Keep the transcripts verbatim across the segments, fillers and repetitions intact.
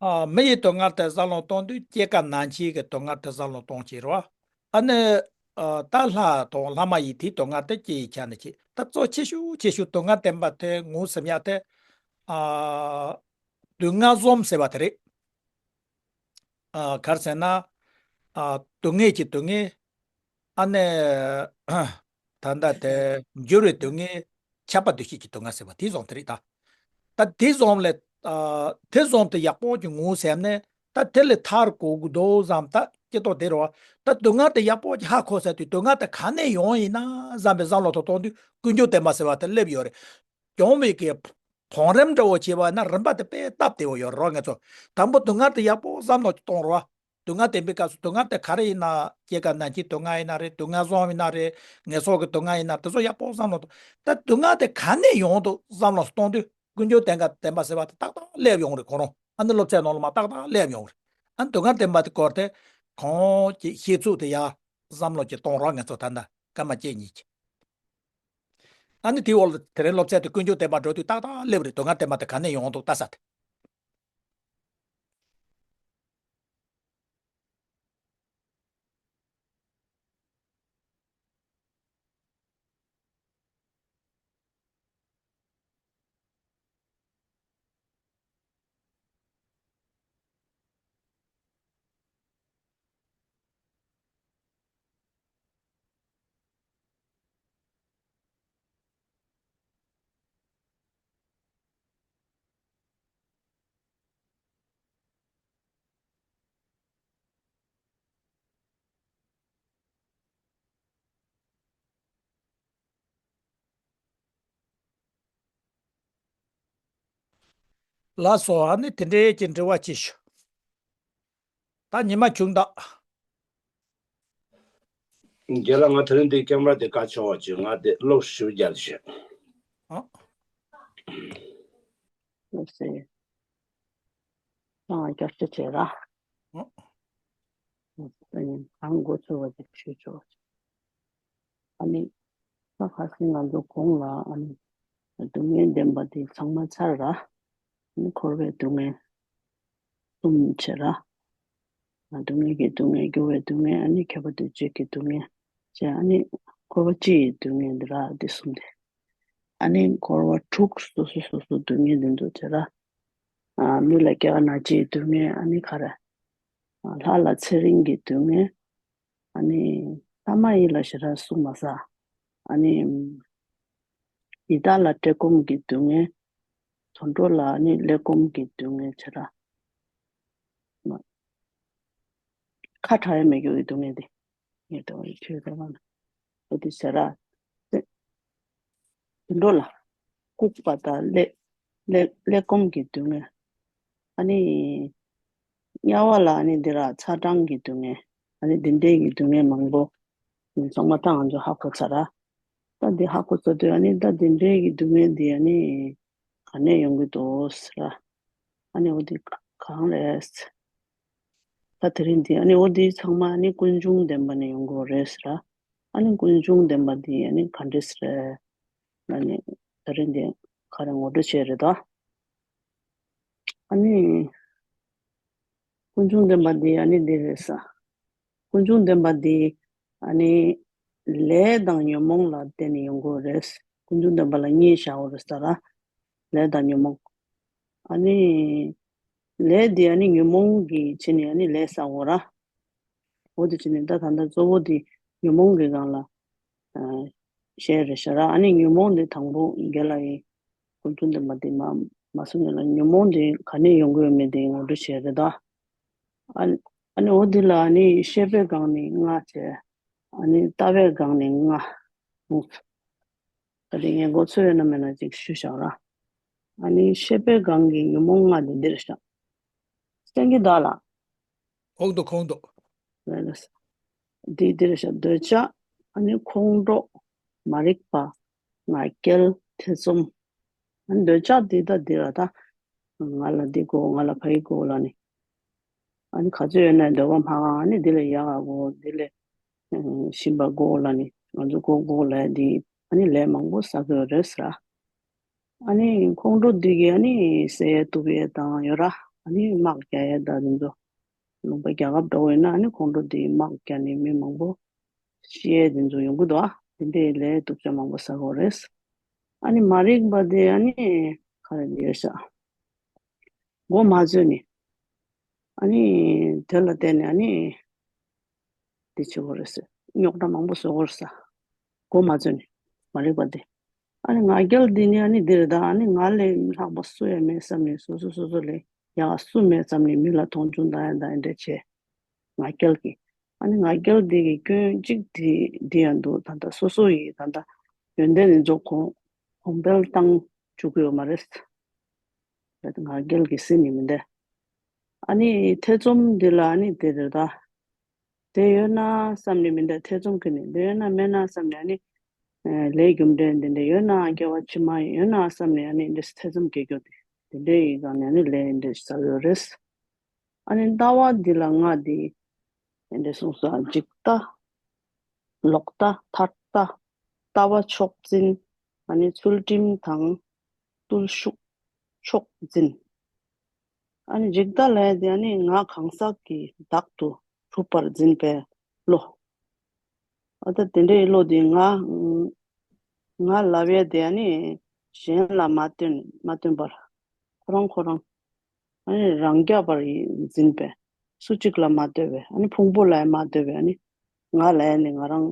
ཨ། མི་ཡི་སྡུག་བསྔལ་དེ་བསམ་བློ་གཏོང་དུས་སྐྱེ་རྒ་ན་འཆི་གི་སྡུག་བསྔལ་དེ་བསམ་བློ་གཏོང་བྱེད་རོགས། ཨ་ནི། ཨ། ད་ལྷ་དང་ལྷ་མ་ཡིན་དེའི་སྡུག་བསྔལ་དེ་སྐྱེ་ཡི་ཆ་ནས་བྱེད། ད་གཙོ་ཆེ་ཤོས་ཆེ་ཤོས་སྡུག་བསྔལ་བདེན་པ་དེ་ངོས་ཟིན་ཡག་དེ། ཨ། སྡུག་བསྔལ་གསུམ་ཟེར་བ་དེ་རེད། ཨ། ག་རེ་ཟེར་ན། ཨ། སྡུག་བསྔལ་གྱི་སྡུག་བསྔལ། ཨ་ནི། ད་ལྟ་དེ་འགྱུར་བའི་སྡུག་བསྔལ། ཆགས་པ་འདུ་ཤེས་ཀྱི་སྡུག་བསྔལ་ཟེར་བ་དེ་བཟུང་དེ་རེད་ད། ད་དེ་བཟུང་ལས། ཨ། དེ་བཟུང་དེ་ཡག་པོ་ཅིག་ངོས་ཟིན་ནས། ད་དེ་ལས་ཐར་དགོས་ཀྱི་འདུག་བསམ། ད་སྐྱེ་ཐོག་དེ་རེད་བ། ད་སྡུག་བསྔལ་དེ་ཡག་པོ་ཅིག་ཧ་གོ་ཟེར་དུས་སྡུག་བསྔལ་དེ་ག་ནས་ཡོང་ཡིན་ན་བསམ་པའི་བསམ་བློ་ཐོག་གཏོང་དུས་ཀུན་འབྱུང་བདེན་པ་ཟེར་བ་དེ་སླེབས་ཡོད་རེད། བྱུང་བའི་གི་བང་རིམ་འདྲ་བོ་བྱས་པ་ན་རིམ་པ་དེ་དཔེ་སྟབས་བདེ་བོ་ཡོད་རེད་ང་ཚོ། དང་པོ་སྡུག་བསྔལ་དེ་ཡག་པོ་བསམ་བློ་གཏོང་རོགས། སྡུག་བསྔལ་བདེན་པའི་སྐབས་སུ་སྡུག་བསྔལ་དེ་ག་རེ་ཡིན་ན། སྐྱེ་རྒ་ན་འཆིའི་སྡུག་བསྔལ་ཡིན་ན་རེད། སྡུག་བསྔལ་གསུམ་ཡིན་ན་རེད། ངན་སོང་གི་སྡུག་བསྔལ་ཡིན་ན། དེ་ཚོ་ཡག་པོ་བསམ་བློ་གཏོང་། ད་སྡུག་བསྔལ་དེ་ག་ནས་ཡོང་འདུག་བསམ་བློ་གཏོང་དུས་ཀུན་འབྱུང་བདེན་པ་ཟེར་བ་དེ་ཏག་ཏག་སླེབས་ཡོང་རེད། ཁོ་རང་ཨ་ནི་སློབ་ཚན་ནང་ལ་མར་ཏག་ཏག་སླེབས་ཡོང་རེད། ཨ་ནི་སྡུག་བསྔལ་བདེན་པ་དེ་སྐོར་དེ་ཁོང་གི་ཤེས་ཚུལ་དེ་ཡག་བསམ་བློ་ཅིག་གཏོང་རོགས། ང་ཚོ་ད་ལྟ་སྐར་མ་གཅིག་གཉིས་ཀྱི། ཨ་ནི་དེའི་འོག་ལ་དེ་རིང་སློབ་ཚན་དེ་ཀུན་འབྱུང་བདེན་པ་འགྲོ་དུས་ཏག་ཏག་སླེབས་རེད། སྡུག་བསྔལ་བདེན་པ་དེ་ག་ནས་ཡོང་འདུག་ལྟ་ས་དེ། ལགས་སོ། ཨ་ནི་དེ་འདྲའི་གི་འདྲི་བ་ཅིག་ཞུ། ད་ཉི་མ་ཆུང་ད། རྒན་ལགས། ང་དེ་རིང་འདི་ཀེམ་ར་དེ་བཀག་ཆོག་པ་ཅིག་ང་དེ་གློག་ཞུ་རྒྱག་ཞེས། ཨ། ལགས་སེ། ཨ། བསྐྱར་ཞུ་བྱེད་ར། ཨ། ཨ་ནི་གང་འགོ་ཚུགས་པ་ཅིག་ཞུ་ཆོག་ཨ་ནི། ད་ཁ་སང་ང་ཚོ་གོང་ལ་ཨ་ནི་སྡུག་བསྔལ་བདེན་པ་དེ་ཚང་མ་ཚར་ར། ཨ་ནི་འཁོར་བའི་སྡུག་བསྔལ་གསུམ་བྱས་ར། སྡུག་བསྔལ་གྱི་སྡུག་བསྔལ། འགྱུར་བའི་སྡུག་བསྔལ། ཨ་ནི་ཁྱབ་པ་འདུ་བྱེད་ཀྱི་སྡུག་བསྔལ་བྱས། ཨ་ནི་འཁོར་བ་སྤྱི་ཡི་སྡུག་བསྔལ་འདི་ར། འདི་གསུམ་དེ། ཨ་ནི་འཁོར་བ་དྲུག་སོ་སོ་སོ་སོ་སྡུག་བསྔལ་འདི་ཚོ་བྱས་ར། ཨ། མི་ལ་སྐྱེ་རྒ་ན་འཆིའི་སྡུག་བསྔལ། ཨ་ནི་ག་རེ། ལྷ་ལ་ཚེ་རིང་གི་སྡུག་བསྔལ། ཨ་ནི་ལྷ་མ་ཡིན་ལ་ཞེ་དྲག་གསུངས་མ་ཟ། ཨ་ནི་ཡི་དྭགས་ལ་བཀྲེས་སྐོམ་གྱི་སྡུག་བསྔལ། དུད་འགྲོ་ལ་ཨ་ནི་ཀླད་སྐོམ་གྱི་སྡུག་བསྔལ་བྱས་ར། ཁ་གྲག་ཡ་མེད་རྒྱུ་གི་སྡུག་བསྔལ་དེ། ངས་འདྲ་བའི་ཆོས་འདྲ་བ་ན། འོ་དེ་ཟེར་ར། དེ་དུད་འགྲོ་ལ་ལྐུགས་པ་དང་ཀླད་ཀླད་ཀླད་སྐོམ་གྱི་སྡུག་བསྔལ། ཨ་ནི་དམྱལ་བ་ལ་ཨ་ནི་འདི་ར་ཚ་གྲང་གི་སྡུག་བསྔལ། ཨ་ནི་འདི་འདྲའི་གི་སྡུག་བསྔལ་མང་པོ་ཚང་མ་ད་ང་ཚོ་ཧ་གོ་ཚར་ར། ད་འདི་ཧ་གོ་ཚར་དུས་ཨ་ནི་ད་འདི་འདྲའི་གི་སྡུག་བསྔལ་འདི་ཨ་ནི་ག་ནས་ཡོང་གི་འདུག་ཟེར་ར། ཨ་ནི་འོ་དེ་གང་རེད། ད་དེ་རིང་འདི་ཨ་ནི་འོ་དེ་ཚང་མ་ཨ་ནི་ཀུན་འབྱུང་བདེན་པ་ནས་ཡོང་གི་རེད་ཟེར་ར། ཨ་ནི་ཀུན་འབྱུང་བདེན་པ་འདི་ཨ་ནི་ག་འདྲས་རེད། ཨ་ནི་དེ་རིང་འདི་ག་རེ་ངོ་སྤྲོད་བྱས་རེད་ད། ཨ་ནི་ཀུན་འབྱུང་བདེན་པ་འདི་ཨ་ནི་འདི་རེད་ཟེར། ཀུན་འབྱུང་བདེན་པ་འདི་ཨ་ནི་ལས་དང་ཉོན་མོངས་ལ་བརྟེན་ནས་ཡོང་གི་རེད། ཀུན་འབྱུང་བདེན་པ་ལ་གཉིས་བཞག་ཡོད་རེད་ཟེར་ར། ལས་དང་ཉོན་མོངས། ཨ་ནི་ལས་འདི་ཨ་ནི་ཉོན་མོངས་ཀྱི་ཆ་ནས་ཨ་ནི་ལས་བསགས་ཡོད་ར། འོ་དེ་བྱས་ནས་ད་ད་ལྟ་གཙོ་བོ་དེ་ཉོན་མོངས་ཀྱི་སྒང་ལ་ཨ་བཤད་རེད་ཤག་ར། ཨ་ནི་ཉོན་མོངས་དེ་དང་པོ་རྒན་ལགས་ཀྱིས་ཀུན་འབྱུང་བདེན་པ་དེ་མ་མ་གསུངས་ནས་ལ། ཉོན་མོངས་དེ་ག་ནས་ཡོང་གི་ཡོད་མེད་དེ་ངོ་སྤྲོད་བྱས་རེད་ད། ཨ་ཨ་ནི་འོ་དེ་ལ་ཨ་ནི་ཤེས་པའི་སྒང་ནས་ལྔ་བྱས། ཨ་ནི་ལྟ་བའི་སྒང་ནས་ལྔ། ད་དེ་ངས་མགོ་ཚོས་ཡོད་ན་མེད་ན་ཅིག་ཞུས་བཞག་ར། ཨ་ནི་ཤེས་པའི་སྒང་གི་ཉོན་མོངས་ལྔ་དེ་འདིར་བཞག་གསན་གྱི་འདུག་ལགས། གོང་དུ་གོང་དུ། ལགས་ལགས། འདི་འདིར་བཞག་འདོད་ཆགས། ཨ་ནི་ཁོང་ཁྲོ། མ་རིག་པ། ང་རྒྱལ། ཐེ་ཚོམ། ཨ་ནི་འདོད་ཆགས་འདི་ད་འདི་ར་ད། ང་ལ་འདི་དགོས། ང་ལ་ཕ་གི་དགོས་ལབ་ནས། ཨ་ནི་ག་ཚོད་ཡོད་ན་འདོད་པ་མ་ཁེངས། ཨ་ནི་འདི་ལས་ཡག་ག་དགོས། འདི་ལས་ཞིམ་པ་དགོས་ལབ་ནས། ང་ཚོ་དགོས་དགོས་ལབ་འདི་ཨ་ནི་ལས་མང་པོ་བསགས་ཡོད་རེད་ཟེར། ཨ་ནི་ཁོང་ཁྲོ་འདི་གིས་ཨ་ནི་བསད་ཡས་གཏུབ་ཡས་བཏང་ཡོད་ར། ཨ་ནི་དམག་རྒྱག་ཡས་དང་དེ་ཚོ་ལུང་པ་རྒྱལ་ཁབ་འགྲོ་བ་ཡིན་ན་ཨ་ནི་ཁོང་ཁྲོ་དེ་དམག་རྒྱག་ནས་མི་མང་པོ་ཤི་ཡས་དེ་ཚོ་ཡོང་གི་འདུག་ཨ། དེ་འདྲའི་ལས་སྡུག་ཅག་མང་པོ་ཟ་དགོས་རེད། ཨ་ནི་མ་རིག་པ་དེ་ཨ་ནི་ག་རེ་ཡོད་ཤག་མགོ་མ་ཚོས་ནས། ཨ་ནི་དེ་ལ་བརྟེན་ནས་ཨ་ནི་དེ་བྱེད་དགོས་རེད་ཟེར། རྙོག་དྲ་མང་པོ་བཟོ་དགོས་རེད་ས། མགོ་མ་ཚོས་ནས། མ་རིག་པ་དེ། ཨ་ནི་ང་རྒྱལ་འདི་ནི་ཨ་ནི་འདི་རེད་ད། ཨ་ནི་ང་ལས་ལྷག་པ་སུ་ཡང་མེད་བསམ་ནས་སོ་སོ་སོ་སོ་ལས་ཡག་སུ་མེད་བསམ་ནས་མི་ལ་མཐོང་ཆུང་བཏང་ཡ་ད་ཨེ་འདྲ་བྱས། ང་རྒྱལ་གྱི། ཨ་ནི་ང་རྒྱལ་འདི་གི་སྐྱོན་གཅིག་དེ་འདི་ཡང་འདུག་ད་ལྟ་སོ་སོ་ཡི་ད་ལྟ་ཡོན་ཏན་འདི་ཚོ་གོང་གོང་འཕེལ་བཏང་བཅུག་གི་ཡོད་མ་རེད། ང་རྒྱལ་གྱི་སེམས་ནི་མི་འདུག་ཨ་ནི་ཐེ་ཚོམ་འདི་ལ་ཨ་ནི་དེ་རེད་ད། དེ་ཡོད་ན་བསམ་ནས་མི་འདུག་ཐེ་ཚོམ་གྱི་ནི་དེ་ཡོད་ན་མེད་ན་བསམ་ནས་ཨ་ནི། ལས་རྒྱུ་འབྲས་འདི་འདྲ་ཡོད་ན་སྐྱེ་བ་ཕྱི་མ་ཡོད་ན་བསམ་ནས་ཨ་ནི་འདི་ཐེ་ཚོམ་སྐྱེ་རྒྱུ་དེ་དེ་འདྲ་ཡི་སྒང་ནས་ཨ་ནི་ལས་འདི་ཟ་ཡོད་རེད། ཨ་ནི་ལྟ་བ་འདི་ལ་ང་འདི་འདི་གསུངས་སོ། འཇིག་ལྟ། ལོག་ལྟ། ཐར་ལྟ། ལྟ་བ་ཕྱོགས་འཛིན། ཨ་ནི་ཚུལ་ཁྲིམས་དང་བརྟུལ་ཞུགས་ཕྱོགས་འཛིན། ཨ་ནི་འཇིག་ལྟ་ལས་དེ་ཨ་ནི་ང་གང་ཟག་གི་བདག་ཏུ་གྲུབ་པར་འཛིན་པའི་བློ། ཨ་ད་དེ་འདྲའི་བློ་དེ་ང་ང་ལབ་ཡས་དེ་ཨ་ནི་གཞན་ལ་མ་བསྟན་མ་བསྟན་པར་ཁོ་རང་ཁོ་རང་ཨ་ནི་རང་རྐྱ་བར་འཛིན་པའི་སུ་གཅིག་ལ་མ་ལྟོས་པའི་ཨ་ནི་ཕུང་པོ་ལ་ཡང་མ་ལྟོས་པའི་ཨ་ནི་ང་ལ་ཡང་ནི་ང་རང་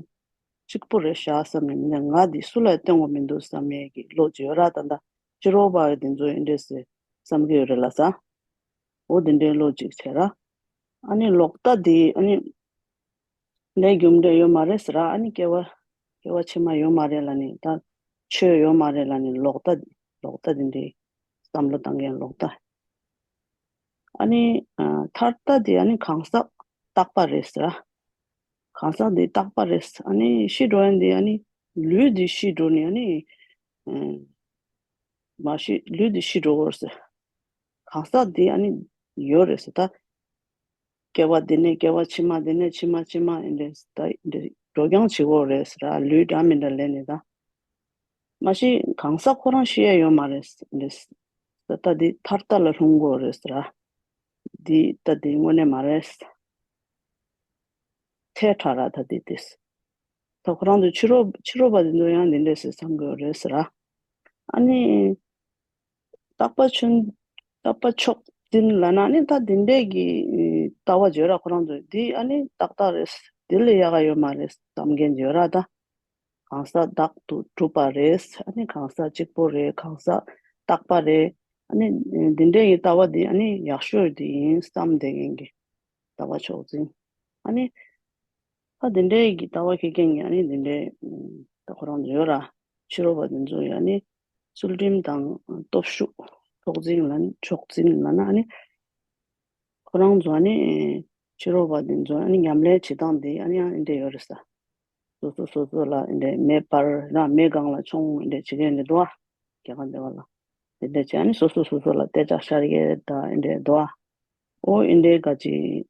གཅིག་པུ་རེད་ཤག་བསམ་ནས་མི་འདུག་ང་འདི་སུ་ལ་ཡང་བསྟན་དགོས་མི་འདུག་བསམ་ཡས་ཀྱི་བློ་ཅིག་ཡོད་ར། ད་ལྟ་ཕྱི་རོལ་པ་འདི་ཚོ་ཨེ་འདྲས་སེ་བསམ་གྱི་ཡོད་རེད་ལ་ས། འོ་དེ་འདྲའི་བློ་ཅིག་བྱས་ར། ཨ་ནི་ལོག་ལྟ་འདི་ཨ་ནི་ལས་རྒྱུ་འབྲས་ཡོད་མ་རེད་ཟེར་ར། ཨ་ནི་སྐྱེ་བ་སྐྱེ་བ་ཕྱི་མ་ཡོད་མ་རེད་ལ་ནི་ད་ཆོས་ཡོད་མ་རེད་ལ་ནི་ལོག་ལྟ་ལོག་ལྟ་འདི་འདྲའི་བསམ་བློ་བཏང་མཁན་ལོག་ལྟ། ཨ་ནི་ཨ་ཐར་ལྟ་འདི་ཨ་ནི་གང་ཟག་རྟག་པ་རེད་ཟེར་ར། གང་ཟག་འདི་རྟག་པ་རེད། ཨ་ནི་ཤི་འགྲོ་ཡ་འདི་ཨ་ནི་ལུས་འདི་ཤི་འགྲོ་ནི་ཨ་ནི་ཨ་མ་ཤི་ལུས་འདི་ཤི་འགྲོ་གི་རེད་ཟེར། གང་ཟག་འདི་ཨ་ནི་ཡོད་རེད་ཟེར་ད། སྐྱེ་བ་འདི་ནས་སྐྱེ་བ་ཕྱི་མ་འདི་ནས་ཕྱི་མ་ཕྱི་མ་ཨེ་འདྲས་ད་ཨེ་འདྲས་འགྲོ་རྐྱང་བྱེད་དགོས་རེད་ཟེར་ར། ལུས་འདྲ་མི་འདྲ་ལེན་ནས་ད། མ་གཞི་གང་ཟག་ཁོ་རང་ཤི་ཡ་ཡོད་མ་རེད་ཟེར་ད། འདི་ཐར་ལྟ་ལ་ལྷུང་དགོས་རེད་ཟེར་ར། འདི་ད་འདི་དངོས་གནས་མ་རེད། ཐལ་དྲགས་ར་ད་འདི་དེས། ད་ཁོ་རང་ཚོ་ཕྱི་རོལ་ཕྱི་རོལ་པ་འདི་ཚོ་ཡང་འདི་འདྲས་ཟེར་བསམ་དགོས་རེད་ཟེར་ར། ཨ་ནི། རྟག་པ་ཆོས་རྟག་པ་མཆོག་འཛིན་ལབ་ན་ནི་ད་འདི་འདྲས་ཀྱི་ལྟ་བ་བརྗོད་ར། ཁོ་རང་ཚོས་འདི་ཨ་ནི་ཏག་ཏག་རེད། འདི་ལས་ཡག་ག་ཡོད་མ་རེད་བསམ་མཁན་བརྗོད་ར། ད་གང་ཟག་བདག་ཏུ་གྲུབ་པ་རེད། ཨ་ནི་གང་ཟག་གཅིག་པོ་རེད། གང་ཟག་རྟག་པ་རེད། ཨ་ནི་འདི་འདྲས་ཀྱི་ལྟ་བ་འདི་ཨ་ནི་ཡག་ཤོས་འདི་ཡིན་བསམ་བསྡད་མཁན་གྱི་ལྟ་བ་མཆོག་འཛིན། ཨ་ནི། ད་དེ་འདྲའི་གི་ལྟ་བ་ཁེ་ཁེ་ངས་ཨ་ནི་དེ་འདྲའི་ད་ཁོ་རང་ཚོ་ཡོད་ར། ཕྱི་རོལ་པ་དེ་ཚོ་ཡོད་ཨ་ནི་ཚུལ་ཁྲིམས་དང་སྟོབས་ཤུགས་ཕྱོགས་འཛིན་ལ་ནི་ཕྱོགས་འཛིན་ལ་ན་ཨ་ནི་ཁོ་རང་ཚོ་ཨ་ནི་ཕྱི་རོལ་པ་དེ་ཚོ་ཨ་ནི་ཉམས་ལེན་བྱེད་སྟངས་དེ་ཨ་ནི་ཡང་ཨེ་འདྲ་ཡོད་རེད་ས། སོ་སོ་སོ་སོ་ལ་ཨེ་འདྲ་མེ་སྤར་ར་མེ་སྒང་ལ་མཆོང་ཨེ་འདྲ་བྱེད་མཁན་དེ་འདུག་ཨ། རྒྱ་གར་འདི་བ་ལ་དེ་འདྲ་བྱས་ཨ་ནི་སོ་སོ་སོ་སོ་ལ་ལྟེ་བྱ་ཤར་ཡས་ད་ཨེ་འདྲ་འདུག་ཨ། ཨོ་ཨེ་འདྲའི་ག་ཅིག་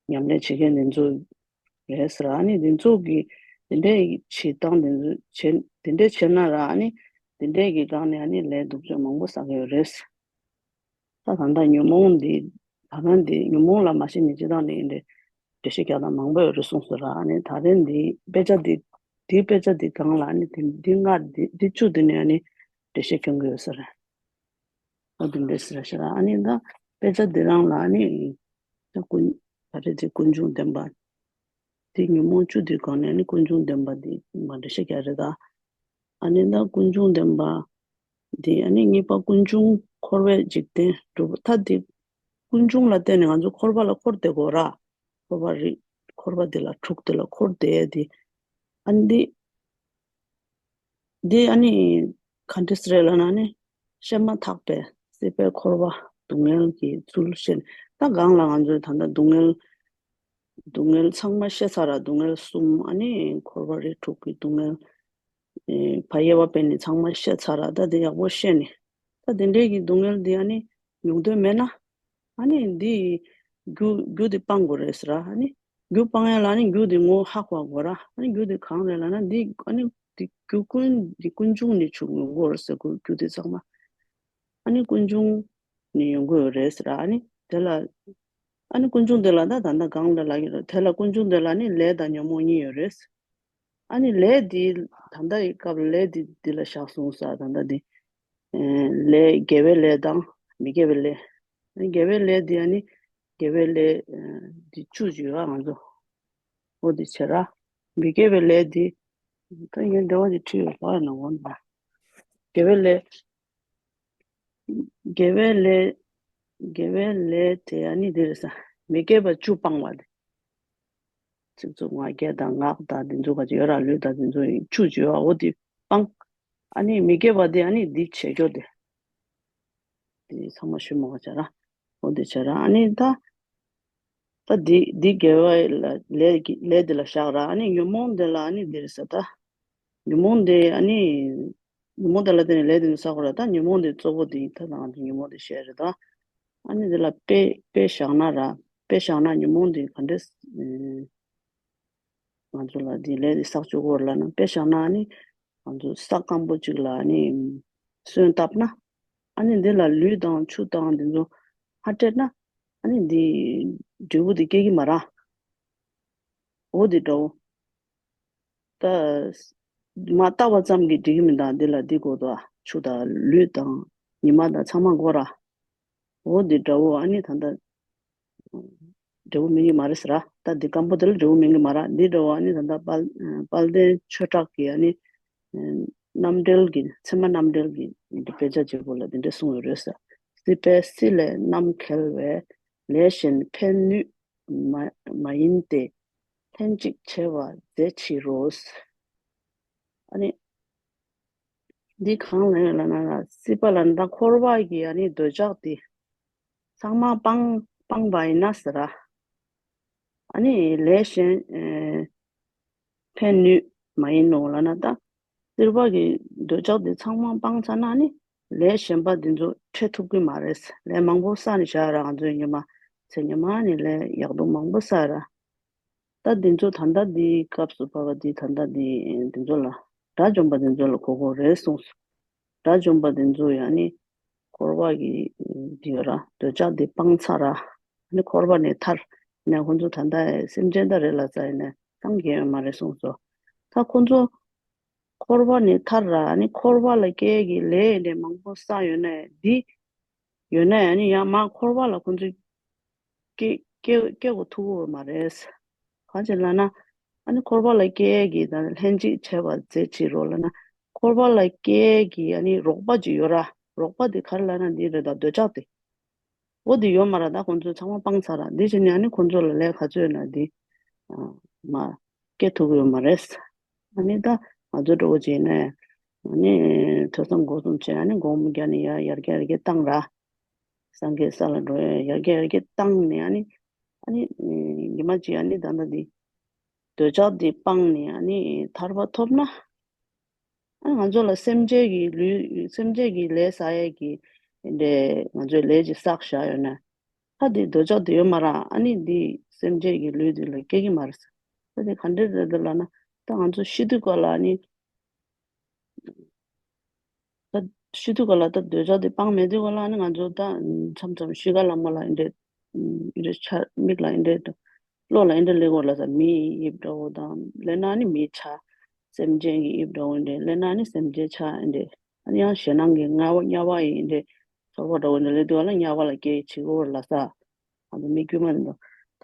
ཉམས་ལེན་བྱེད་མཁན་དེ་ཚོ་རེད་ཟེར། ཨ་ནི་དེ་ཚོ་གི་དེ་འདྲའི་བྱེད་སྟངས་དེ་ཚོ་བྱེད་དེ་འདྲའི་བྱེད་ན་ར། ཨ་ནི་དེ་འདྲའི་གི་སྒང་ནས་ཨ་ནི་ལས་སྡུག་ཅག་མང་པོ་བསགས་ཡོད་རེད། ད་ད་ལྟ་ཉོན་མོངས་འདི་ད་ལྟ་འདི་ཉོན་མོངས་ལ་མ་ཤི་ནི་ཅི་དང་ནི་ཨེ་འདྲའི་འགྲེལ་བཤད་རྒྱག་སྟངས་མང་པོ་ཡོད་རེད་གསུངས་སོང་ར། ཨ་ནི་ད་རེས་འདི་དཔེ་ཆ་འདི་འདི་དཔེ་ཆ་འདི་སྒང་ལ་ཨ་ནི་འདི་འདི་ལྔ་འདི་འདི་བཅུ་འདི་ནས་ཨ་ནི་འགྲེལ་བཤད་སྐྱོན་གི་ཡོད་ས་རེད། ཨོ་དེ་འདྲས་ཟེར་ཤག་ཨ་ནི་ད་དཔེ་ཆ་འདི་རང་ལ་ཨ་ནི་ད་ཀུན་ད་རེས་དེ་ཀུན་འབྱུང་བདེན་པ། དེ་ཉོན་མོངས་བཅུ་དེ་གང་ནས་ཨ་ནི་ཀུན་འབྱུང་བདེན་པ་དེ་མ་འདྲ་ཤག་རྒྱ་རེད་ད། ཨ་ནི་ད་ཀུན་འབྱུང་བདེན་པ་དེ་ཨ་ནི་གཉིས་པ་ཀུན་འབྱུང་འཁོར་བའི་འཇིག་རྟེན་གྲུབ་ད་དེ་ཀུན་འབྱུང་ལ་བརྟེན་ནས་ང་ཚོ་འཁོར་བ་ལ་འཁོར་བསྡད་དགོས་ར། འཁོར་བ་རིགས་འཁོར་བ་དེ་ལ་དྲུག་དེ་ལ་འཁོར་བསྡད་དེ་ཨ་ནི་དེ། འདི་ཨ་ནི་ག་འདྲ་སེ་རེད་ལབ་ན་ནི་བཤད་མ་ཐག་པའི་སྲིད་པའི་འཁོར་བ་སྡུག་བསྔལ་གྱི་ཚུལ་བཤད། ད་སྒང་ལ་ང་ཚོས་ད་ལྟ་སྡུག་བསྔལ་སྡུག་བསྔལ་ཚང་མ་བཤད་ཚར་ར། སྡུག་བསྔལ་གསུམ་ཨ་ནི་འཁོར་བ་རིགས་དྲུག་གི་སྡུག་བསྔལ་ཨེ་ཕ་དབྱེ་བ་སྤེལ་ནས་ཚང་མ་བཤད་ཚར་ར། ད་འདི་ཡག་པོ་བཤད་ནས་ད་འདི་འདྲའི་གི་སྡུག་བསྔལ་འདི་ཨ་ནི་མྱོང་འདོད་མེད་ན། ཨ་ནི་འདི་རྒྱུ་རྒྱུ་འདི་སྤང་དགོས་རེད་ཟེར་ར། ཨ་ནི་རྒྱུ་སྤང་ཡ་ལ་ཨ་ནི་རྒྱུ་འདི་ངོ་ཧ་གོ་དགོས་ར། ཨ་ནི་རྒྱུ་འདི་གང་རེད་ལབ་ན་འདི་ཨ་ནི་འདི་རྒྱུ་ཀུན་འདི་ཀུན་འབྱུང་ནས་བྱུང་ཡོང་གི་ཡོད་རེད་ཟེར་དགོས། རྒྱུ་འདི་ཚང་མ་ཨ་ནི་ཀུན་འབྱུང་ནས་ཡོང་གི་ཡོད་རེད་ཟེར་ར། ཨ་ནི་ དེ་ལ་ཨ་ནི་ཀུན་འབྱུང་དེ་ལ་ད་ད་ལྟ་གང་ལ་ལབ་ཀྱི་རེད། དེ་ལ་ཀུན་འབྱུང་དེ་ལ་ནི་ལས་དང་ཉོན་མོངས་གཉིས་ཡོད་རེད། ཨ་ནི་ལས་འདི་ད་ལྟ་ཡི་སྐབས་ལ་ལས་འདི་འདི་ལ་བཞག་སོང་ས། ད་ལྟ་འདི་ཨེ་ལས་དགེ་བའི་ལས་དང་མི་དགེ་བའི་ལས། ཨ་ནི་དགེ་བའི་ལས་འདི་ཨ་ནི་དགེ་བའི་ལས་ཨེ་འདི་བཅུ་ཡོད་ཨ་ང་ཚོ། འོ་འདི་བྱེད་ར། མི་དགེ་བའི་ལས་འདི་ད་ཡིན་འདྲ་བ་འདི་བྲིས་ཡོད་པ་ཡིན་ན་འོ་ན། དགེ་བའི་ལས། དགེ་བའི་ལས། དགེ་བའི་ལས་དེ་ཨ་ནི་འདི་རེད་ས། མི་དགེ་བ་བཅུ་སྤང་བ་དེ། ཚིག་རྩུབ་ང་རྒྱལ་དང་ངག་དང་འདི་ཚོ་ག་ཅི་ཡོད་ར། ལུས་དང་འདི་ཚོ་ཡིན་བཅུ་བྱེད་པ་འོ་དེ་སྤང་། ཨ་ནི་མི་དགེ་བ་དེ་ཨ་ནི་འདི་བྱེད་རྒྱུ་དེ། དེ་ཚང་མ་ཞུ་མ་ག་བྱ་ར། འོ་དེ་བྱ་ར་ཨ་ནི་ད། ད་འདི་འདི་དགེ་བ་ལ་ལས་ཀྱི་ལས་དེ་ལ་བཞག་ར། ཨ་ནི་ཉོན་མོངས་དེ་ལ་ཨ་ནི་འདི་རེད་ས་ད། ཉོན་མོངས་དེ་ཨ་ནི། ཉོན་མོངས་དེ་ལ་བརྟེན་ནས་ལས་དེ་ནི་བསགས་པ་རེད། ད་ཉོན་མོངས་དེ་གཙོ་བོ་དེ་ཡིན་ད་ང་ཚོ་ཉོན་མོངས་དེ་བཤད་རེད་ད། ཨ་ནི་དེ་ལ་དཔེ་དཔེ་བཞག་ན་ར། དཔེ་བཞག་ན་ཉོན་མོངས་དེ་ག་འདྲས་ཨེ་ང་ཚོ་ལ་དེ་ལས་དེ་བསགས་བཅུག་གོ་ར་ལབ་ན། དཔེ་བཞག་ན་ཨ་ནི་ང་ཚོ་ས་སྐམ་པོ་གཅིག་ལ་ཨ་ནི་སོན་བཏབ་ན། ཨ་ནི་འདི་ལ་ལུད་དང་ཆུ་དང་འདི་ཚོ་ཧ་སྤྲད་ན་ཨ་ནི་འདི་འབྲས་བུ་དེ་སྐྱེ་གི་མ་ར། འོ་དེ་འདྲ་བོ། ད་མ་བཏབ་པ་ཙམ་གྱིས་འགྲིག་གི་མི་འདུག་འདི་ལ་འདི་དགོས་འདུག་ཆུ་དང་ལུད་དང་ཉི་མ་དང་ཚང་མ་དགོས་ར། འོ་འདི་འདྲ་བོ་ཨ་ནི་ད་ལྟ་འབྲས་བུ་སྨིན་གྱི་མ་རེད་ཟེར་ར། ད་འདི་སྐམ་པོ་དེ་ལ་འབྲས་བུ་སྨིན་གྱི་མ་ར། འདི་འདྲ་བོ་ཨ་ནི་ད་ལྟ་དཔལ་དཔལ་ལྡན་ཆོས་གྲགས་ཀྱིས་ཨ་ནི་རྣམ་འགྲེལ་གྱི་ཚད་མ་རྣམ་འགྲེལ་གྱི་དཔེ་ཆ་བརྗེ་པོ་ལ་འདི་འདྲ་གསུངས་ཡོད་རེད་ཟེར། སྲིད་པའི་སྲིད་ལས་རྣམ་གལ་བའི། ལས་གཞན་ཕན་ནུས་མ་མ་ཡིན་ཏེ། ལྷན་ཅིག་བྱེད་པར་མཛད་ཕྱིར་རོ། ཨ་ནི། འདི་གང་ལ་ཡོད་ལབ་ན་ལ་སྲིད་པ་ལ་ད་འཁོར་བ་གི་ཨ་ནི་འདོད་ཆགས་དེ་ཚང་མ་སྤང་སྤངས་པ་ཡིན་ན་ཟེར་ར། ཨ་ནི་ལས་གཞན་ཨེ་ཕན་ནུས་མ་ཡིན་ནོ་ལབ་ན་ད། སྲིད་པ་གི་འདོད་ཆགས་དེ་ཚང་མ་སྤངས་ཚར་ན་ནི་ལས་གཞན་པ་འདི་ཚོ་འཕྲད་ཐུབ་ཀྱི་མ་རེད། ལས་མང་པོ་བསགས་ནས་བཞག་ར། ང་ཚོའི་ཉི་མ་ཚེ་ཉི་མ་ནི་ལས་ཡག་སྡུག་མང་པོ་བསགས་ར། ད་འདི་ཚོ་ད་ལྟ་འདི་སྐབས་སུ་བབ་པ་འདི་ད་ལྟ་འདི་འདི་ཚོ་ལ་དགྲ་བཅོམ་པ་འདི་ཚོ་ལ་གོ་དགོས་རེད་གསུངས་སོ། དགྲ་བཅོམ་པ་འདི་ཚོ་ཡང་ནི་འཁོར་བ་གི་འདི་ཡོད་ར། འདོད་ཆགས་འདི་སྤངས་ཚར་ར། ནི་འཁོར་བ་ནས་ཐར་ནས་ཁོ་ཚོ་ད་ལྟ་སེམས་ཅན་ད་རེད་ལ་ཙ་ཡིན་ནས་སངས་རྒྱས་ཡོད་མ་རེད་གསུངས་སོ། ད་ཁོ་ཚོ་འཁོར་བ་ནས་ཐར་ར། ནི་འཁོར་བ་ལ་སྐྱེ་གི་ལས་ནས་མང་པོ་བསགས་ཡོད་ནས་འདི་ཡོད་ན་ཡང་ནི་ཡང་མ་འཁོར་བ་ལ་ཁོ་ཚོ་སྐྱེ་སྐྱེ་སྐྱེ་དགོས་ཐུག་གི་མ་རེད། གང་ཅི་ལབ་ན་ཨ་ནི་འཁོར་བ་ལ་སྐྱེ་གི་ད་ལྷན་ཅིག་བྱེད་པར་མཛད་ཕྱིར་རོ་ལབ་ན་འཁོར་བ་ལ་སྐྱེ་གི་ཨ་ནི་རོགས་པ་ཅིག་ཡོད་ར། རོགས་པ་དེ་ག་རེ་ལབ་ན་འདི་རེད་ད་འདོད་ཆགས་དེ། འོ་དེ་ཡོད་མ་ར། ད་ཁོང་ཚོས་ཚང་མ་སྤངས་ཚར་ར། འདི་བྱས་ནས་ཨ་ནི་ཁོང་ཚོ་ལ་ལས་ག་ཚོད་ན་འདི་མ་སྐྱེ་ཐུབ་ཀྱི་ཡོད་མ་རེད། ཨ་ནི་ད་ང་ཚོ་འགྲོ་བོ་བྱས་ནས་ཨ་ནི་ཐོས་བསམ་སྒོམ་གསུམ་བྱས་ཨ་ནི་སྒོམ་རྒྱག་ནས་ཡར་ཡར་རྒྱས་ཡར་རྒྱས་བཏང་ར། སངས་རྒྱས་ས་ལ་འགྲོ་ཡ་ཡར་རྒྱས་ཡར་རྒྱས་བཏང་ནས་ཨ་ནི་ཨ་ནི་ཉི་མ་གཅིག་ཨ་ནི་ད་ལྟ་འདི་འདོད་ཆགས་འདི་སྤངས་ནས་ཨ་ནི་ཐར་པ་ཐོབ་ན། ཨ་ང་ཚོ་ལ་སེམས་ཅན་གྱི་ལུས་སེམས་ཅན་གྱི་ལས་བསགས་ཡས་ཀྱི་འདྲེ་ང་ཚོའི་ལས་ཀྱི་བསགས་བཞག་ཡོད་ན། ད་དེ་འདོད་ཆགས་དེ་ཡོད་མ་ར། ཨ་ནི་འདི་སེམས་ཅན་གྱི་ལུས་དེ་ལ་སྐྱེ་གི་མ་རེད། ད་དེ་ག་འདྲས་རེད་འདུག་ལབ་ན་ད་ང་ཚོ་ཤི་དུས་སྐབས་ལ་ཨ་ནི་ད་ཤི་དུས་སྐབས་ལ་ད་འདོད་ཆགས་དེ་སྤངས་མེད་དུས་སྐབས་ལ་ཨ་ནི་ང་ཚོ་ད་མཚམས་མཚམས་ཤི་ཁ་ལ་མོ་ལ་འདྲེ་འདྲེ་ཆ་མིག་ལ་འདྲེ་བློ་ལ་ཨེ་འདྲ་སླེབས་ཡོང་ལ་ས། མིའི་དབྱིབས་འདྲ་བོ་དང་སླེབས་ན་ནི་མིའི་ཆ། སེམས་ཅན་གྱི་དབྱིབས་འདྲ་བོ་འདྲ་སླེབས་ན་ནི་སེམས་ཅན་ཆ་ཨེ་འདྲ། ཨ་ནི་ཡང་ཞེད་སྣང་གི་དམྱལ་བ་དམྱལ་བ་ཡི་འདྲ་ཚོར་བ་འདྲ་བོ་འདྲ་སླེབས་དུས་ལ་དམྱལ་བ་ལ་སྐྱེ་བྱེད་ཀྱི་ཡོད་ལ་ས། ང་ཚོ་མི་དཀྱུས་མ་འདི་འདྲ་ད་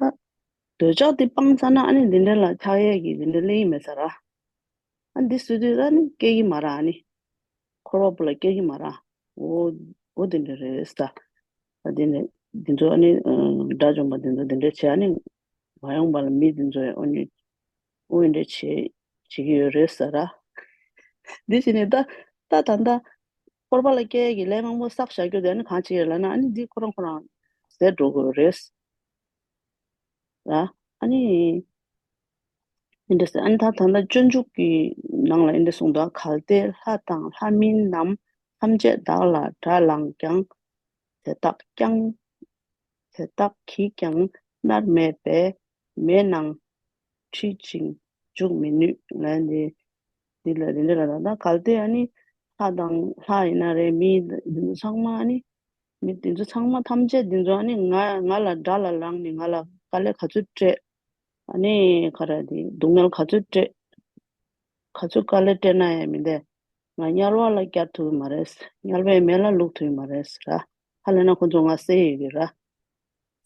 འདོད་ཆགས་དེ་སྤངས་ཚར་ན་ཨ་ནི་འདི་འདྲ་ལ་ཆགས་ཡས་ཀྱི་འདི་འདྲ་སླེབས་ཀྱི་མེད་ས་ར། ཨ་འདི་སུ་དུས་ད་ནི་སྐྱེ་གི་མ་ར། ཨ་ནི་འཁོར་བ་པོ་ལ་སྐྱེ་གི་མ་ར། འོ་འོ་དེ་འདྲ་རེད་ས། ད་དེ་ནས་འདི་ཚོ་ཨ་ནི་དགྲ་བཅོམ་པ་འདི་ཚོ་འདི་འདྲ་བྱས། ཨ་ནི་མ་ཡོང་པ་ལ་མི་འདི་ཚོ་ཨ་ནི་འོ་འདི་འདྲ་བྱེད་བྱེད་ཀྱི་ཡོད་རེད་ས་ར། འདི་བྱས་ནས་ད་ད་ད་ད་འཁོར་བ་ལ་སྐྱེ་གི་ལས་མང་པོ་བསགས་བཞག་རྒྱུ་དེ་ཨ་ནི་གང་བྱེད་ཡོད་ལབ་ན་ཨ་ནི་འདི་ཁོ་རང་ཁོ་རང་ཟད་འགྲོ་གི་ཡོད་རེད། ལ། ཨ་ནི། འདི་འདྲ་ཟེར། ཨ་ནི་ད་ད་ལྟ་སྤྱོད་འཇུག་གི་ནང་ལ་འདི་འདྲ་གསུངས་འདུག་གལ་ཏེ་ལྷ་དང་ལྷ་མིན་རྣམས་ཐམས་ཅད་བདག་ལ་དགྲར་ལངས་ཀྱང་། དེ་དག་ཀྱང་། དེ་དག་གིས་ཀྱང་མནར་མེད་པས་མེ་ནང་ཁྲིད་ཅིང་འཇུག་མི་ནུས་ལབ་འདི། འདི་ལ་འདི་འདྲ་ལ་ད་ད་གལ་ཏེ་ཨ་ནི་ལྷ་དང་ལྷ་ཡིན་ན་རེད། མི་ཚང་མ་ཨ་ནི། མི་འདི་ཚོ་ཚང་མ་ཐམས་ཅད་འདི་ཚོ་ཨ་ནི་ང་ང་ལ་དགྲ་ལ་ལངས་ནས་ང་ལ་དཀའ་ལས་ག་ཚོད་སྤྲད། ཨ་ནི་ག་རེ་དེ་སྡུག་བསྔལ་ག་ཚོད་སྤྲད། ག་ཚོད་དཀའ་ལས་སྤྲད་ན་ཡང་མི་འདས། ང་དམྱལ་བ་ལ་བསྐྱལ་ཐུབ་ཀྱི་མ་རེད། དམྱལ་བའི་མེ་ལ་བླུགས་ཐུབ་ཀྱི་མ་རེད་ར། ཧ་ལས་ན་ཁོ་ཚོ་ང་བསད་ཡོད་ཀྱི་ར།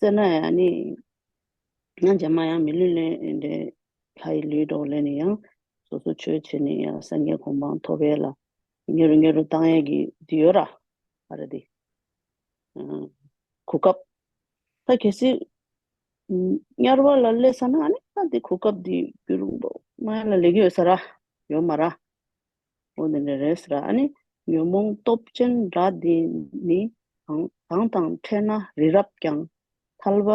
བསད་ན་ཡང་ཨ་ནི། ང་རྗེས་མ་ཡང་མི་ལུས་ལེན་འདྲེ་ལྷ་ཡི་ལུས་འགྲོ་ལེན་ནས་ཡང་སོ་སོ་ཆོས་བྱས་ནས་ཡང་སངས་རྒྱས་གོ་འཕང་ཐོབ་ཡས་ལ་ཉེ་རུ་ཉེ་རུ་བཏང་ཡས་ཀྱི་འདི་ཡོད་ར། ཨ་རེ་འདི། གོ་སྐབས། ད་གལ་སྲིད་དམྱལ་བ་ལ་སླེབས་ས་ན་ཨ་ནི་ད་འདི་གོ་སྐབས་འདི་རྒྱུན་རིང་པོ་མ་ཡ་ལ་ལེགས་ཡོད་ས་ར། ཡོད་མ་ར། འོ་དེ་འདྲ་རེད་ཟེར། ཨ་ནི་ཉོན་མོངས་སྟོབས་ཅན་དགྲ་འདི་ནི་གང་གང་དང་འཕྲད་ན་རི་རབ་ཀྱང་ཐལ་བ་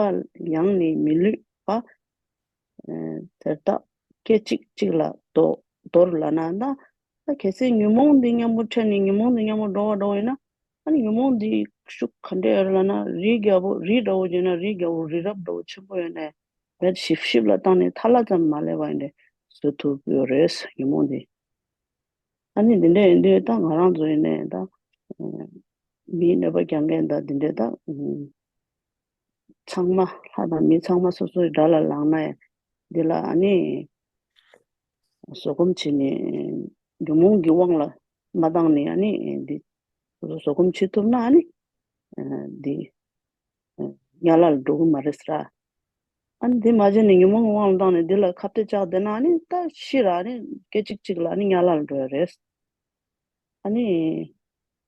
ཡང་ནི་མི་ལུས་པ། ཨེ་དེ་དག་སྐད་ཅིག་གཅིག་ལ་དོ་དོར་ལབ་ན་ད། ད་གལ་སྲིད་ཉོན་མོངས་འདི་མཉམ་པོ་འཕྲད་ནས་ཉོན་མོངས་འདི་མཉམ་པོ་འགྲོ་བ་འགྲོ་བ་ཡིན་ན། ཨ་ནི་ཉོན་མོངས་འདི་ཤུགས་ག་འདྲ་ཡོད་ལབ་ན་རི་རྒྱལ་པོ་རི་འདྲ་བོ་བྱས་ན་རི་རྒྱལ་པོ་རི་རབ་འདྲ་བོ་ཆེན་པོ་ཡོད་ནས་བེད་ཞིབ་ཞིབ་ལ་བཏང་ནས་ཐལ་བ་ཙམ་མ་སླེབས་པ་ཡིན་ཏེ་བཟོ་ཐུབ་ཡོད་རེད་ཉོན་མོངས་འདི། ཨ་ནི་འདི་འདྲ་ཡིན་དུས་ད་ང་རང་ཚོ་ཡིན་ནའི་ད་མིའི་གནོད་པ་རྒྱག་མཁན་ད་འདི་འདྲ་ད་ཚང་མ་ལྷ་དང་མི་ཚང་མ་སོ་སོའི་དགྲ་ལ་ལངས་ན་ཡང་འདི་ལ་ཨ་ནི་བཟོད་སྒོམ་བྱས་ནས་ཉོན་མོངས་ཀྱི་དབང་ལ་མ་བཏང་ནས་ཨ་ནི་འདི་སོ་སོ་བཟོད་སྒོམ་བྱེད་ཐུབ་ན་ཨ་ནི་འདི་དམྱལ་བ་ལ་འགྲོ་གི་མ་རེད་ཟེར། ཨ་ནི་འདི་མ་བྱས་ནས་ཉོན་མོངས་ཀྱི་དབང་ལ་བཏང་ནས་འདི་ལ་ཁ་གཏད་བཅག་བསྡད་ན་ཨ་ནི་ད་ཤི་ར་ཨ་ནི་སྐད་ཅིག་གཅིག་ལ་ཨ་ནི་དམྱལ་བ་ལ་འགྲོ་ཡ་རེད། ཨ་ནི་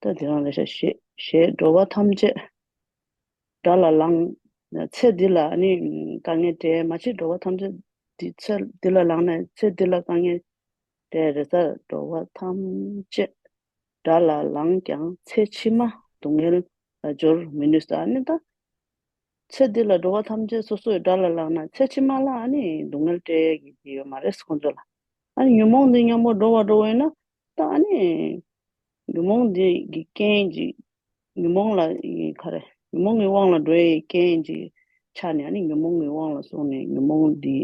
ད་དེ་རང་རེད་ཤག་ཞེས་ཞེས་འགྲོ་བ་ཐམས་ཅད་དགྲ་ལ་ལངས། ཚེ་འདི་ལ་ཨ་ནི་དཀའ་ངལ་འཕྲད་མ་གཞི་འགྲོ་བ་ཐམས་ཅད་འདི་ཚེ་འདི་ལ་ལངས་ནས་ཚེ་འདི་ལ་དཀའ་ངལ་འཕྲད་རེད་ཟེར། འགྲོ་བ་ཐམས་ཅད་དགྲ་ལ་ལངས་ཀྱང་ཚེ་ཕྱི་མ་སྡུག་བསྔལ་ལ་སྦྱོར་མི་ནུས་ཟེར། ཨ་ནི་ད་ཚེ་འདི་ལ་འགྲོ་བ་ཐམས་ཅད་སོ་སོའི་དགྲ་ལ་ལངས་ན་ཚེ་ཕྱི་མ་ལ་ཨ་ནི་སྡུག་བསྔལ་སྤྲད་ཀྱི་དེ་ཡོད་མ་རེད་ཁོང་ཚོ་ལ། ཨ་ནི་ཉོན་མོངས་འདི་མཉམ་པོ་འགྲོ་བ་འགྲོ་བ་ཡིན་ན་ད་ཨ་ནི་ཉོན་མོངས་འདི་གི་རྐྱེན་གྱིས་ཉོན་མོངས་ལ་ཡི་ག་རེ་ཉོན་མོངས་ཀྱི་དབང་ལ་འགྲོ་ཡི་རྐྱེན་གྱི་ཆ་ནས་ཨ་ནི་ཉོན་མོངས་ཀྱི་དབང་ལ་སོང་ནས་ཉོན་མོངས་འདི་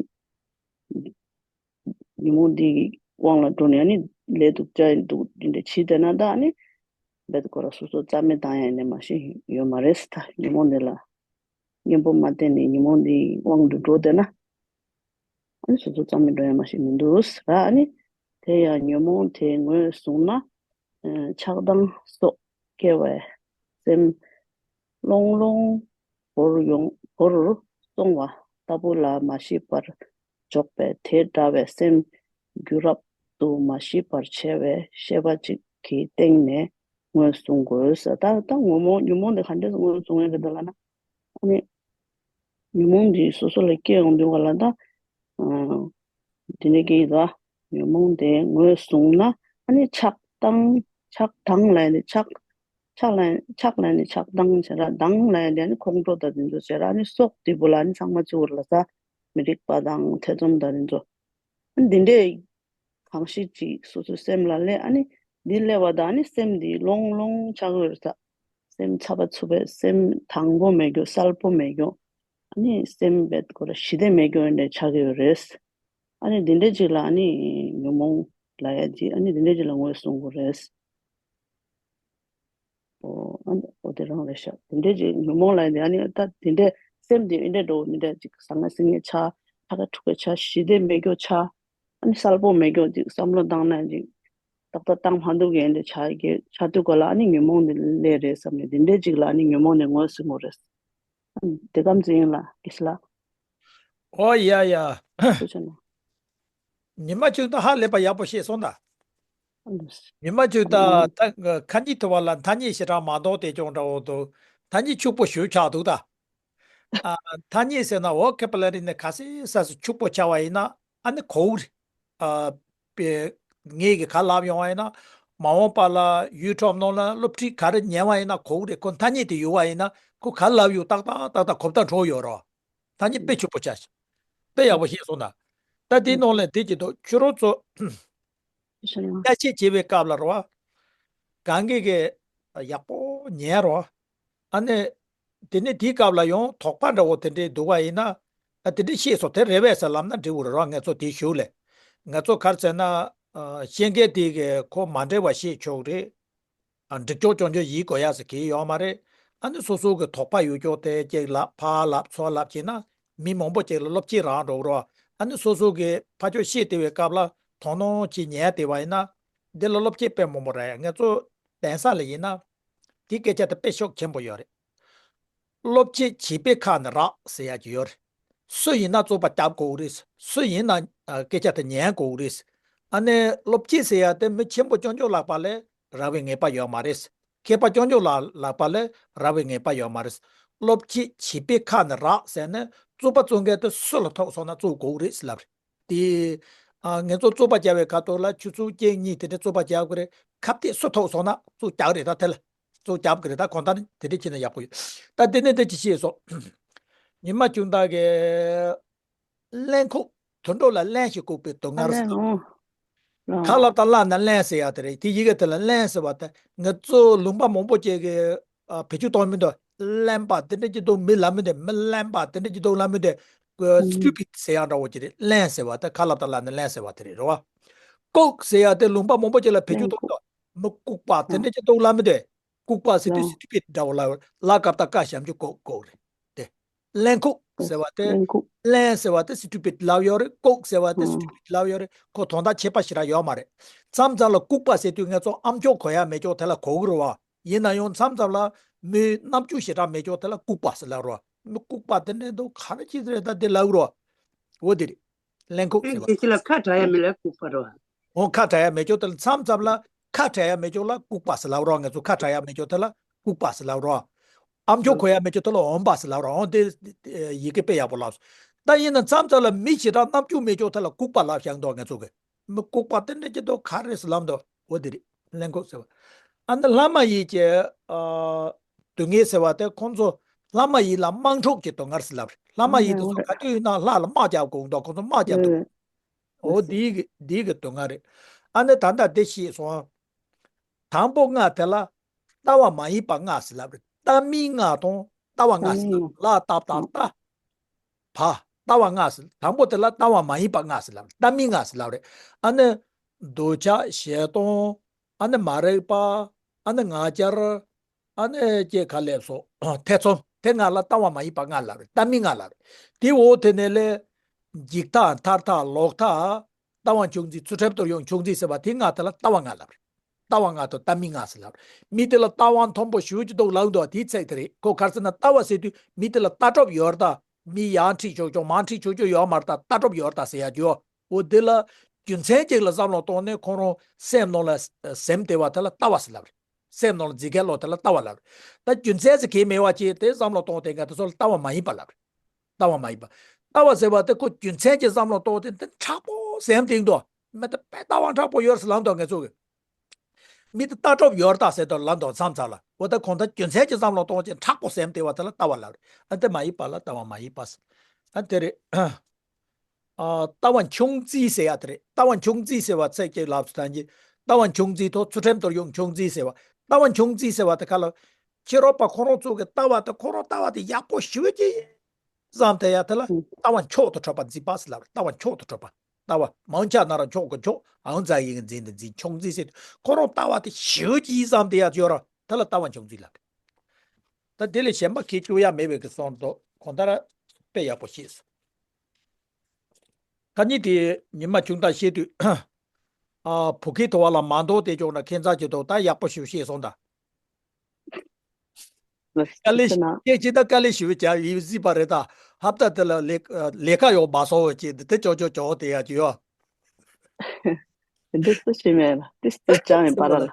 ཉོན་མོངས་འདི་གི་དབང་ལ་འགྲོ་ནས་ཨ་ནི་ལས་སྡུག་ཅག་འདུག་འདི་འདྲ་བྱེད་བསྡད་ན་ད་ཨ་ནི་རྦད་དེ་ཁོ་རང་སོ་སོ་རྩ་མེད་བཏང་ཡ་ཡིན་ནས་མ་གཞི་ཡོད་མ་རེད་ད་ཉོན་མོངས་འདི་ལ་གཉེན་པོ་མ་བསྟེན་ནས་ཉོན་མོངས་འདི་དབང་དུ་འགྲོ་བསྡད་ན། ཨ་ནི་སོ་སོ་རྩ་མེད་འགྲོ་ཡ་མ་ཞིག་མི་འདུག་ཟེར། ཨ་ནི་དེ་ཡང་ཉོན་མོངས་དེ་ངོས་བཟུང་ན། ཨ་ཆགས་སྡང་སོགས་སྐྱེ་བའི་སེམས་ལྷུང་ལྷུང་བོར་ཡོང་བོར་སོང་བ་ལྟ་བུ་ལ་མ་ཤེས་པར་འཇོག་པས་དེ་འདྲ་བའི་སེམས་རྒྱུད་རབ་ཏུ་མ་ཞི་བར་བྱ་བའི་ཤེས་པ་གཅིག་གི་སྟེང་ནས་ངོས་བཟུང་དགོས་ཟེར། ད་ད་ངོ་མ་ཉོན་མོངས་དེ་ག་འདྲས་ངོས་བཟུང་ཡ་རེད་ལབ་ན། ཨ་ནི་ཉོན་མོངས་འདི་སོ་སོ་ལ་སྐྱེ་ཡོང་དུས་ག་ལ་ད། ཨ་དེ་འདྲ་སྐྱེ་ཡི་ད། ཉོན་མོངས་དེ་ངོས་བཟུང་ན་ཨ་ནི་ཆགས་སྡང་ཆགས་སྡང་ལ་ཡང་ཆགས། ཆགས་ལ་ཡང་ཆགས་ལ་ཡང་ཆགས་སྡང་བྱེད་ར་སྡང་ལ་ཡང་ཨ་ནི་ཁོང་ཁྲོ་དང་དེ་ཚོ་བྱེད་ར་ཨ་ནི་སྲོག་དེ་བོ་ལ་ཨ་ནི་ཚང་མ་བཙུགས་ར་ལ་ས་མི་རིགས་པ་དང་ཐེ་ཚོམ་དང་དེ་ཚོ། ཨ་ནི་འདི་འདྲས། གང་ཞིག་ཅིག་སོ་སོའི་སེམས་ལ་སླེབས་ཨ་ནི་འདི་སླེབས་པ་དང་ཨ་ནི་སེམས་འདི་ལྷུང་ལྷུང་ཆགས་ཡོད་རེད་ས། སེམས་ཚ་བ་ཚུབ་པའི་སེམས་དྭངས་པོ་མེད་རྒྱུ་གསལ་པོ་མེད་རྒྱུ། ཨ་ནི་སེམས་བེད་ཁོ་ར་ཞི་བདེ་མེད་རྒྱུ་འདྲ་ཆགས་ཡོད་རེད། ཨ་ནི་འདི་འདྲ་ཅིག་ལ་ཨ་ནི་ཉོན་མོངས་ལབ་ཡ་ཅིག་ཨ་ནི་འདི་འདྲ་ཅིག་ལ་ངོས་བཟུང་དགོས་རེད། ཨོ། ཨ་ནི་ཨོ་དེ་རང་རེད་ཤག་དེ་འདྲས་ཅིག་ཉོན་མོངས་ལ་ཡིན་ཏེ་ཨ་ནི་ད་དེ་འདྲས་སེམས་དེ་ཨེ་འདྲས་འགྲོ་འདི་འདྲས་ཅིག་ཟང་ངེ་ཟིང་ངེ་ཆགས་ཕ་ག་ཕྲུ་གུ་ཆགས་ཞི་བདེ་མེད་རྒྱུ་ཆགས་ཨ་ནི་གསལ་པོ་མེད་རྒྱུ་ཅིག་བསམ་བློ་བཏང་ན་ཅིག་ཏག་ཏག་བཏང་མ་འདུག་གི་ཨེ་འདྲས་ཆགས་ཀྱི་ཆགས་དུས་ག་ལ་ཨ་ནི་ཉོན་མོངས་འདི་སླེབས་རེད་བསམ་ནས་དེ་འདྲས་ཅིག་ལ་ཨ་ནི་ཉོན་མོངས་ནས་ངོས་ཟིན་དགོས་རེད། ཨ་ནི་དེ་གམ་ཚེ་ཡིན་ལ་ཨིས་ལ། ཨོ་ཡ་ཡ། ཐུགས་རྗེ་ཆེ་གནང་། ཉི་མ་གཅིག་ད་ཧ་ལས་པ་ཡག་པོ་བཤད་སོང་ད། ཨ་ནི། ཉི་མ་གཅིག་ད་ཨ་ད་ཁ་ཉིན་ཐུ་བ་ལ་མཐའ་སྙད་ཞེ་དྲག་མ་གཏོགས་དེ་ཅུང་འདྲ་བོ་འདུག་མཐའ་སྙད་ཕྱུག་པོ་ཞེ་ཆགས་འདུག་ད། ཨ་མཐའ་སྙད་ཟེར་ན་ཝོ་ཀེ་བུ་ལ་རི་ནས་ག་སེ་ས་སུ་ཕྱུག་པོ་ཆགས་པ་ཡིན་ན་ཨ་ནི་གོ་གི་རེད། ཨ་པེ་ངས་ཀྱི་ག་ལབ་ཡོང་བ་ཡིན་ན་མ་འོངས་པ་ལ་ཡུལ་གྲུ་ནང་ལ་སློབ་ཁྲིད་ག་རེ་ཉན་པ་ཡིན་ན་གོ་གི་རེད། ཁོ་མཐའ་སྙད་དེ་ཡོད་པ་ཡིན་ན་ཁོ་ག་ལབ་ཡོད་ཏག་ཏག་ཏག་ཏག་གོ་བརྡ་འཕྲོད་ཡོད་རེད། ཐ་སྙད་དཔེ་ཕྱུག་པོ་ཆགས་ཤིང་། དཔེ་ཡག་པོ་ཤེས་སོང་ན། ད་དེའི་ནང་ལས་དེ་གྱི་དོ་ཁྱོད་རང་ཚོ་བརྒྱ་ཆད་བྱེད་པའི་སྐབས་ལ་རོ། གང་གི་གི་ཡག་པོ་ཉན་རོ། ཨ་ནི། དེ་ནས་དེའི་སྐབས་ལ་ཡང་དོགས་པ་འདྲ་བོ་དེ་འདྲའི་འདུག་པ་ཡིན་ན། ཨ་དེ་འདྲའི་ཤེས་སོ་དེ་རེ་བས་ཟེར་ལབ་ན་འགྲིག་གི་རེད་རོ། ང་ཚོ་དེའི་གཞུག་ལས། ང་ཚོ་ག་རེ་ཟེར་ན། ཨ་ཤེས་མཁན་དེ་གི་ཁོ་མ་འདྲེས་པ་ཤེས་ཆོག་རེད། ཨ་འགྲིག་ཆོག་ཆོག་ཆོག་ཡིན་དགོས་ཡ་ཟེར་གི་ཡོད་མ་རེད། ཨ་ནི་སོ་སོ་གི་དོགས་པ་ཡོད་ཀྱོག་དེ་ཅིག་ལབ་ཕར་ལབ་ཚུར་ལབ་བྱས་ན། མི་མང་པོ་ཅིག་ལ་སློབ་ཁྲིད་རག་འགྲོ་གི་རེད་བ། ཨ་ནི་སོ་སོ་གི་ཕར་ཕྱོགས་བཤད་བསྡད་པའི་སྐབས་ལ་དོ་སྣང་བྱེད་ཉན་བསྡད་པ་ཡིན་ན། འདི་ལ་སློབ་ཁྲིད་དཔེ་མང་པོ་རག་ཡ། ང་ཚོ་གདན་ས་ལ་ཡིན་ན། དེའི་སྐད་ཆ་དེ་དཔེ་ཤུགས་ཆེན་པོ་ཡོད་རེད། སློབ་ཁྲིད་བྱིས་པའི་ཁ་ནས་རག་ཟེར་ཡ་ཅིག་ཡོད་རེད། སུ་ཡིན་ན་རྩོད་པ་རྒྱབ་དགོས་རེད། སུ་ཡིན་ན་ཨ་སྐད་ཆ་དེ་ཉན་དགོས་རེད། ཨ་ནི་སློབ་ཁྲིད་ཟེར་ཡ་དེ་མི་ཆེན་པོ་རྐྱང་རྐྱང་ལག་པ་ལ་རག་པའི་ངེས་པ་ཡོད་མ་རེད། མཁས་པ་རྐྱང་རྐྱང་ལ་ལག་པ་ལ་རག་པའི་ངེས་པ་ཡོད་མ་རེད། སློབ་ཁྲིད་བྱིས་པའི་ཁ་ནས་རག་ཟེར་ནས་རྩོད་པ་རྩོད་མཁན་དེ་སུ་ལ་ཐུག་སོང་ན་རྩོད་དགོས་རེད་ཟེར་ལབ་རེད། དེ། ཨ་ངེད་ཚོ་རྩོད་པ་རྒྱག་པའི་ཁ་ཐོག་ལ་ཆུ་ཚོད་གཅིག་གཉིས་དེ་འདྲ་རྩོད་པ་རྒྱག་དགོས་རེད། ཁ་གཏད་སུ་ཐུག་སོང་ན་རྩོད་རྒྱག་རེད། ད་དེ་ལ་རྩོད་རྒྱབ་དགོས་རེད། ད་གང་ལྟར་དེ་འདྲ་བྱས་ན་ཡག་པོ་ཡོད། ད་དེ་ནས་དེ་ཅི་བཤད་སོང་། ཉི་མ་ཆུང་བདག་གིས་གླེན་ལྐུགས་དུད་འགྲོ་ལ་གླེན་ཞིག་ལྐུགས་པའི་སྡུག་བསྔལ་ཟེར། ཁ་ལབ་དང་བླ་ན་གླེན་ཟེར་ཡ་དེ་རེད། དེ་ཡི་གེ་དེ་ལ་གླེན་ཟེར་བ་དེ་ང་ཚོ་ལུང་པ་མང་པོ་ཅིག་གི་ཨ་བེད་སྤྱོད་གཏོང་མི་འདུག་གླེན་པ་དེ་འདྲ་ཅིག་འདུག་མི་ལབ་མི་འདུག་མི་གླེན་པ་དེ་འདྲ་ཅིག་འདུག་ལབ་མི་འདུག stupid ཟེར་ཡ་འདྲ་བོ་ཅིག་རེད། གླེན་ཟེར་བ་དེ་ཁ་ལབ་དང་བླ་ན་གླེན་ཟེར་བ་དེ་རེད། རེད་བ། ལྐུགས་ཟེར་ཡ་དེ་ལུང་པ་མང་པོ་ཅིག་ལ་བེད་སྤྱོད་གཏོང་འདུག་མི་ལྐུགས་པ་དེ་འདྲ་ཅིག་འདུག་ལབ་མི་འདུག་ལྐུགས་པ་ཟེར་དུས་stupid འདྲ་བོ་ལ་ལ་སྐབས་དང་ཀ་ཞབས་ཀྱུ་ལྐུགས་ལྐུགས་རེད། དེ། གླེན་ལྐུགས་ཟེར་བ་དེ། གླེན་ལྐུགས། གླེན་ཟེར་བ་དེ་stupid ལབ་ཡོད་རེད། ལྐུགས་ཟེར་བ་དེ་stupid ལབ་ཡོད་རེད། ཁོ་དོན་དག་ཁྱད་པར་ཞེ་དྲག་ཡོད་མ་རེད། མཚམས་མཚམས་ལ་ལྐུགས་པ་ཟེར་དུས་ང་ཚོ་ཨམ་ཅོག་གོ་ཡ་མེད་ཅོག་དེ་ལ་གོ་གི་རེད་བ། ཡིན་ན་ཡང་མཚམས་མཚམས་ལ་མི་རྣམ་འགྱུར་ཞེ་དྲག་མེད་ཅོག་དེ་ལ་ལྐུགས་པ་ཟེར་ལབ་རེད་བ། མི་ལྐུགས་པ་དེ་འདྲ་འདུག་ག་རེ་བྱེད་རེད། ད་དེ་ལབ་གི་རེད་བ། འོ་དེ་རེད། གླེན་ལྐུགས་ཟེར་བ། དེ་ཅི་ལ་ཁ་གྲག་ཡ་མེད་ལ་ལྐུགས་པ་རེད་བ། འོ་ཁ་གྲག་ཡ་མེད་ཅོག་དེ་ལ་མཚམས་མཚམས་ལ་ཁ་གྲག་ཡ་མེད་ཅོག་ལ་ལྐུགས་པ་ཟེར་ལབ་རོགས། ང་ཚོ་ཁ་གྲག་ཡ་མེད་ཅོག་དེ་ལ་ལྐུགས་པ་ཟེར་ལབ་རོགས། ཨམ་ཅོག་གོ་ཡ་མེད་ཅོག་དེ་ལ་འོན་པ་ཟེར་ལབ་རོགས། འོ་དེ་ཡི་གེ་དཔེ་ཡག་པོ་ལབ་སོང་། ད་ཡིན་ན་མཚམས་མཚམས་ལ་མི་ཞེ་དྲག་རྣམ་འགྱུར་མེད་ཅོག་དེ་ལ་ལྐུགས་པ་ལབ་བཞག་འདུག་ང་ཚོ་གི་མི་ལྐུགས་པ་དེ་འདྲ་ཅིག་འདུག་ག་རེ་ཟེར་ལབ་འདུག་འོ་དེ་རེད། གླེན་ལྐུགས་ཟེར་བ། ཨ་ནི་ལྷ་མ་ཡིན་གྱི་ཨ་སྡུག་བསྔལ་ཟེར་བ་དེ་ཁོང་ཚོ་ལྷ་མ་ཡིན་ལ་དམག་འཁྲུག་གི་སྡུག་བསྔལ་ཟེར་ལབ་རེད། ལྷ་མ་ཡིན་དེ་ཚོ་ག་དུས་ཡིན་ན་ལྷ་ལ་དམག་རྒྱག་དགོས་འདུག་ཁོང་ཚོ་དམག་རྒྱག་འདུག་འོ་འདིའི་གི་འདིའི་གི་སྡུག་བསྔལ་རེད། ཨ་ནི་ད་ལྟ་དེ་ཤེས་སོང་། དང་པོ་ལྔ་དེ་ལ་ལྟ་བ་མ་ཡིན་པ་ལྔ་ཟེར་ལབ་རེད། ལྟ་མིན་ལྔ་དང་ལྟ་བ་ལྔ་ཟེར་ལབ་རེད། ལ་ལྟ་བཏགས་ལྟ། བ། ལྟ་བ་ལྔ་ཟེར། དང་པོ་དེ་ལ་ལྟ་བ་མ་ཡིན་པ་ལྔ་ཟེར་ལབ་རེད། ལྟ་མིན་ལྔ་ཟེར་ལབ་རེད། ཨ་ནི་འདོད་ཆགས་ཞེ་སྡང་། ཨ་ནི་མ་རིག་པ། ཨ་ནི་ང་རྒྱལ། ཨ་ནི་ཅེས་ག་ལབ་སོང་། ཐེ་ཚོམ། དེ་ལྔ་ལ་ལྟ་བ་མ་ཡིན་པ་ལྔ་ལབ་རེད། ལྟ་མིན་ལྔ་ལབ་རེད། དེའི་འོག་དེ་ནས་ལས། འཇིགས་ཐག་མཐར་ཐག་ལོག་ཐག་ལྟ་བ་འཆུག་འཛིན་ཚུལ་ཁྲིམས་གཏོར་གཡུག་འཆུག་འཛིན་ཟེར་བ་དེ་ལྔ་དེ་ལ་ལྟ་བ་ལྔ་ལབ་རེད། ལྟ་བ་ལྔ་དང་ལྟ་མིན་ལྔ་ཟེར་ལབ་རེད། མི་དེ་ལ་ལྟ་བ་མཐོན་པོ་ཞེ་པོ་ཅིག་འདུག་ལབ་འདུག་དེའི་ཚིག་དེ་རེད། ཁོ་ག་རེ་ཟེར་ན་ལྟ་བ་ཟེར་དུས་མི་དེ་ལ་ལྟ་གྲབས་ཡོད་རེད་ད། མི་ཡར་འཁྲིད་ཆོག་ཆོག་མར་འཁྲིད་ཆོག་ཆོག་ཡོད་མ་རེད་ད། ལྟ་གྲབས་ཡོད་རེད་ད་ཟེར་ཡ་ཅིག་ཡོད། འོ་དེ་ལ་རྒྱུ་མཚན་ཅིག་ལ་བསམ་བློ་གཏོང་ནས་ཁོ་རང་སེམས་ནང་ལ་སེམས་དེ་བ་དེ་ལ་ལྟ་བ་ཟེར་ལབ་རེད། སེམས་ནང་ལ་འཛིན་མཁན་ལོ་དེ་ལ་ལྟ་བ་ལབ་རེད། ད་རྒྱུ་མཚན་ཟེར་གང་མེད་པ་ཅིག་དེ་བསམ་བློ་གཏོང་དེ་ང་དེ་ཚོ་ལ་ལྟ་བ་མ་ཡིན་པ་ལབ་རེད། ལྟ་བ་མ་ཡིན་པ། ལྟ་བ་ཟེར་བ་དེ་ཁོ་རྒྱུ་མཚན་གྱི་བསམ་བློ་གཏོང་དེ་འདི་མཁྲེགས་པོ་ཟེར་དེ་འདུག་མི་དེ་དཔེ་ལྟ་བ་མཁྲེགས་པོ་ཡོད་ཟེར་ལབ་འདུག་ང་ཚོ་གི་མི་དེ་ལྟ་གྲབས་ཡོད་རེད་ད་ཟེར་དུས་ལབ་འདུག་མཚམས་མཚམས་ལ། འོ་ད་གང་ལྟར་རྒྱུ་མཚན་གྱི་བསམ་བློ་གཏོང་ཅིག་མཁྲེགས་པོ་ཟེར་དེ་བ་དེ་ལ་ལྟ་བ་ལབ་རེད། ཨ་དེ་མ་ཡིན་པ་ལ་ལྟ་བ་མ་ཡིན་པ་ཟེར། ཨ་དེ་རེད། ཨ་ལྟ་བ་འཆུག་འཛིན་ཟེར་ཡ་དེ་རེད། ལྟ་བ་འཆུག་འཛིན་ཟེར་བ་ཚིག་གཅིག་ལབ་སོང་ད་གིན། ལྟ་བ་འཆུག་འཛིན་དང་ཚུལ་ཁྲིམས་གཏོར་གཡུག་འཆུག་འཛིན་ཟེར་བ། ལྟ་བ་འཆུག་འཛིན་ཟེར་བ་དེ་ག་ལ། ཕྱི་རོལ་པ་ཁོ་རང་ཚོ་གི་ལྟ་བ་དེ་ཁོ་རང་ལྟ་བ་དེ་ཡག་པོ་ཞེ་པོ་ཅིག་བསམ་དེ་ཡ་དེ་ལ་ལྟ་བ་མཆོག་ཏུ་གྲུབ་པ་འཛིན་པ་ཟེར་ལབ་རེད། ལྟ་བ་མཆོག་ཏུ་གྲུབ་པ། ལྟ་བ་མང་ཆ་ན་ར་མཆོག་གི་མཆོག་ཨང་ཛ་ཡིག་གི་འཛིན་དེ་འཛིན་འཆུག་འཛིན་ཟེར་དུས་ཁོ་རང་ལྟ་བ་དེ་ཞེ་པོ་ཅིག་བསམ་དེ་ཡ་ཡོད་ར་དེ་ལ་ལྟ་བ་འཆུག་འཛིན་ལབ་རེད། ད་དེ་ལས་གཞན་པ་ཁྱེད་བཅུག་ཡ་མེད་པའི་གི་སོང་འདུག་གང་ལྟར་དཔེ་ཡག་པོ་ཤེས་སོང་། ཁ་ཉིན་དེ་ཉི་མ་ཆུང་དག་བཤད་དུས། ཨ་བུ་ཁའི་ཐོ་བ་ལ་མ་འདོགས་ཏེ་ཅོག་ན་ཁྱེད་ཚ་ཅི་ཐོག་ད་ཡག་པོ་ཞིག་བཤད་སོང་ད། དཀའ་ལས་ཁྱེད་ཅི་ད་དཀའ་ལས་ཞིག་བྱ་ཡིན་སྲིད་པ་རེད་ད། ཧབ་ད་དེ་ལ་ལས་ལས་ཀ་ཡོག་མ་སོང་བ་ཅི་འདི་དེ་ཅོག་ཅོག་ཅོག་དེ་ཡ་ཅི་ཡོ། འདི་སུ་ཞིག་མེད་ལ་ཏིས་ཏིས་ཅང་ཡིན་པ་ར་ལ།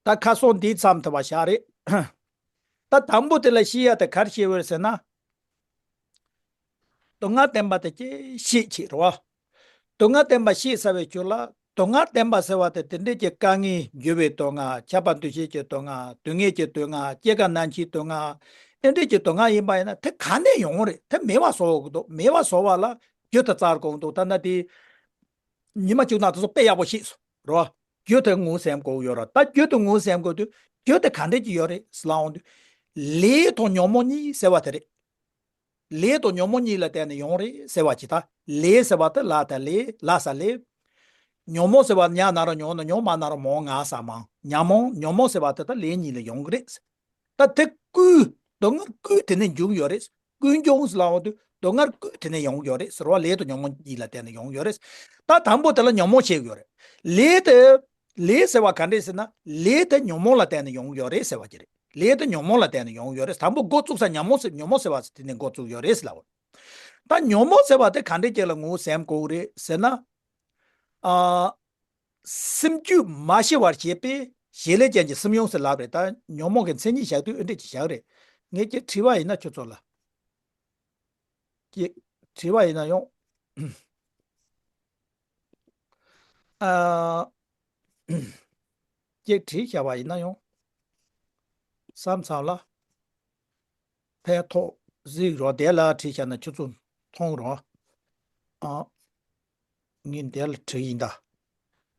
ད་ཁ་སང་འདིའི་མཚམས་དུ་བ་བཞག་རེད། ད་དང་པོ་དེ་ལ་ཤེས་ཡ་དེ་གར་ཤེས་བར་ཟེར་ན། སྡུག་བསྔལ་བདེན་པ་དེ་ཅི་ཤེས་ཆེད་རོ། སྡུག་བསྔལ་བདེན་པ་ཤེས་ཚར་བའི་ཆོས་ལ་སྡུག་བསྔལ་བདེན་པ་ཟེར་བ་དེ་དེ་འདྲས་ཀྱི་དཀའ་ངལ་འགྱུར་བའི་སྡུག་བསྔལ་ཁྱབ་པ་འདུ་ཤེས་ཀྱི་སྡུག་བསྔལ་སྡུག་བསྔལ་གྱི་སྡུག་བསྔལ་སྐྱེ་རྒ་ན་འཆིའི་སྡུག་བསྔལ་ཨེ་འདྲས་ཀྱི་སྡུག་བསྔལ་ཡིན་པ་ཡིན་ན་དེ་ག་ནས་ཡོང་རེད། དེ་མེད་པ་བཟོ་དགོས་འདུག་མེད་པ་བཟོ་བ་ལ་རྒྱུ་དེ་བཙལ་དགོས་འདུག་ད་ལྟ་དེ། ཉི་མ་བཅུ་ནང་དེ་ཚོ་དཔེ་ཡག་པོ་ཤེས་སོང་རོ། རྒྱུ་དེ་ངོས་ཟིན་དགོས་ཡོད་རེད། ད་རྒྱུ་དེ་ངོས་ཟིན་དགོས་དུས་རྒྱུ་དེ་ག་འདྲས་ཀྱི་ཡོད་རེད་ཟེར་ལབ་འོང་དུས། ལས་དང་ཉོན་མོངས་གཉིས་ཟེར་བ་དེ་རེད། ལས་དང་ཉོན་མོངས་གཉིས་ལ་བརྟེན་ནས་ཡོང་རེད་ཟེར་བ་ཅིག་ད་ལས་ཟེར་བ་དེ་ལ་ད་ལས་ལ་ས་ལས། ཉོན་མོངས་ཟེར་བ་ཉ་ན་རོ་ཉོ་ན་ཉོ་མ་ན་རོ་མོ་ང་ས་མང་ཉ་མོངས། ཉོན་མོངས་ཟེར་བ་དེ་ད་ལས་གཉིས་ལ་ཡོང་གི་རེད། ད་དེ་ཀུན། སྡུག་བསྔལ་ཀུན་དེ་ནས་འབྱུང་ཡོད་རེད། ཀུན་འབྱུང་ཟེར་ལབ་འོང་དུས་སྡུག་བསྔལ་ཀུན་དེ་ནས་ཡོང་གི་ཡོད་རེད་ཟེར་བ། ལས་དང་ཉོན་མོངས་གཉིས་ལ་བརྟེན་ནས་ཡོང་གི་ཡོད་རེད། ད་དང་པོ་དེ་ལ་ཉོན་མོངས་བཤད་ཀྱི་ཡོད་རེད། ལས་དེ། ལས་ཟེར་བ་ག་འདྲས་ཟེར་ན་ལས་དེ་ཉོན་མོངས་ལ་བརྟེན་ནས་ཡོང་གི་ཡོད་རེད་ཟེར་བ་ཅིག་རེད། ལས་དེ་ཉོན་མོངས་ལ་བརྟེན་ནས་ཡོང་གི་ཡོད་རེད། དང་པོ་འགོ་བཙུགས་ས་ཉོན་མོངས་ཟེར་ཉོན་མོངས་ཟེར་བ་དེ་ནས་འགོ་བཙུགས་ཡོད་རེད་ཟེར་ལབ་འོང་། ད་ཉོན་མོངས་ཟེར་བ་དེ་ག་འདྲས་ཅིག་ལ་ངོས་ཟིན་དགོས་རེད་ཟེར་ན། ཨ། སེམས་རྒྱུད་མ་ཞི་བར་བྱེད་པའི་བྱེད་ལས་ཅན་གྱི་སེམས་ཡོངས་སུ་ལབ་རེད། ད་ཉོན་མོངས་ཀྱི་མཚན་ཉིད་བཞག་དུས་ཨེ་འདྲས་ཀྱི་བཞག་རེད། ངས་ཀྱི་དྲི་བ་ཡིན་ན་ཁྱོད་ཚོ་ལ། ཀྱི་དྲི་བ་ཡིན་ན་ཡོང་། ཨ། ཀྱི་དྲིས་བཞག་པ་ཡིན་ན་ཡོང་། བསམ་ཚང་ལ། ཕན་ཐོགས་གཟིགས་རོགས། དེ་ལ་བྲིས་བཞག་ན་ཁྱོད་ཚོ་མཐོང་རོགས། ཨ། ངས་དེ་ལ་བྲིས་ཡིན་ད།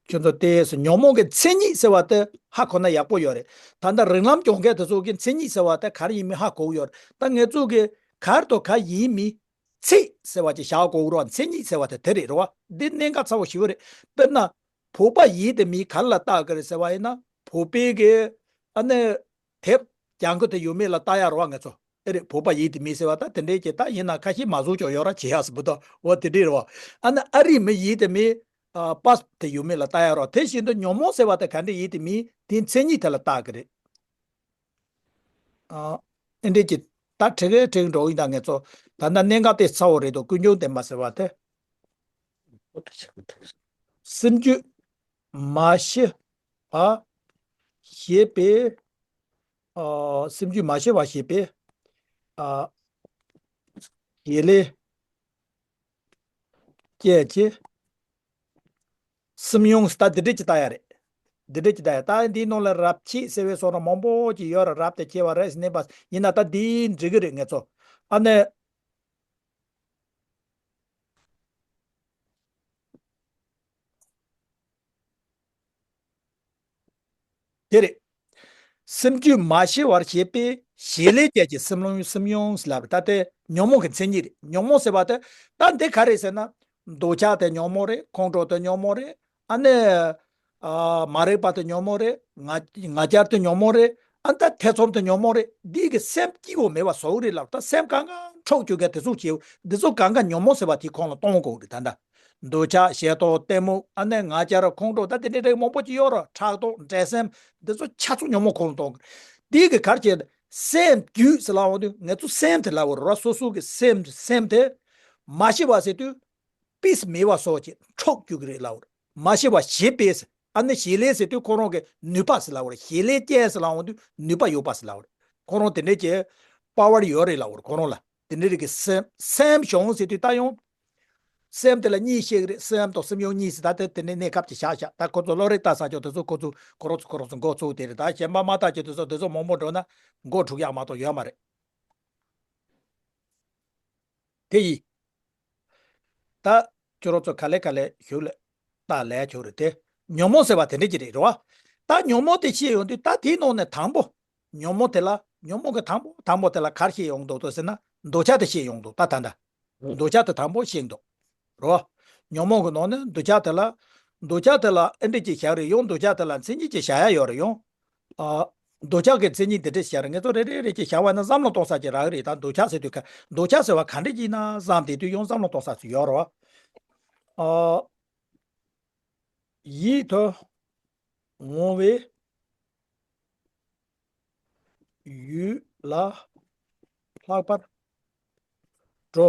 ཁྱོད་ཚོ་ལྟས་སུ་ཉོན་མོངས་ཀྱི་མཚན་ཉིད་ཟེར་བ་དེ་ཧ་གོ་ན་ཡག་པོ་ཡོད་རེད། ད་ལྟ་རིགས་ལམ་སྦྱོང་མཁན་དེ་ཚོ་གི་མཚན་ཉིད་ཟེར་བ་དེ་ག་རེ་ཡིན་མིན་ཧ་གོ་གི་ཡོད་རེད། ད་ངེད་ཚོ་གི་ག་རེ་དང་ག་རེ་ཡིན་མིན་ཚིག་ཟེར་བ་ཅིག་བཞག་དགོས་རེད་བ། མཚན་ཉིད་ཟེར་བ་དེ་དེ་རེད་རེད་བ། འདི་གནད་འགག་ཚ་བོ་ཞེ་པོ་རེད། དཔེར་ན། བོད་པ་ཡིན་དེ་མིན་ག་རེ་ལ་བལྟ་གི་རེད་ཟེར་བ་ཡིན་ན། བོད་པའི་གི་ཨ་ནི་དེབ་ལྗང་ཁུ་དེ་ཡོད་མེད་ལ་བལྟ་ཡ་རེད་བ། ངེད་ཚོ་ཨེ་རེད། བོད་པ་ཡིན་དེ་མིན་ཟེར་བ་ད་དེ་འདྲའི་གི་ད་ཡིན་ན་ཁ་ཤས་མ་བཟོ་ཀྱང་ཡོད་ར་བྱེད་ཡ་ཟེར་བུ་ད་འོ་དེ་འདྲའི་རེད་བ། ཨ་ནི་ཨ་རིའི་མི་ཡིན་དེ་མིན་ཨ་པཱས་དེ་ཡོད་མེད་ལ་བལྟ་ཡ་རེད་བ། དེ་བཞིན་དུ་ཉོན་མོངས་ཟེར་བ་དེ་ག་འདྲ་ཡིན་དེ་མིན་དེའི་མཚན་ཉིད་དེ་ལ་བལྟ་གི་རེད། ཨ། ཨེ་འདྲས་ཀྱི་ད་དྲི་གི་དྲི་གི་འགྲོ་གི་ཡིན་ད། ངེད་ཚོ་ད་ལྟ་གནད་འགག་དེ་ཚ་བོ་རེད་དོ། ཀུན་འབྱུང་བདེན་པ་ཟེར་བ་དེ། སེམས་རྒྱུད་མ་ཞི་བ་ཞེས་པའི། ཨ། སེམས་རྒྱུད་མ་ཞི་བ་ཞེས་པའི། ཨ། བྱེད་ལས་ཅན་གྱི་སེམས་ཡོངས་ད་འདི་འདྲས་ཀྱི་ལྟ་ཡ་རེད། འདི་འདྲས་ཀྱི་ལྟ་ཡ། ད་འདིའི་ནང་ལ་རབ་བྱེད་ཟེར་བའི་བཟོ་འདྲ་མང་པོ་ཅིག་ཡོད་ར། རབ་ཏུ་བྱེད་པ་རེད་ཟེར་ནས་པ་ཡིན་ན་ད་འདིའི་འགྲིག་གི་རེད། ངེད་ཚོ་ཨ་ནི། དེ་རེད། སེམས་རྒྱུད་མ་ཞི་བར་བྱེད་པའི་བྱེད་ལས་ཅན་གྱི་སེམས་ལུང་སེམས་ཡོངས་ལབ་ད་དེ་ཉོན་མོངས་ཀྱི་མཚན་ཉིད་རེད། ཉོན་མོངས་ཟེར་བ་དེ་ད་འདི་ག་རེད་ཟེར་ན། འདོད་ཆགས་དེ་ཉོན་མོངས་རེད། ཁོང་ཁྲོ་དེ་ཉོན་མོངས་རེད། ཨ་ནི། ཨ། མ་རིག་པ་དེ་ཉོན་མོངས་རེད། ང་ང་རྒྱལ་དེ་ཉོན་མོངས་རེད། ཨ་ནི་ད་ཐེ་ཚོམ་དེ་ཉོན་མོངས་རེད། འདི་གི་སེམས་སྐྱིད་པོ་མེད་པ་བཟོ་གི་རེད་ལབ། ད་སེམས་གང་ག་འཕྲོག་བཅུག་མཁན་དེ་ཚོ་བྱེད། འདི་ཚོ་གང་ག་ཉོན་མོངས་ཟེར་བ་དེའི་ཁོངས་ལ་གཏོང་དགོས་རེད་ད་ལྟ། འདོད་ཆགས་ཞེ་སྡང་གཏི་མུག་ཨ་ནི་ང་རྒྱལ་ཁོང་ཁྲོ་ད་དེ་འདྲའི་རིགས་མང་པོ་ཅིག་ཡོད་ར། ཕྲག་དོག་འགྲན་སེམས་འདི་ཚོ་ཆ་ཚང་ཉོན་མོངས་ཁོངས་ལ་གཏོང་གི། དེ་གི་གར་བྱས་སེམས་རྒྱུད་ཟེར་ལབ་འོང་དུས་ངེད་ཚོ་སེམས་དེ་ལབ་འོ་ར། སོ་སོ་གི་སེམས་སེམས་དེ་མ་ཤི་བ་ཟེར་དུས་པིས་མེད་པ་སོགས་ཀྱི་འཕྲོག་རྒྱུ་གི་རེད་ལབ་འོ་ར། མ་ཤི་བ་ཞེས་པས་ཟེར། ཨ་ནི་བྱེད་ལས་ཟེར་དུས་ཁོ་རང་གི་ནུས་པ་ཟེར་ལབ་འོ་ར། བྱེད་ལས་ཅན་ཟེར་ལབ་འོང་དུས་ནུས་པ་ཡོད་པ་ཟེར་ལབ་འོ་ར། ཁོ་རང་དེ་འདྲས་ཀྱི་པ་ཝར་ཡོད་རེད་ལབ་འོ་ར་ཁོ་རང་ལ། དེ་འདྲའི་རིགས་ཀྱི་སེམས་སེམས་བྱུང་ཟེར་དུས་ད་ཡང་། སེམས་དེ་ལ་གཉིས་བཤད་ཀྱི་རེད། སེམས་དང་སེམས་ཡོངས་གཉིས་ཟེར། ད་དེ་དེ་ནས་གནས་སྐབས་ཀྱི་བཞག་བཞག་ད་ཁོ་ཚོ་བློ་རིག་ལྟ་ས་ཆོག་དེ་ཚོ་ཁོ་ཚོ་ཁོ་རང་ཚོ་ཁོ་རང་ཚོ་འགོ་ཚུགས་དེ་རེད། ད་གཞན་པ་མ་ལྟ་ཀྱི་དེ་ཚོ་དེ་ཚོ་མང་པོ་འགྲོ་ན་འགོ་འཁྲུག་ཡག་མ་གཏོགས་ཡོད་མ་རེད། དེ་ཡིན། ད་ཁྱོད་རང་ཚོ་ག་ལེ་ག་ལེ་ཞུགས་ལ་ད་ལས་ཆོག་རེད་དེ། ཉོན་མོངས་ཟེར་བ་དེ་འདྲ་ཅིག་རེད་རེད་བ། ད་ཉོན་མོངས་དེ་ཤེས་ཡོང་དུས་ད་དེའི་ནང་ནས་དང་པོ། ཉོན་མོངས་དེ་ལ་ཉོན་མོངས་ཀྱི་དང་པོ་དང་པོ་དེ་ལ་ག་རེ་ཤེས་ཡོང་འདུག་ཟེར་ན་འདོད་ཆགས་དེ་ཤེས་ཡོང་འདུག་ད་ད་ད། འདོད་ཆགས་དེ་དང་པོ་ཤེས་འདུག་རོ། ཉོན་མོངས་ཀྱི་ནང་ནས་འདོད་ཆགས་དེ་ལ། འདོད་ཆགས་དེ་ལ་ཨེ་འདྲ་ཅིག་བཞག་རེད་ཡོང་། འདོད་ཆགས་དེ་ལ་མཚན་ཉིད་ཅིག་བཞག་ཡ་ཡོད་རེད་ཡོང་། ཨ། འདོད་ཆགས་ཀྱི་མཚན་ཉིད་འདི་འདྲ་བཞག་རེད། ངེད་ཚོ་རེ་རེ་རེ་ཅིག་བཞག་པ་ན་བསམ་བློ་གཏོང་ས་ཅིག་རག་གི་རེད། ད་འདོད་ཆགས་ཟེར་དུས་ག་འདོད་ཆགས་ཟེར་བ་ག་འདྲ་ཅིག་ཡིན་ན་བསམ་བསྡད་དུས་ཡང་བསམ་བློ་གཏོང་ས་ཅིག་ཡོད་རེད་བ། ཨ། ཡིད་དུ་འོང་བའི་ཡུལ་ལ་ལྷག་པར་སྤྲོ་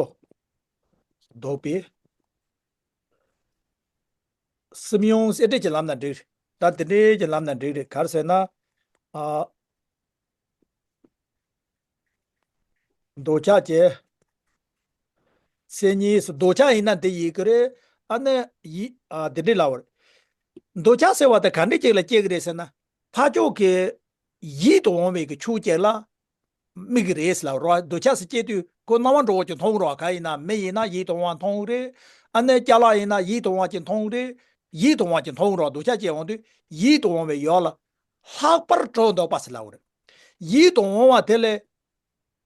འདོད་པའི་སེམས་ཡོངས་ཨེ་འདྲ་ཅིག་ལབ་ན་འགྲིག་རེད། ད་དེ་འདྲ་ཅིག་ལབ་ན་འགྲིག་རེད། ག་རེ་ཟེར་ན། ཨ། འདོད་ཆགས་ཀྱི་མཚན་ཉིད་སུ་འདོད་ཆགས་ཡིན་ན་འདི་ཡིན་གྱི་རེད། ཨ་ནི་ཡིད་ཨ་འདི་འདྲ་ལབ་པ་རེད། འདོད་ཆགས་ཟེར་བ་དེ་ག་འདྲ་ཅིག་ལ་སྐྱེ་གི་རེད་ཟེར་ན། ཕར་ཕྱོགས་ཀྱི་ཡིད་དུ་འོང་བའི་གི་ཆོས་ཅིག་ལ་དམིགས་ཀྱི་རེད་ཟེར་ལབ་པ་རེད། འདོད་ཆགས་སུ་སྐྱེ་དུས་ཁོ་སྣང་བ་འགྲོ་བ་ཅིག་མཐོང་གི་རེད་བ། ག་ཡིན་ན་མི་ཡིན་ན་ཡིད་དུ་འོང་བ་མཐོང་གི་རེད། ཨ་ནི་ཅ་ལག་ཡིན་ན་ཡིད་དུ་འོང་བ་ཅིག་མཐོང་གི་རེད། ཡིད་དུ་འོང་བ་ཅིག་མཐོང་རོགས། འདུག་ཆ་བྱས་འོང་དུས་ཡིད་དུ་འོང་བའི་ཡུལ་ལ་ལྷག་པར་སྤྲོ་འདོགས་པ་ཟེར་ལབ་རེད། ཡིད་དུ་འོང་བ་དེ་ལས་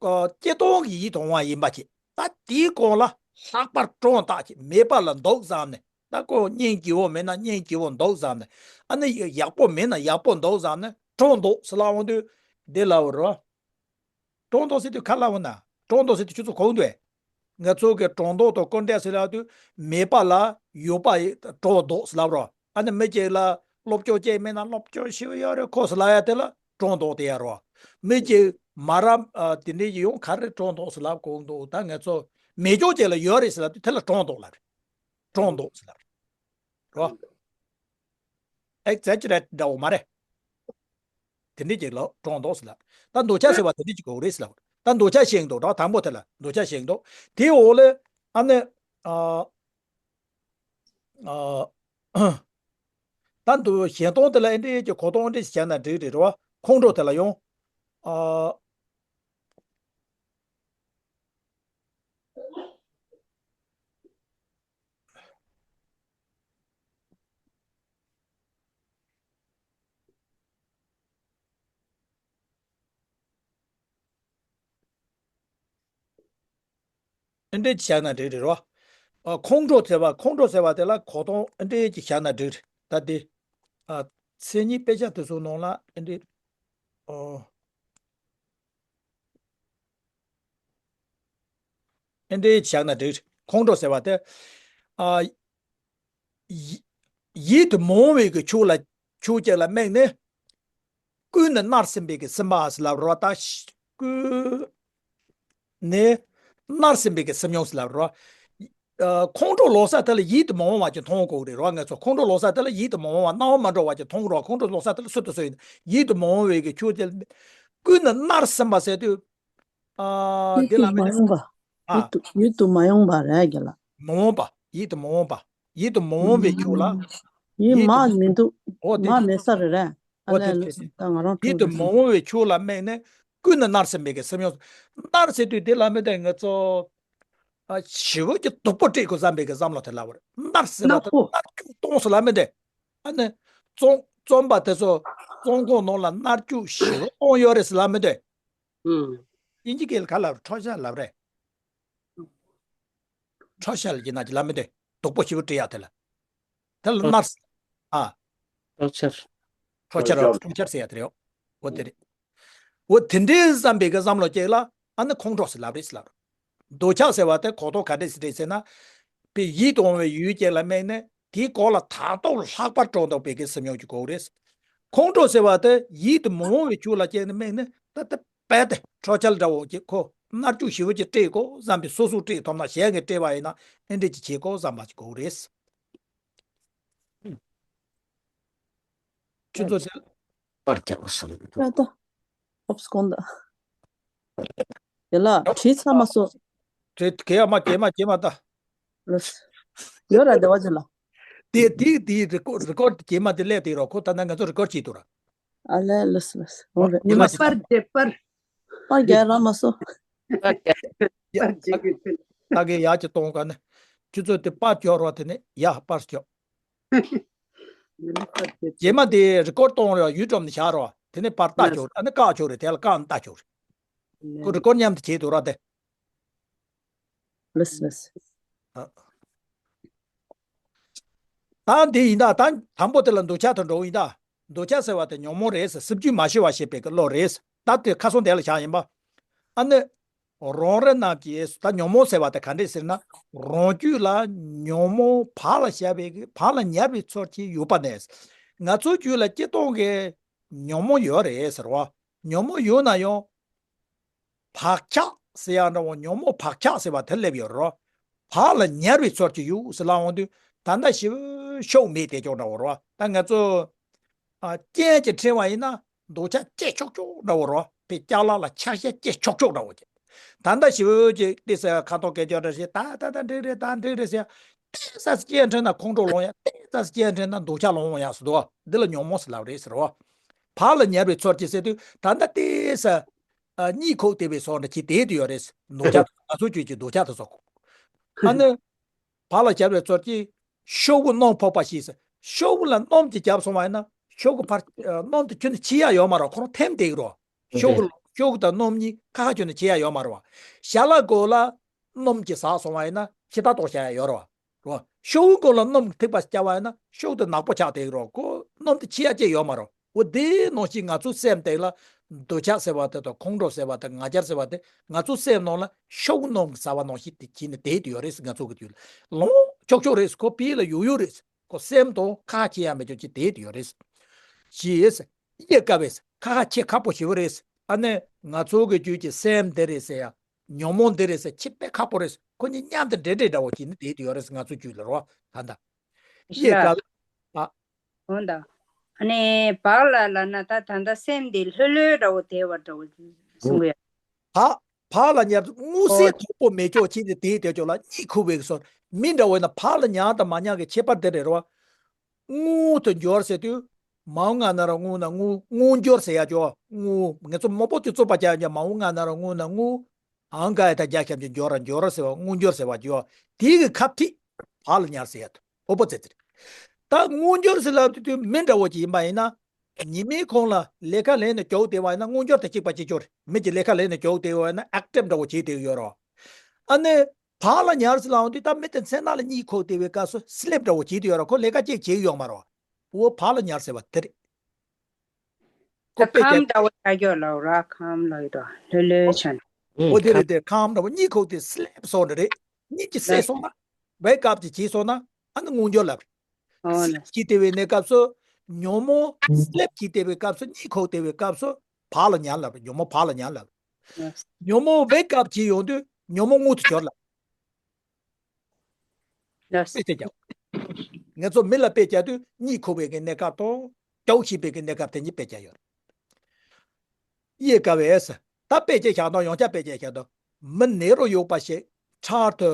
ཨ་སྤྱིར་བཏང་གི་ཡིད་དུ་འོང་བ་ཡིན་པ་བྱས། ད་དེའི་སྐོར་ལ་ལྷག་པར་སྤྲོ་བཏགས་བྱས། མེད་པ་ལ་འདོགས་བསམ་ནས། ད་ཁོ་སྙིང་རྗེ་བོ་མེད་ན་སྙིང་རྗེ་བོ་འདོགས་བསམ་ནས། ཨ་ནི་ཡག་པོ་མེད་ན་ཡག་པོ་འདོགས་བསམ་ནས་སྤྲོ་འདོགས་ཟེར་ལབ་འོང་དུས་འདི་ལབ་རོགས། སྤྲོ་འདོགས་ཟེར་དུས་ག་ལབ་འོང་ན། སྤྲོ་འདོགས་ཟེར་དུས་ཁྱོད་ཚོ་གོ་འདུག་གས། ང་ཚོ་གི་སྤྲོ་འདོགས་དང་སྐུར་འདེབས་ཟེར་ལབ་དུས་མེད་པ་ལ་ཡོད་པ་སྤྲོ་འདོགས་ཟེར་ལབ་རོགས། ཨ་ནི་མི་གཅིག་ལ་སློབ་སྦྱོང་ཅིག་མེད་ན་སློབ་སྦྱོང་ཞིག་ཡོད་རེད་ཁོ་ཟེར་ལབ་ཡ་དེ་ལ་སྤྲོ་འདོགས་དེ་ཡ་རོགས། མི་གཅིག་མ་རབས་ཨ་དེ་འདྲའི་ཡོང་ག་རེ་སྤྲོ་འདོགས་ཟེར་ལབ་གོ་འདུག་ད་ང་ཚོ་མེད་སྦྱོང་ཅིག་ལ་ཡོད་རེད་ཟེར་ལབ་དུས་དེ་ལ་སྤྲོ་འདོགས་ལབ་རེད། སྤྲོ་འདོགས་ཟེར་ལབ་རེད་རོགས། ཨེག་ཛེ་ཇེ་རེཊ་འདྲ་བོ་མ་རེད། དེ་འདྲས་ཅིག་ལ་སྤྲོ་འདོགས་ཟེར་ལ། ད་འདོད་ཆགས་ཟེར་བ་དེ་འདྲས་ཅིག་གོ་རེད་ཟེར་ལ། ད་འདོད་ཆགས་ཤེས་འདུག་རོགས། དང་པོ་དེ་ལ་འདོད་ཆགས་ཤེས་འདུག་དེའི་འོག་ལ་ཨ་ནི་ཨ་ཨ་ད་འདུག་གཞན་སྟོང་དེ་ལ་ཨེ་འདྲས་ཀྱི་གོ་སྟོང་ཨེ་འདྲས་ཤིག་བྱས་ན་འགྲིག་རེད་རོགས། ཁོང་ཁྲོ་དེ་ལ་ཡང་ཨ། ཨེ་འདྲས་ཅིག་བཞག་ན་འགྲིག་རེད་རོ། ཨ་ཁོང་ཁྲོ་ཟེར་བ་ཁོང་ཁྲོ་ཟེར་བ་དེ་ལ་གོ་སྟོང་ཨེ་འདྲས་ཅིག་བཞག་ན་འགྲིག་རེད། ད་དེ་ཨ་མཚན་ཉིད་དཔེ་ཆ་དེ་ཚོ་ནང་ལ་ཨེ་འདྲས་ཨོ། ཨེ་འདྲའི་བཞག་ན་འགྲིག་ཁོང་ཁྲོ་ཟེར་བ་དེ། ཨ། ཡི་ཡིད་དུ་མི་འོང་བའི་གི་ཕྱོགས་ལ་ཕྱོགས་གཅིག་ལ་དམིགས་ནས། ཀུན་ནས་མནར་ཟིན་པའི་གི་སེམས་པ་ཟེར་ལབ་རོ། ད་ཀུན་ནས་མནར་ཟིན་པའི་གི་སེམས་མྱོང་ཟེར་ལབ་རོ། ཨ་ཁོང་ཁྲོ་ལོག་ས་དེ་ལ་ཡིད་དུ་མི་འོང་བ་ཅིག་མཐོང་དགོས་རེད་རོ། ང་ཚོ་ཁོང་ཁྲོ་ལོག་ས་དེ་ལ་ཡིད་དུ་མི་འོང་བ་སྣང་བ་མ་འགྲོ་བ་ཅིག་མཐོང་རོ། ཁོང་ཁྲོ་ལོག་ས་དེ་ལ་སུ་དང་སུ་ཡིན་ཡིད་དུ་མི་འོང་བའི་གི་ཕྱོགས་དེ་ཀུན་ནས་མནར་ཟིན་པ་ཟེར་དུས། ཨ་ཡིད་འདི་དུ་ལ་མ་མེད་ན་ཡོང་བ། ཨ། ཡིད་དུ་ཡིད་དུ་མ་ཡོང་བ་རེད་རྒན་ལགས། མ་འོངས་པ། ཡིད་དུ་མ་འོངས་པ། ཡིད་དུ་མ་འོང་བའི་ཁྱོད་ལ། ཡིད་ཡིད་དུ་མ་མི་འདུག་འོ་དེ་མ་དེ་མེད་ས་རེད་རེད། ཨ་འོ་དེ་ལས་དེ་ལོས་དེ་ད་ང་རང་ཡིད་དུ་ཐུག་མ་འོང་བའི་ཁྱོད་ལ་དམིགས་ནས་ཀུན་ནས་མནར་ཟིན་པའི་གི་སེམས་མྱོང་། མནར་ཟེར་དུས་དེ་ལ་མེད་དེ་ང་ཚོ། ཨ་ཞེ་པོ་ཅིག་སྡུག་པོ་སྤྲད་དགོས་བསམ་པའི་གི་བསམ་བློ་དེ་ལ་བར་མནར་ཟེར་བ་དེ་མནར་སྐྱུག་གཏོང་ཟེར་ལ་མེད་དེ། ཨ་ནི་བཙོན་བཙོན་པ་དེ་ཚོ་བཙོན་ཁང་ནང་ལ་མནར་སྐྱུག་ཞེ་པོ་གཏོང་ཡོད་རེད་ཟེར་ལ་མེད་དེ། ཨུམ། དབྱིན་ཇི་སྐད་ལ་ག་ལབ་ཊོར་ཅར་ལབ་རེད། ཊོར་ཅར་ལབ་ཀྱི་ན་ཅི་ལབ་མི་འདུག་སྡུག་པོ་ཞེ་པོ་སྤྲད་ཡ་དེ་ལ། དེ་ལ་མནར། ཨ། ཊོར་ཅར། ཊོར་ཅར་ཊོར་ཅར་ཟེར་ཡ་དེ་རེད། འོ་དེ་རེད། འོ་དེ་འདྲའི་བསམ་པའི་གི་བསམ་བློ་ཅིག་ལ་ཨ་ནི་ཁོང་ཁྲོ་ཟེར་ལབ་རེད་ཟེར་ལབ། འདོད་ཆགས་ཟེར་བ་དེ་གོ་རྟོགས་ག་འདྲས་ཟེར་རེད་ཟེར་ན། དཔེ་ཡིད་དུ་འོང་བའི་ཡུལ་ཅིག་ལ་དམིགས་ནས་དེའི་སྐོར་ལ་དག་ཐོག་ལྷག་པར་སྤྲོ་འདོགས་པའི་གི་སེམས་མྱོང་ཅིག་དགོས་རེད། ཁོང་ཁྲོ་ཟེར་བ་དེ་ཡིད་དུ་མི་འོང་བའི་ཆོས་ལ་དཔྱད་ནས་དམིགས་ནས་ད་ལྟ་རྦད་དེ་ཁྲོ་ཆལ་འདྲ་བོ་ཅིག་ཁོ་མནར་གཅོད་ཞེ་པོ་ཅིག་སྤྲད་དགོས་བསམ་པའི་སོ་སོ་སྤྲད་ཐུབ་ན་གཞན་གྱིས་སྤྲད་པ་ཡིན་ན་ཨེ་འདྲས་ཅིག་བྱེད་དགོས་བསམ་པ་ཅིག་དགོས་རེད། ཁྱོད་ཚོ་ཚེ། པར་རྒྱག་སོང་། ད་ལྟ། ཨོབ་སི་ཀོན་ད། དེ་ལ་བྲིས་ཚར་མ་སོང་། བྲིས་གས་ཡ་མ་གས་མ་གས་མ་ད། ལོས། ཡོད་ར་བདེ་བ་ཅན་ལ། དེ་དེ་དེ་རི་ཀོ་རི་ཀོར་གས་མ་དེ་ལས་དེ་རོ་ཁོ་ད་ན་ང་ཚོ་རི་ཀོར་བྱེད་དུ་ར། ཨ་ལས་ལོས་ལོས། འོ་རེད། ཉི་མ་ཞིག་པར་རྒྱག་པར། པར་རྒྱག་ར་མ་སོང་། པར་རྒྱག་གི་ཕུལ། ད་གས་ཡག་ཅིག་གཏོང་ག་ནས། ཁྱོད་ཚོ་དེ་པར་རྒྱག་རོགས་དེ་ནས་ཡ་པར་རྒྱག་རྗེས་མ་དེ་རི་ཀོར་གཏོང་རེད་ཡུ་ཊུབ་ནས་བཞག་རོགས། དེ་ནས་པར་ལྟ་ཆོག་རེད། ཨ་ནི་བཀག་ཆོག་རེད། དེ་ལ་བཀག་ནས་ལྟ་ཆོག་རེད། ཁོ་རི་ཀོར་མཉམ་དུ་བྱེད་དུ་ར་དེ། ལགས་ལགས། ཨ། ད་འདི་ཡིན་ད་ད་དང་པོ་དེ་ལ་འདོད་ཆགས་དང་འགྲོ་ཡིན་ད། འདོད་ཆགས་ཟེར་བ་དེ་ཉོན་མོངས་རེད་ཟེར། སྲིད་རྒྱུད་མ་ཤེས་པ་ཞེས་པའི་བློ་རེད་ཟེར། ད་དེ་ཁ་སང་དེ་ལ་བཞག་ཡིན་པ། ཨ་ནི། རང་རེ་རྣམས་ཀྱིས་ད་ཉོན་མོངས་ཟེར་བ་དེ་ག་འདྲས་ཟེར་ན། རང་རྒྱུད་ལ་ཉོན་མོངས་བག་ལ་ཞ་བའི་གི་བག་ལ་ཉལ་བའི་ཚུལ་གྱིས་ཡོད་པ་ནས། ང་ཚོའི་རྒྱུད་ལ་སྤྱིར་བཏང་གི་ཉོན་མོངས་ཡོད་རེད་ཟེར་བ། ཉོན་མོངས་ཡོད་ན་ཡང་། བག་ཆགས་ཟེར་ཡག་འདྲ་བོ་ཉོན་མོངས་བག་ཆགས་ཟེར་བ་དེ་སླེབས་ཡོད་རེད། བག་ལ་ཉལ་བའི་ཚུལ་གྱིས་ཡོད་ཟེར་ལབ་འོང་དུས་ད་ལྟ་ཞེ་པོ་ཤུགས་མེད་དེ་ཅོག་འདྲ་བོ་རེད། ད་ང་ཚོ་ཨ་རྐྱེན་གྱིས་འཕྲེང་བ་ཡིན་ན་འདོད་ཆགས་སྐྱེ་ཆོག་ཆོག་འདྲ་བོ་རེད། དཔེ་ཅ་ལག་ལ་ཆ་ཤས་སྐྱེ་ཆོག་ཆོག་འདྲ་བོ་ཅིག་ད་ལྟ་ཞེ་པོ་ཅིག་ཏོག་ཙམ་ཁ་ཐོག་སྐད་ཅོག་འདྲ་ཞིག་ད་ད་ད་འགྲིག་རེད་ད་འགྲིག་རེད་ཟེར། ཏོག་ཙམ་རྐྱེན་འཕྲེང་ན་ཁོང་ཁྲོ་ལངས་ཡ། ཏོག་ཙམ་རྐྱེན་འཕྲེང་ན་འདོད་ཆགས་ལངས་ཡ་ཟེར་དུས་འདི་ལ་ཉོན་མོངས་ཟེར་ལབ་རེད་ཟེར་བ། བག་ལ་ཉལ་བའི་ཚུལ་གྱིས་ཟེར་དུས་ད་ལྟ་ཏོག་ཙམ། ཨ་གཉིད་ཁུག་བསྡད་པའི་བཟོ་འདྲ་ཅིག་བསྡད་དུ་ཡོད་རེད། འདོད་ཆགས་ང་ཚོ་ཁྱོད་ཀྱི་འདོད་ཆགས་དེ་ཚོ། ཨ་ནི། བག་ལ་ཉལ་བའི་ཚུལ་གྱིས་ཤོག་བུ་སྣ་ཕོག་པ་ཞིག་ཟེར། ཤོག་གུ་ལ་སྣུམ་ཅིག་བརྒྱབ་སོང་བ་ཡིན་ན་ཤོག་གུ་ཕར་ཨ་སྣུམ་དེ་ཁྱོན་ནས་ཕྱིས་ཡ་ཡོད་མ་རེད། ཁོ་རང་ཐིམ་བསྡད་ཀྱི་རེད། ཤོག་གུ་ཤོག་གུ་དང་སྣུམ་གཉིས་ཁ་ཁ་ཁྱོན་ནས་ཕྱིས་ཡ་ཡོད་མ་རེད་བ། ཞལ་ལག་མགོ་ལ་སྣུམ་གྱིས་ཟགས་སོང་བ་ཡིན་ན་ཕྱི་ལྟ་རྟོག་བྱ་ཡ་ཡོད་རེད་བ། རེད་བ། ཤོག་གུ་མགོ་ལ་སྣུམ་ཐིགས་པ་བརྒྱབ་པ་ཡིན་ན་ཤོག་གུ་དེ་ནག་པོ་ཆགས་བསྡད་ཀྱི་རེད། ཁོ་སྣུམ་དེ་ཕྱིས་ཡ་ཅིག་ཡོད་མ་རེད། འོ་དེ་ནང་བཞིན་ང་ཚོའི་སེམས་དེ་ལ་འདོད་ཆགས་ཟེར་བ་དེ་དང་ཁོང་ཁྲོ་ཟེར་བ་དང་ང་རྒྱལ་ཟེར་བ་དེ་ང་ཚོའི་སེམས་ནང་ལ་ཤོག་གུ་སྣུམ་གྱིས་ཟགས་པ་ནང་བཞིན་དེ་བྱས་ནས་བསྡད་དེ་ཡོད་རེད། ང་ཚོ་གི་དུས་ལ་ལོང་ཆོག་ཆོག་རེད། ཁོ་ཕྱི་ལ་ཡོད་ཡོད་རེད། ཁོ་སེམས་དང་ཁ་ཁ་ཁྱེར་ཡ་མེད་ཅོག་ཅིག་བསྡད་དེ་ཡོད་རེད། ཞེས་ཡེ་དཀའ་བས་ཁ་ཁ་ཁྱེར་ཁག་པོ་ཞེ་པོ་རེད། ཨ་ནི་ང་ཚོ་གི་རྒྱུད་ཀྱི་སེམས་འདི་རེད་ཟེར་ཡ། ཉོན་མོངས་འདི་རེད་ཟེར་ཁྱེར་དཔེ་ཁག་པོ་རེད། ཁོ་གཉིས་མཉམ་དུ་འདྲེས་འདྲེས་འདྲ་བོ་བྱས་ནས་བསྡད་དེ་ཡོད་རེད། ང་ཚོ་རྒྱུད་ལ་རོ་ད་ལྟ། ཡེ་ལ། དཀའ་བས། ཨ། འོ་ད། ཨ་ནི་བག་ལ་ལབ་ན་ད་ད་ལྟ་སེམས་འདི་ལྷོད་ལྷོད་འདྲ་བོ་བསྡད་པ་འདྲ་བོ་གསུང་གི་ཡ། བག་བག་ལ་ཉལ་དུས་སྔུ་ཨོ། སའི་དོགས་པ་མེད་ཅོག་ཅིག་ནས་དེའི་དེ་ཅོག་ལ་གཉིད་ཁུག་པའི་སོར་མི་འདྲ་བོ་ཡིན་ན། བག་ལ་ཉལ་དང་མ་ཉལ་གྱི་ཁྱད་པར་དེ་རེད་རོ། སྔུ་དུ་འགྱུར་ཟེར་དུས། མའོ་ང་ན་རོ་སྔུ་ན་སྔུ། སྔུ་འགྱུར་ཟེར་ཡ་ཅོག་སྔུ། ངེད་ཚོ་མོ་པོ་དུ་བཙུགས་པ་རྒྱག་ཡ་མའོ་ང་ན་རོ་སྔུ་ན་སྔུ། ཨང་ག་ཡ་ད་རྒྱ་ཁྱབ་ཀྱི་འགྱུར་ར་འགྱུར་ར་ཟེར་བ་སྔུ་འགྱུར་ཟེར་བ་ཅོག་དེའི་གི་ཁ་ཐིག་བག་ལ་ཉལ་ཟེར་ཡ་དུ་ཨོ་པོ་ཙེ་ཙེ་རེད། ད་སྔུ་འགྱུར་ཟེར་ལབ་དུས་དུས་མི་འདྲ་བོ་ཅིག་ཡིན་པ་ཡིན་ན། ཉི་མའི་གུང་ལ་ལས་ཀ་ལས་ནས་རྒྱུགས་བསྡད་པ་ཡིན་ན་སྔུ་འགྱུར་དང་གཅིག་པ་གཅིག་རྐྱང་རེད། མི་གིས་ལས་ཀ་ལས་ནས་རྒྱུགས་བསྡད་པ་ཡིན་ན་ཨེག་ཊིབ་འདྲ་བོ་བྱེད་བསྡད་ཡོད་རེད། ཨ་ནི་བག་ལ་ཉལ་ཟེར་ལབ་དུས་ད་མི་དེ་མཚན་ནང་ལ་གཉིད་ཁུག་བསྡད་པའི་སྐབས་སུ་སི་ལིབ་འདྲ་བོ་བྱེད་བསྡད་ཡོད་རེད། ཁོ་ལས་ཀ་ཅིག་བྱེད་ཡོད་མ་རེད། འོ་བག་ལ་ཉལ་ཟེར་བ་དེ་རེད། ཁོ་ད་དཔེ་ཁམ་རྒྱག་འདྲ་བོ་ཆགས་ཀྱོག་ལབ་ར། ཁམ་ལབ་ཡོད་དོ་ལྷོད་ལྷོད་ཆགས་ནས། འོ་དེ་རེད། དེ་ཁམ་འདྲ་བོ་གཉིད་ཁུག་དེ་སི་ལིབ་སོང་འདྲ་རེད། གཉིད་ཀྱི་སད་སོང་ན། ཝེག་ཨབ་ཀྱི་བྱས་སོང་ན་ཨ་ནི་སྔུ་འགྱུར་ལབ་རེད། ཨོ་སི་ལིབ་ལ། བྱས་བསྡད་པའི་གནས་སྐབས་སུ། ཉོན་མོངས་སི་ལིབ་བྱས་བསྡད་པའི་སྐབས་སུ་གཉིད་ཁུག་བསྡད་པའི་སྐབས་སུ་བག་ལ་ཉལ་ལབ་རེད། ཉོན་མོངས་བག་ལ་ཉལ་ལབ་རེད། ལགས། ཉོན་མོངས་ཝེག་ཨབ་བྱས་ཡོང་དུས་ཉོན་མོངས་སྔུ་དུ་འགྱུར་ལབ། ལགས། དཔེ་ཆ་རྒྱག་ངེད་ཚོ་མི་ལ་དཔེ་བྱ་དུས་གཉིད་ཁུག་པའི་གི་གནས་སྐབས་དང་རྒྱུགས་བཞིན་པའི་གི་གནས་སྐབས་དེ་གཉིས་དཔེ་བྱ་ཡོད་རེད། ཡེ་དཀའ་བས། ད་དཔེ་ཆ་བཞག་དང་ཡང་བསྐྱར་དཔེ་ཆ་བཞག་དང་། མི་ནད་རོ་ཡོད་པ་ཞིག་འཕྲལ་དུ་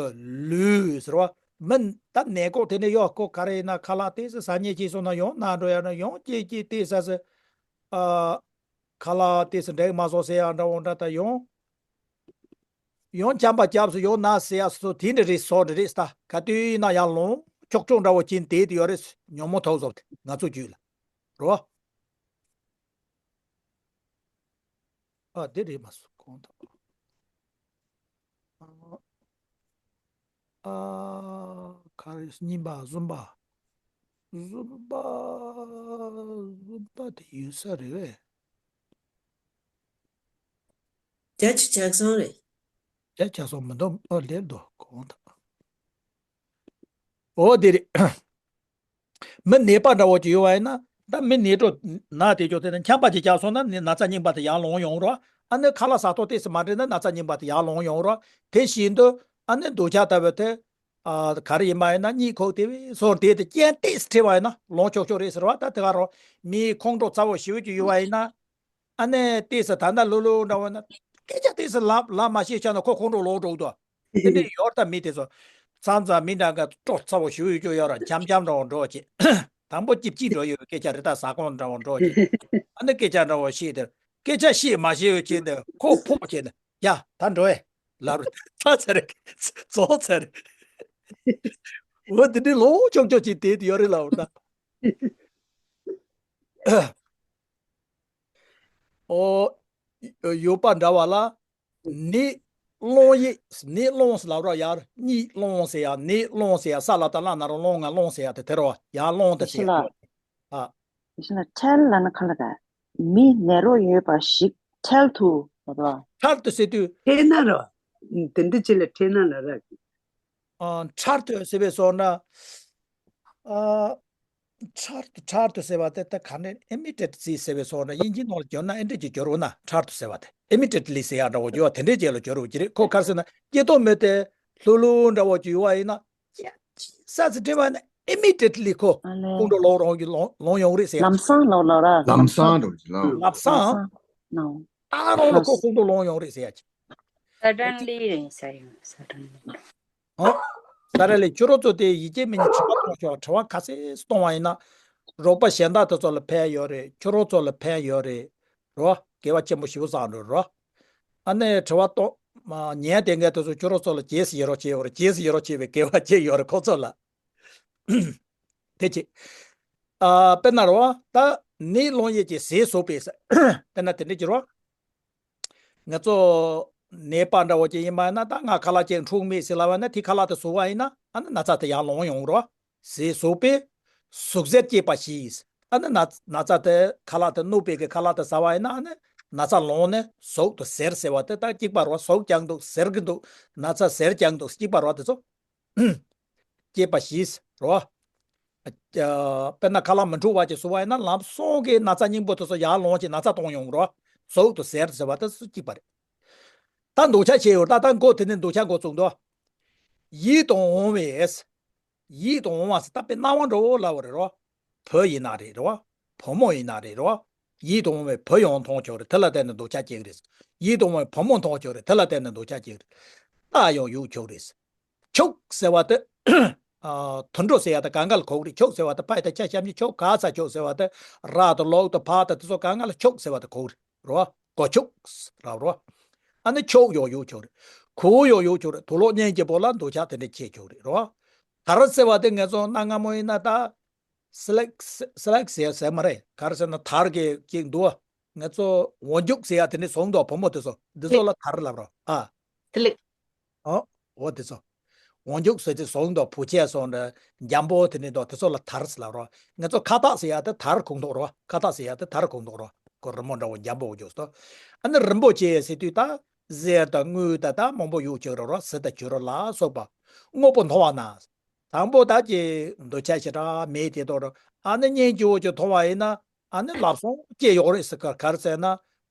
ལུས་ཟེར་བ། མི་ད་ནད་འགོག་དེ་ནས་ཡོད་ཁོ་ག་རེ་ཡིན་ན་ཁ་ལག་དེ་སི་ཟ་ཉེས་ཀྱིས་སོང་ན་ཡང་ན་འགྲོ་ཡ་ན་ཡང་ཀྱེ་ཀྱེ་དེ་ས་སི། ཨ། ཁ་ལག་དེ་སི་འགྲིག་མ་སོང་ཟེར་ཡ་འདྲ་བོ་འདྲ་ད་ཡང་། ཡང་ཆམ་པ་བརྒྱབ་སོང་ཡང་ན་ཟེར་ཡ་སོ་དེ་འདྲ་རེད་སོ་འདྲ་རེད་ད། ག་དུས་ཡིན་ན་ཡང་ལོང་ཆོག་ཆོག་འདྲ་བོ་ཅིག་བསྡད་དེ་ཡོད་རེད། ཉོན་མོངས་ཐོག་སོ་དེ་ང་ཚོ་རྒྱུད་ལ། རོ། ཨ་དེ་རེད་མ་སོང་གོང་དང་། ཨ། ཨ། ག་རེ་གཉིས་པ་གསུམ་པ། གསུམ་པ། གསུམ་པ་དེ་ཡོད་ས་རེད་པས། བརྒྱ་ཆ་བརྒྱ་སོང་རེད། བརྒྱ་ཆ་སོང་མི་འདུག་ཨོ་ལེབ་འདུག་གོང་དང་། ཨོ་དེ་རེད། མི་ནད་པ་འདྲ་བོ་ཅིག་ཡོད་པ་ཡིན་ན། ད་མི་ནད་འགྲོ་ན་དེ་ཅོག་དེ་ནི་ཆམ་པ་ཅིག་བརྒྱབ་སོང་ན་ནི་ན་ཚ་རྙིང་པ་དེ་ཡར་ལོང་ཡོང་རོགས། ཨ་ནི་ཁ་ལག་ཟ་ཐོག་ཏོག་ཙམ་མ་འདྲེས་ན་ན་ཚ་རྙིང་པ་དེ་ཡར་ལོང་ཡོང་རོགས། དེ་བཞིན་དུ་ཨ་ནི་འདོད་ཆགས་ལྟ་བུ་དེ། ཨ། ག་རེ་ཡིན་པ་ཡིན་ན་གཉིད་ཁུག་དེ་བས་སོང་དེ་དེ་རྐྱེན་ཏོག་ཙམ་འཕྲད་པ་ཡིན་ན་ལོང་ཆོག་ཆོག་རེད་ཟེར་བ། ད་དེ་ག་རོ་མིའི་ཁོང་ཁྲོ་ཚ་བོ་ཞེ་པོ་ཅིག་ཡོད་པ་ཡིན་ན། ཨ་ནི་ཏོག་ཙམ་ད་ལྟ་ལོ་ལོ་འདྲ་བོ་ན་སྐད་ཆ་ཏོག་ཙམ་ལབ་ལབ་མ་ཤེས་ཆ་ན་ཁོ་ཁོང་ཁྲོ་ལོག་འགྲོ་གི་འདུག་དེ་འདྲ་ཡོད་ད། མི་དེ་ཚོ་མཚམས་མཚམས་མི་འདྲ་འགའ་སྤྲོ་ཚ་བོ་ཞེ་པོ་ཡོད་ཅོག་ཡོད་ར། འཇམ་འཇམ་འདྲ་བོ་འགྲོ་བྱེད། དང་པོ་སྐྱིད་སྐྱིད་འགྲོ་ཡོད་པའི་སྐད་ཆ་རེད། ད་ཟ་ཁང་འདྲ་བོ་འགྲོ་བྱེད། ཨ་ནི་སྐད་ཆ་འདྲ་བོ་བཤད་དེ་སྐད་ཆ་བཤད་མ་ཤེས་ཡོད་ཅེས་དེ་ཁོ་ཕོག་བྱེད་ནས་ཡ་ད་འགྲོ་ཨེ་ལབ་རེད། ཚ་ཚ་རེད། ཚོགས་ཚ་རེད། འོ་དེ་འདྲའི་ལོང་ཆོག་ཆོག་ཅིག་དེ་ཡོད་རེད་ལབ་ད། ཨོ། ཡོད་པ་འདྲ་བ་ལ། ནད་སློང་ཡིག་ནད་སློང་ཟེར་ལབ་རོགས་ཡར། གཉིད་སློང་ཟེར་ཡ། ནད་སློང་ཟེར་ཡ། ས་ལ་ད་ལ་ན་རོ་སློང་ང་སློང་ཟེར་ཡ་དེ་དེ་རོ་ཡར་སློང་དེ་ཟེར་ཡ། ཨ། ཡེ་ཤེས་ལགས་འཕྲལ་ལབ་ན་ག་ལ་ག་མི་ནད་རོ་ཡོད་པ་ཞིག་འཕྲལ་དུ་ལབ་རོ། འཕྲལ་དུ་ཟེར་དུས། འཕྲལ་ན་རོ། དེ་འདྲ་ཅིག་ལ་འཕྲལ་ན་ལབ་ར། ཨ། འཕྲལ་དུ་ཟེར་བའི་སོགས་ན། ཨ། འཕྲལ་དུ་འཕྲལ་དུ་ཟེར་བ་དེ་ད་ག་ནས་ཨི་མི་ཌི་ཡེ་ཊི་ལི་ཟེར་བའི་སོགས་ན་དབྱིན་ཇིའི་ནང་ལ་བསྒྱུར་ན་ཨེ་འདྲ་ཅིག་བསྒྱུར་འོ་ན། འཕྲལ་དུ་ཟེར་བ་དེ་ཨི་མི་ཌི་ཡེ་ཊི་ལི་ཟེར་ཡག་འདྲ་བོ་བསྒྱུར་བ་དེ་འདྲའི་རྗེས་ལ་བསྒྱུར་རོ་ཅི་རེད། ཁོ་ག་རེ་ཟེར་ན་སྐྱེ་ཐོག་མེད་དེ་ལྷུ་ལྷུ་འདྲ་བོ་ཅིག་ཡོད་བ་ཡིན་ན། ས་ཚིགས་འདྲེན་པ་ན་ཨི་མི་ཌི་ཡེ་ཊི་ལི་ཁོ་ཁོང་ཁྲོ་ལོག་རང་གི་ལོང་ལོང་ཡོང་རེད་ཟེར་ཡག་ལམ་སང་ལོག་ལོག་ར། ལམ་སང་འགྲོ་གི་ལམ། ལམ་སང་། ལམ་སང་ནོ། ཨ་རང་ལ་ཁོ་ཁོང་ཁྲོ་ལོང་ཡོང་རེད་ཟེར་ཡག་ཅིག Suddenly རེད་ཟེར་ཡོང་། Suddenly ཨོ། ད་རེས་ལས་ཁྱོད་རང་ཚོ་དེ་ཡི་གེ་མི་ཉིད་དྲི་བ་གཏོང་ཤོག་དྲི་བ་ག་ཚད་གཏོང་བ་ཡིན་ན། རོགས་པ་གཞན་དག་དེ་ཚོ་ལ་ཕན་ཡོད་རེད། ཁྱོད་རང་ཚོ་ལ་ཕན་ཡོད་རེད། རོ། དགེ་བ་ཆེན་པོ་ཞེ་པོ་བསགས་འགྲོ་རོ། ཨ་ནི་དྲི་བ་གཏོང་། མ་ཉན་དེ་འགའ་དེ་ཚོ་ཁྱོད་རང་ཚོ་ལ་རྗེས་སུ་ཡི་རང་བྱེད་ཡོད་རེད། རྗེས་སུ་ཡི་རང་བྱེད་པའི་དགེ་བ་ཅིག་ཡོད་རེད་ཁོ་ཚོ་ལ། དེ་ཅི། ཨ་དཔེར་ན་རེད་བ། ད་ནད་སློང་ཡས་ཀྱི་ཟས་བཟོ་བས་ཟེར། དཔེར་ན་དེ་འདྲ་ཅིག་རེད་བ། ང་ཚོ་ནད་པ་འདྲ་བོ་ཅིག་ཡིན་པ་ན། ད་ང་ཁ་ལག་ཅིག་འཁྲུག་མེད་ཟེར་ལབ་པ་ན། དེ་ཁ་ལག་དེ་ཟོས་པ་ཡིན་ན། ཨ་ནི་ན་ཚ་དེ་ཡར་ལངས་ཡོང་རེད་བ། ཟས་བཟོ་བས་ཟུག་གཟེར་སྐྱེད་པ་ཞིག། ཨ་ནི་ན་ན་ཚ་དེ་ཁ་ལག་དེ་གནོད་པའི་གི་ཁ་ལག་དེ་ཟ་བ་ཡིན་ན། ཨ་ནི་ན་ཚ་ལངས་ནས་ཟུག་དང་གཟེར་ཟེར་བ་དེ་ད་གཅིག་པ་རེད་བ། ཟུག་ཀྱང་འདུག་གཟེར་གྱི་འདུག་ན་ཚ་གཟེར་ཀྱང་འདུག་གཅིག་པ་རེད་བ། དེ་ཚོ་སྐྱེད་པ་ཞིག་རེད་བ། ཨ། དཔེར་ན་ཁ་ལག་མི་འཁྲུག་པ་ཅིག་བཟོས་པ་ཡིན་ན། ལམ་སང་གི་ན་ཚ་སྙིང་པོ་དེ་ཚོ་ཡར་ལངས་ཀྱི་ན་ཚ་གཏོང་ཡོང་རེད་བ། ཟུག་དང་གཟེར་ཟེར་བ་དེ་ཚོ་གཅིག་པ་རེད། ད་འདོད་ཆགས་བྱས་ཡོད། ད་ད་མགོ་དེ་ནས་འདོད་ཆགས་འགོ་བཙུགས་འདུག་ཡིད་དུ་འོང་བའི། ཡིད་དུ་འོང་བ་ཟེར་ད་དཔེ་སྣང་བ་འདྲ་བོ་ལབ་པ་རེད་རོ། བུ་ཡིན་ན་རེད་རོ། བུ་མོ་ཡིན་ན་རེད་རོ། ཡིད་དུ་འོང་བའི་བུ་ཡང་མཐོང་ཆོག་རེད། དེ་ལ་བརྟེན་ནས་འདོད་ཆགས་སྐྱེ་གི་རེད། ཡིད་དུ་འོང་བའི་བུ་མོ་མཐོང་ཆོག་རེད། དེ་ལ་བརྟེན་ནས་འདོད་ཆགས་སྐྱེ་གི་རེད། རྟགས་ཡང་ཡོད་ཆོག་རེད། འཁྱུག་ཟེར་བ་དེ། ཨ། དུད་འགྲོ་ཟེར་ཡ་དེ་གང་ག་ལ་གོ་གི་རེད། འཁྱུག་ཟེར་བ་དེ་ཕ་ཡི་དེ་ཆ་ཤམ་གྱི་འཁྱུག་ག་ས་འཁྱུག་ཟེར་བ་དེ། ར་དང་ལོག་དང་ཕ་དང་དེ་ཚོ་གང་ག་ལ་འཁྱུག་ཟེར་བ་དེ་གོ་གི་རེད་རོ། སྒོ་འཁྱུག་ལབ་རོ། ཨ་ནི་འཁྱུག་ཡང་ཡོད་ཆོག་རེད། ཁུ་ཡང་ཡོད་ཆོག་རེད། དུག་ལོག་གཉན་གྱི་བུ་ལ་འདོད་ཆགས་དེ་འདྲ་སྐྱེ་ཆོག་རེད་རོ། དར་ཟེར་བ་དེ་ང་ཚོ་གནའ་སྔ་མོ་ཡིན་ན་ད། སི་ལེག་སི་ལེག་ཟེར་ཟེར་མ་རེད། ག་རེ་ཟེར་ན་དར་གྱི་ཅིག་འདུག་ང་ཚོ་འོ་འཇུག་ཟེར་ཡ་དེ་འདྲ་བཟོ་འདུག་བུ་མོ་དེ་ཚོ། འདི་ཚོ་ལ་དར་ལབ་རོ། ཨ། སི་ལེག་ཨོ། འོ་དེ་ཚོ། འོ་འཇུག་ཟེར་དེ་བཟོ་འདུག་བུ་ཆས་སོགས་འདྲ། འཇམ་པོ་དེ་འདྲ་འདུག་དེ་ཚོ་ལ་དར་ཟེར་ལབ་རོ། ང་ཚོ་ཁ་བཏགས་ཟེར་ཡ་དེ་དར་གོང་ཐོག་རོ། ཁ་བཏགས་ཟེར་ཡ་དེ་དར་གོང་ཐོག་རོ། ཁོ་རི་མོ་འདྲ་བོ་འཇམ་པོ་འཇུག་སོ། ཨ་ནི་རིན་པོ་ཆེ་ཟེར་དུས་ད་གཟེར་དང་དངུལ་དང་ད་མང་པོ་ཡོད་ཆོག་རོ། གཟི་དང་བྱུ་རུ་ལ་སོགས་པ། དངོས་པོ་མཐོང་བ་ན། དང་པོ་ད་ཀྱི་འདོད་ཆགས་ཞེ་དྲག་མེད་དེ་དོ་རོ། ཨ་ནི་གཉེན་གྱི་འོ་ཅོ་མཐོང་བ་ཡིན་ན། ཨ་ནི་ལག་ཟུང་སྐྱེ་ཡོང་རེད་ཟེར། ག་ག་རེ་ཟེར་ན།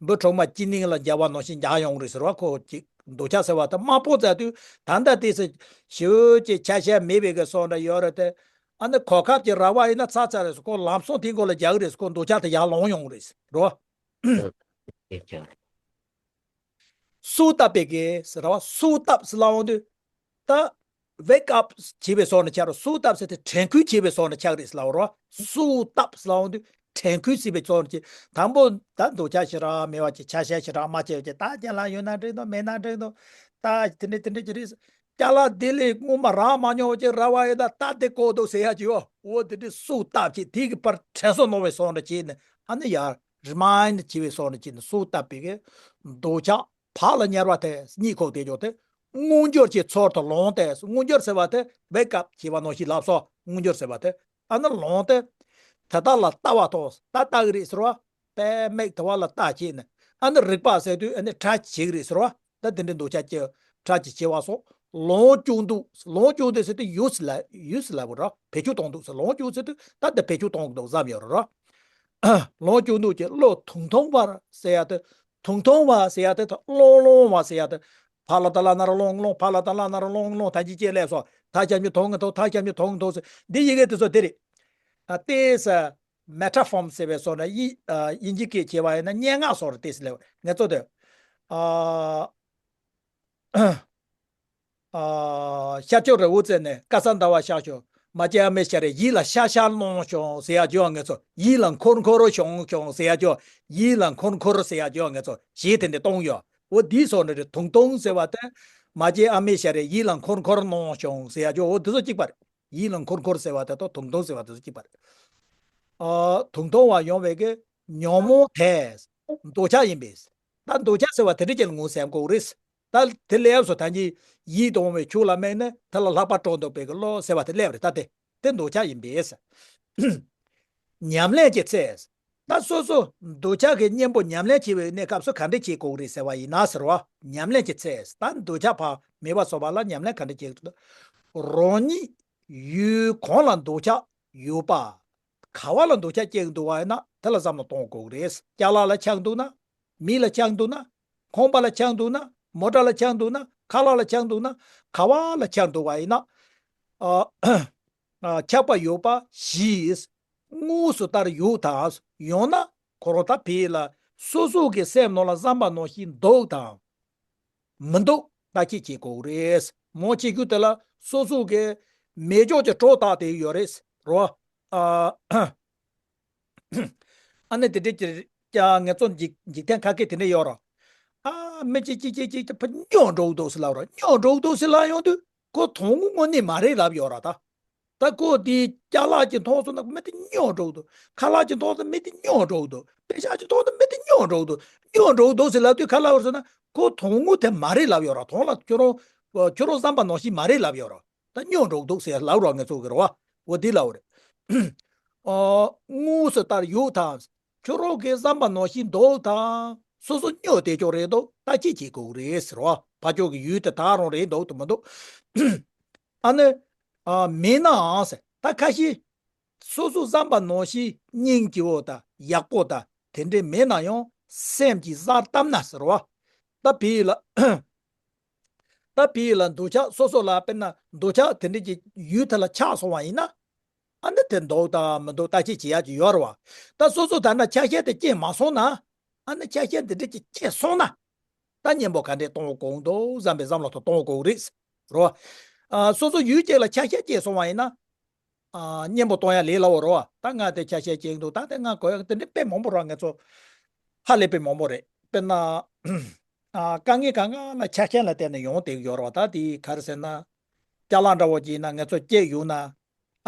འབུ་གྲོག་མ་སྤྱི་ནིང་ལ་འཇགས་པ་ནང་བཞིན་འཇགས་ཡོང་རེད་ཟེར་བ། ཁོ་ཅིག་འདོད་ཆགས་ཟེར་བ་དེ་དམར་པོ་བཙལ་དུས་ད་ལྟ་དེ་ཟེར་ཞེ་པོ་ཅིག་ཆ་ཤས་མེད་པའི་གི་སོགས་འདྲ་ཡོད་རེད་དེ། ཨ་ནི་གོ་སྐབས་ཀྱི་རག་པ་ཡིན་ན་ཚར་ཚར་རེད་ཟེར། ཁོ་ལམ་སང་དེའི་མགོ་ལ་རྒྱག་གི་རེད་ཟེར། ཁོ་འདོད་ཆགས་དེ་ཡར་ལངས་ཡོང་རེད་ཟེར་རོ། སུ་བཏབ་པའི་གི་ཟེར་བ། སུ་བཏབ་ཟེར་ལབ་འོང་དུས། ད་wake up བྱེད་པའི་སོགས་ནས་ཆགས་རོ། སུ་བཏབ་ཟེར་དེ་དྲན་སྐུལ་བྱེད་པའི་སོགས་ནས་ཆགས་རེད་ཟེར་ལབ་རོ། སུ་བཏབ་ཟེར་ལབ་འོང་དུས་དྲན་སྐུལ་བྱེད་པའི་སོགས་ནས་ཆགས། དང་པོ་ད་འདོད་ཆགས་ཞེ་དྲག་མེད་པ་ཅིག་ཆ་ཤས་ཞེ་དྲག་མ་བྱས་པ་ཅིག་ད་ཅ་ལག་ཡོད་ན་འགྲིག་འདུག་མེད་ན་འགྲིག་འདུག་ད་དེ་འདྲ་དེ་འདྲ་ཅིག་རེད། ཅ་ལག་དེ་ལས་སྔོན་མ་རག་མ་མྱོང་བ་ཅིག་རག་པ་ཡིན་ན་ད་དེ་དགོས་འདུག་ཟེར་ཡ་ཅིག་ཡོད། འོ་དེ་འདྲ་སུ་བཏབ་ཅིག་དེ་གི་བར་དྲན་གསོ་གནང་བའི་སོགས་འདྲ་བྱས་ནས། ཨ་ནི་ཡར་remind བྱེད་པའི་སོགས་འདྲ་བྱས་ནས་སུ་བཏབ་པའི་གི་འདོད་ཆགས་བག་ལ་ཉལ་བ་དེ་གཉིད་ཁུག་དེ་ཅོག་དེ་མངོན་གྱུར་གྱི་ཚུལ་དུ་ལོངས་ཏེ། མངོན་གྱུར་ཟེར་བ་དེ་wake up བྱེད་པ་ནང་བཞིན་ལབ་སོ། མངོན་གྱུར་ཟེར་བ་དེ་ཨ་ནི་ལོངས་ཏེ། དེ་དག་ལ་ལྟ་བ་དང་། ད་ལྟ་གི་རེད་ཟེར་བ། པད་མིག་དེ་བ་ལ་ལྟ་བྱས་ནས། ཨ་ནི་རེག་པ་ཟེར་དུས་ཨ་ནི་touch བྱེད་ཀྱི་རེད་ཟེར་བ། ད་དེ་འདྲའི་འདོད་ཆགས་ཀྱི་touch བྱེད་པ་སོགས། ལོངས་སྤྱོད་འདུག་ལོངས་སྤྱོད་འདུག་ཟེར་དུས་use ལ་use ལབ་པ་ར། བེད་སྤྱོད་གཏོང་འདུག་ཟེར། ལོངས་སྤྱོད་ཟེར་དུས་ད་དེ་བེད་སྤྱོད་གཏོང་གི་འདུག་བསམ་ཡོད་ར། ལོངས་སྤྱོད་འདུག་ཀྱི་བློ་ཐུང་ཐུང་བ་ཟེར་ཡ་དེ། ཐུང་ཐུང་བ་ཟེར་ཡ་དེ་ད་བློང་བློང་བ་ཟེར་ཡ་དེ། ཕར་ལ་ད་ལ་ན་ར་བློང་བློང་། ཕར་ལ་ད་ལ་ན་ར་བློང་བློང་། ད་ཅི་ཅེས་ལས་སོ། ད་ཞབས་ཀྱུ་ཐོང་ཐོང་། ད་ཞབས་ཀྱུ་ཐོང་ཐོང་ཟེར། འདི་ཡི་གེ་དེ་ཚོ་དེ་རེད། ད་ལྟའི་ས་metaphor ཟེར་བའི་སོགས་ནས་དབྱིན་ཨ་དབྱིན་ཇི་སྐད་བྱས་པ་ཡིན་ན་སྙན་ངག་སོགས་རེད་དེ་ཟེར་ལབ། ངས་ཚོ་དེ་ཨ་ཨ་ཤར་ཕྱོགས་རི་བོ་རྩེ་ནས་ཀ་ས་ཟླ་བ་ཤར་བྱུང་། མ་སྐྱེས་ཨ་མའི་ཞལ་རས་ཡིད་ལ་ཤར་ཤར་གནང་བྱུང་ཟེར་ཡ་ཅོ། ངས་ཚོ་ཡིད་ལ་འཁོར་འཁོར་བྱུང་བྱུང་ཟེར་ཡ་ཅོ། ཡིད་ལ་འཁོར་འཁོར་ཟེར་ཡ་ཅོ། ངས་ཚོ་གཞས་དེ་འདྲ་གཏོང་ཡོད། འོ་འདིའི་སོགས་ནི་རེད། ཐུང་ཐུང་ཟེར་བ་དེ། མ་སྐྱེས་ཨ་མའི་ཞལ་རས་ཡིད་ལ་འཁོར་འཁོར་གནང་བྱུང་ཟེར་ཡ་ཅོ། འོ་འདི་ཚོ་གཅིག་པ་རེད། ཡིད་ལ་འཁོར་འཁོར་ཟེར་བ་དེ་དང་ཐུང་ཐུང་ཟེར་བ་དེ་ཚོ་གཅིག་པ་རེད། ཨ་ཐུང་ཐུང་བ་ཡོང་བའི་གི་ཉོན་མོངས་དེ་འདོད་ཆགས་ཡིན་པས། ད་འདོད་ཆགས་ཟེར་བ་དེ་འདྲ་ཅིག་ལ་ངོས་ཟིན་དགོས་རེད། ད་དེ་ལས་སུ་ད་གིན་ཡིད་དུ་འོང་བའི་ཆོས་ལ་དམིགས་ནས་དེ་ལ་ལྷག་པར་སྤྲོ་འདོད་པའི་གི་བློ་ཟེར་བ་དེ་སླེབས་རེད། ད་དེ་དེ་འདོད་ཆགས་ཡིན་པས། ཉམས་ལེན་གྱི་ཚེ། ད་སོ་སོ་འདོད་ཆགས་ཀྱི་གཉེན་པོ་ཉམས་ལེན་བྱེད་པའི་གནས་སྐབས་སུ་ག་འདྲ་བྱེད་དགོས་རེད་ཟེར་བ་ཡིན་ན་ཟེར་བ། ཉམས་ལེན་གྱི་ཚེ། ད་འདོད་ཆགས་ཕར་མེད་པ་བཟོ་བ་ལ་ཉམས་ལེན་ག་འདྲ་བྱེད་དགོས། རང་ཉིད་ཡུལ་གང་ལ་འདོད་ཆགས་ཡོད་པ། ག་བ་ལ་འདོད་ཆགས་སྐྱེ་གི་འདུག་བ་ཡིན་ན་དེ་ལ་བསམ་བློ་གཏོང་དགོས་རེད། ཅ་ལག་ལ་ཆགས་འདུག་ན། མི་ལ་ཆགས་འདུག་ན། ཁང་པ་ལ་ཆགས་འདུག་ན། མོ་ཊ་ལ་ཆགས་འདུག་ན། ཁ་ལག་ལ་ཆགས་འདུག་ན། ག་བ་ལ་ཆགས་འདུག་བ་ཡིན་ན། ཨ། ཨ། ཆགས་པ་ཡོད་པ་ཞིག་དངོས་སུ་ལྟར་ཡོད་དམ། ཡང་ན་ཁོ་རང་ད་ཕི་ལ་སོ་སོ་གི་སེམས་ནང་ལ་བསམ་པ་ནང་བཞིན་འདུག་དམ། མི་འདུག་བརྟག་དཔྱད་བྱེད་དགོས་རེད། མང་ཆེ་ཤོས་དེ་ལ་སོ་སོ་གི་མེད་ཕྱོགས་ཀྱི་གྲོགས་བཏགས་ཏེ་ཡོད་རེད་རོ། ཨ། ཨ་ནི་དེ་འདྲ་ཅིག་ཀྱང་ངེད་ཚོ་འཇིག་འཇིག་རྟེན་ཁ་སྐད་དེ་འདྲ་ཡོད་རོ། ཨ་མི་གཅིག་གཅིག་གཅིག་གཅིག་ཕ་སྨྱོ་འགྲོ་གི་འདུག་ཟེར་ལབ་རོ། སྨྱོ་འགྲོ་གི་འདུག་ཟེར་ལབ་ཡོང་དུས་ཁོ་དོན་དངོས་དངོས་གནས་མ་རེད་ལབ་ཡོད་ར་ད། ད་ཁོ་དེ་ཅ་ལག་ཅིག་མཐོང་སོང་ན་མི་དེ་སྨྱོ་འགྲོ་གི་འདུག་ཁ་ལག་ཅིག་མཐོང་སོང་ན་མི་དེ་སྨྱོ་འགྲོ་གི་འདུག་པེ་ཤག་ཅིག་མཐོང་སོང་ན་མི་དེ་སྨྱོ་འགྲོ་གི་འདུག་སྨྱོ་འགྲོ་གི་འདུག་ཟེར་ལབ་དུས་ག་ལབ་རེད་ཟེར་ན། ཁོ་དོན་དངོས་དེ་མ་རེད་ལབ་ཡོད་ར། དོན་ལ་ཁྱོད་རང་ཁྱོད་རང་བསམ་པ་ནང་བཞིན་མ་རེད་ལབ་ཡོད་ར། ད་སྨྱོ་འགྲོ་གི་འདུག་ཟེར་ལབ་ར། ངས་ཚོ་གི་རེད་བ། འོ་དེ་ལབ་རེད། ཨ། དངོས་སུ་ལྟར་ཡོད་དམ། ཁྱོད་རང་གི་བསམ་པ་ནང་བཞིན་འདུག་དམ། སོ་སོ་སྨྱོ་བསྡད་ཀྱོག་རེད་འདུག་བརྟག་དཔྱད་བྱེད་དགོས་རེད་ཟེར་བ། ཕར་ཕྱོགས་ཀྱི་ཡུལ་དེ་ད་རུང་རེད་འདུག་དམ་མི་འདུག་ཨ་ནི། ཨ། མེད་ནའང་ཟེར། ད་ཁ་ཤས་སོ་སོ་བསམ་པ་ནང་བཞིན་སྙིང་རྗེ་བོ་དང་ཡག་པོ་དང་དེ་འདྲས་མེད་ན་ཡང་སེམས་ཀྱིས་གཟར་བཏབ་ན་ཟེར་བ། ད་བོད་ཡིག་ལ། ད་བོད་ཡིག་ལ་འདོད་ཆགས། སོ་སོ་ལ་དཔེར་ན་འདོད་ཆགས་དེ་འདྲས་ཀྱི་ཡུལ་དེ་ལ་ཆགས་སོང་བ་ཡིན་ན། ཨ་ནི་དེ་འདུག་དང་མི་འདུག་བརྟག་དཔྱད་བྱེད་ཡག་ཅིག་ཡོད་རེད་བ། ད་སོ་སོ་ད་ན་ཆ་ཤས་དེ་སྐྱེས་མ་སོང་ན། ཨ་ནི་ཆ་ཤས་འདི་འདྲས་ཀྱི་སྐྱེས་སོང་ན། ད་གཉེན་པོ་ག་འདྲས་གཏོང་དགོས་འདུག་བསམ་པའི་བསམ་བློ་དང་གཏོང་དགོས་རེད། རེད་བ། ཨ། སོ་སོ་ཡུལ་གཅིག་ལ་ཆ་ཤས་སྐྱེས་སོང་བ་ཡིན་ན། ཨ། གཉེན་པོ་གཏོང་ཡ་ལས་སླ་བོ་རེད་བ། ད་ང་དེ་ཆ་ཤས་སྐྱེས་འདུག་ད་དེ་ང་དགོས་ཡ་དེ་འདྲ་དཔེ་མང་པོ་རེད་བ། ང་ཚོ་ཧ་ལས་པའི་མང་པོ་རེད། དཔེར་ན། ཨ། དཀའ་ངལ་གང་ག་ལ་ཆ་ཤས་ལ་བརྟེན་ནས་ཡོང་བསྡད་ཀྱི་ཡོད་རེད་བ། ད་དེ་ག་རེ་ཟེར་ན། ཅ་ལག་འདྲ་བོ་ཅིག་ཡིན་ན་ང་ཚོ་སྐྱེས་ཡོང་ན།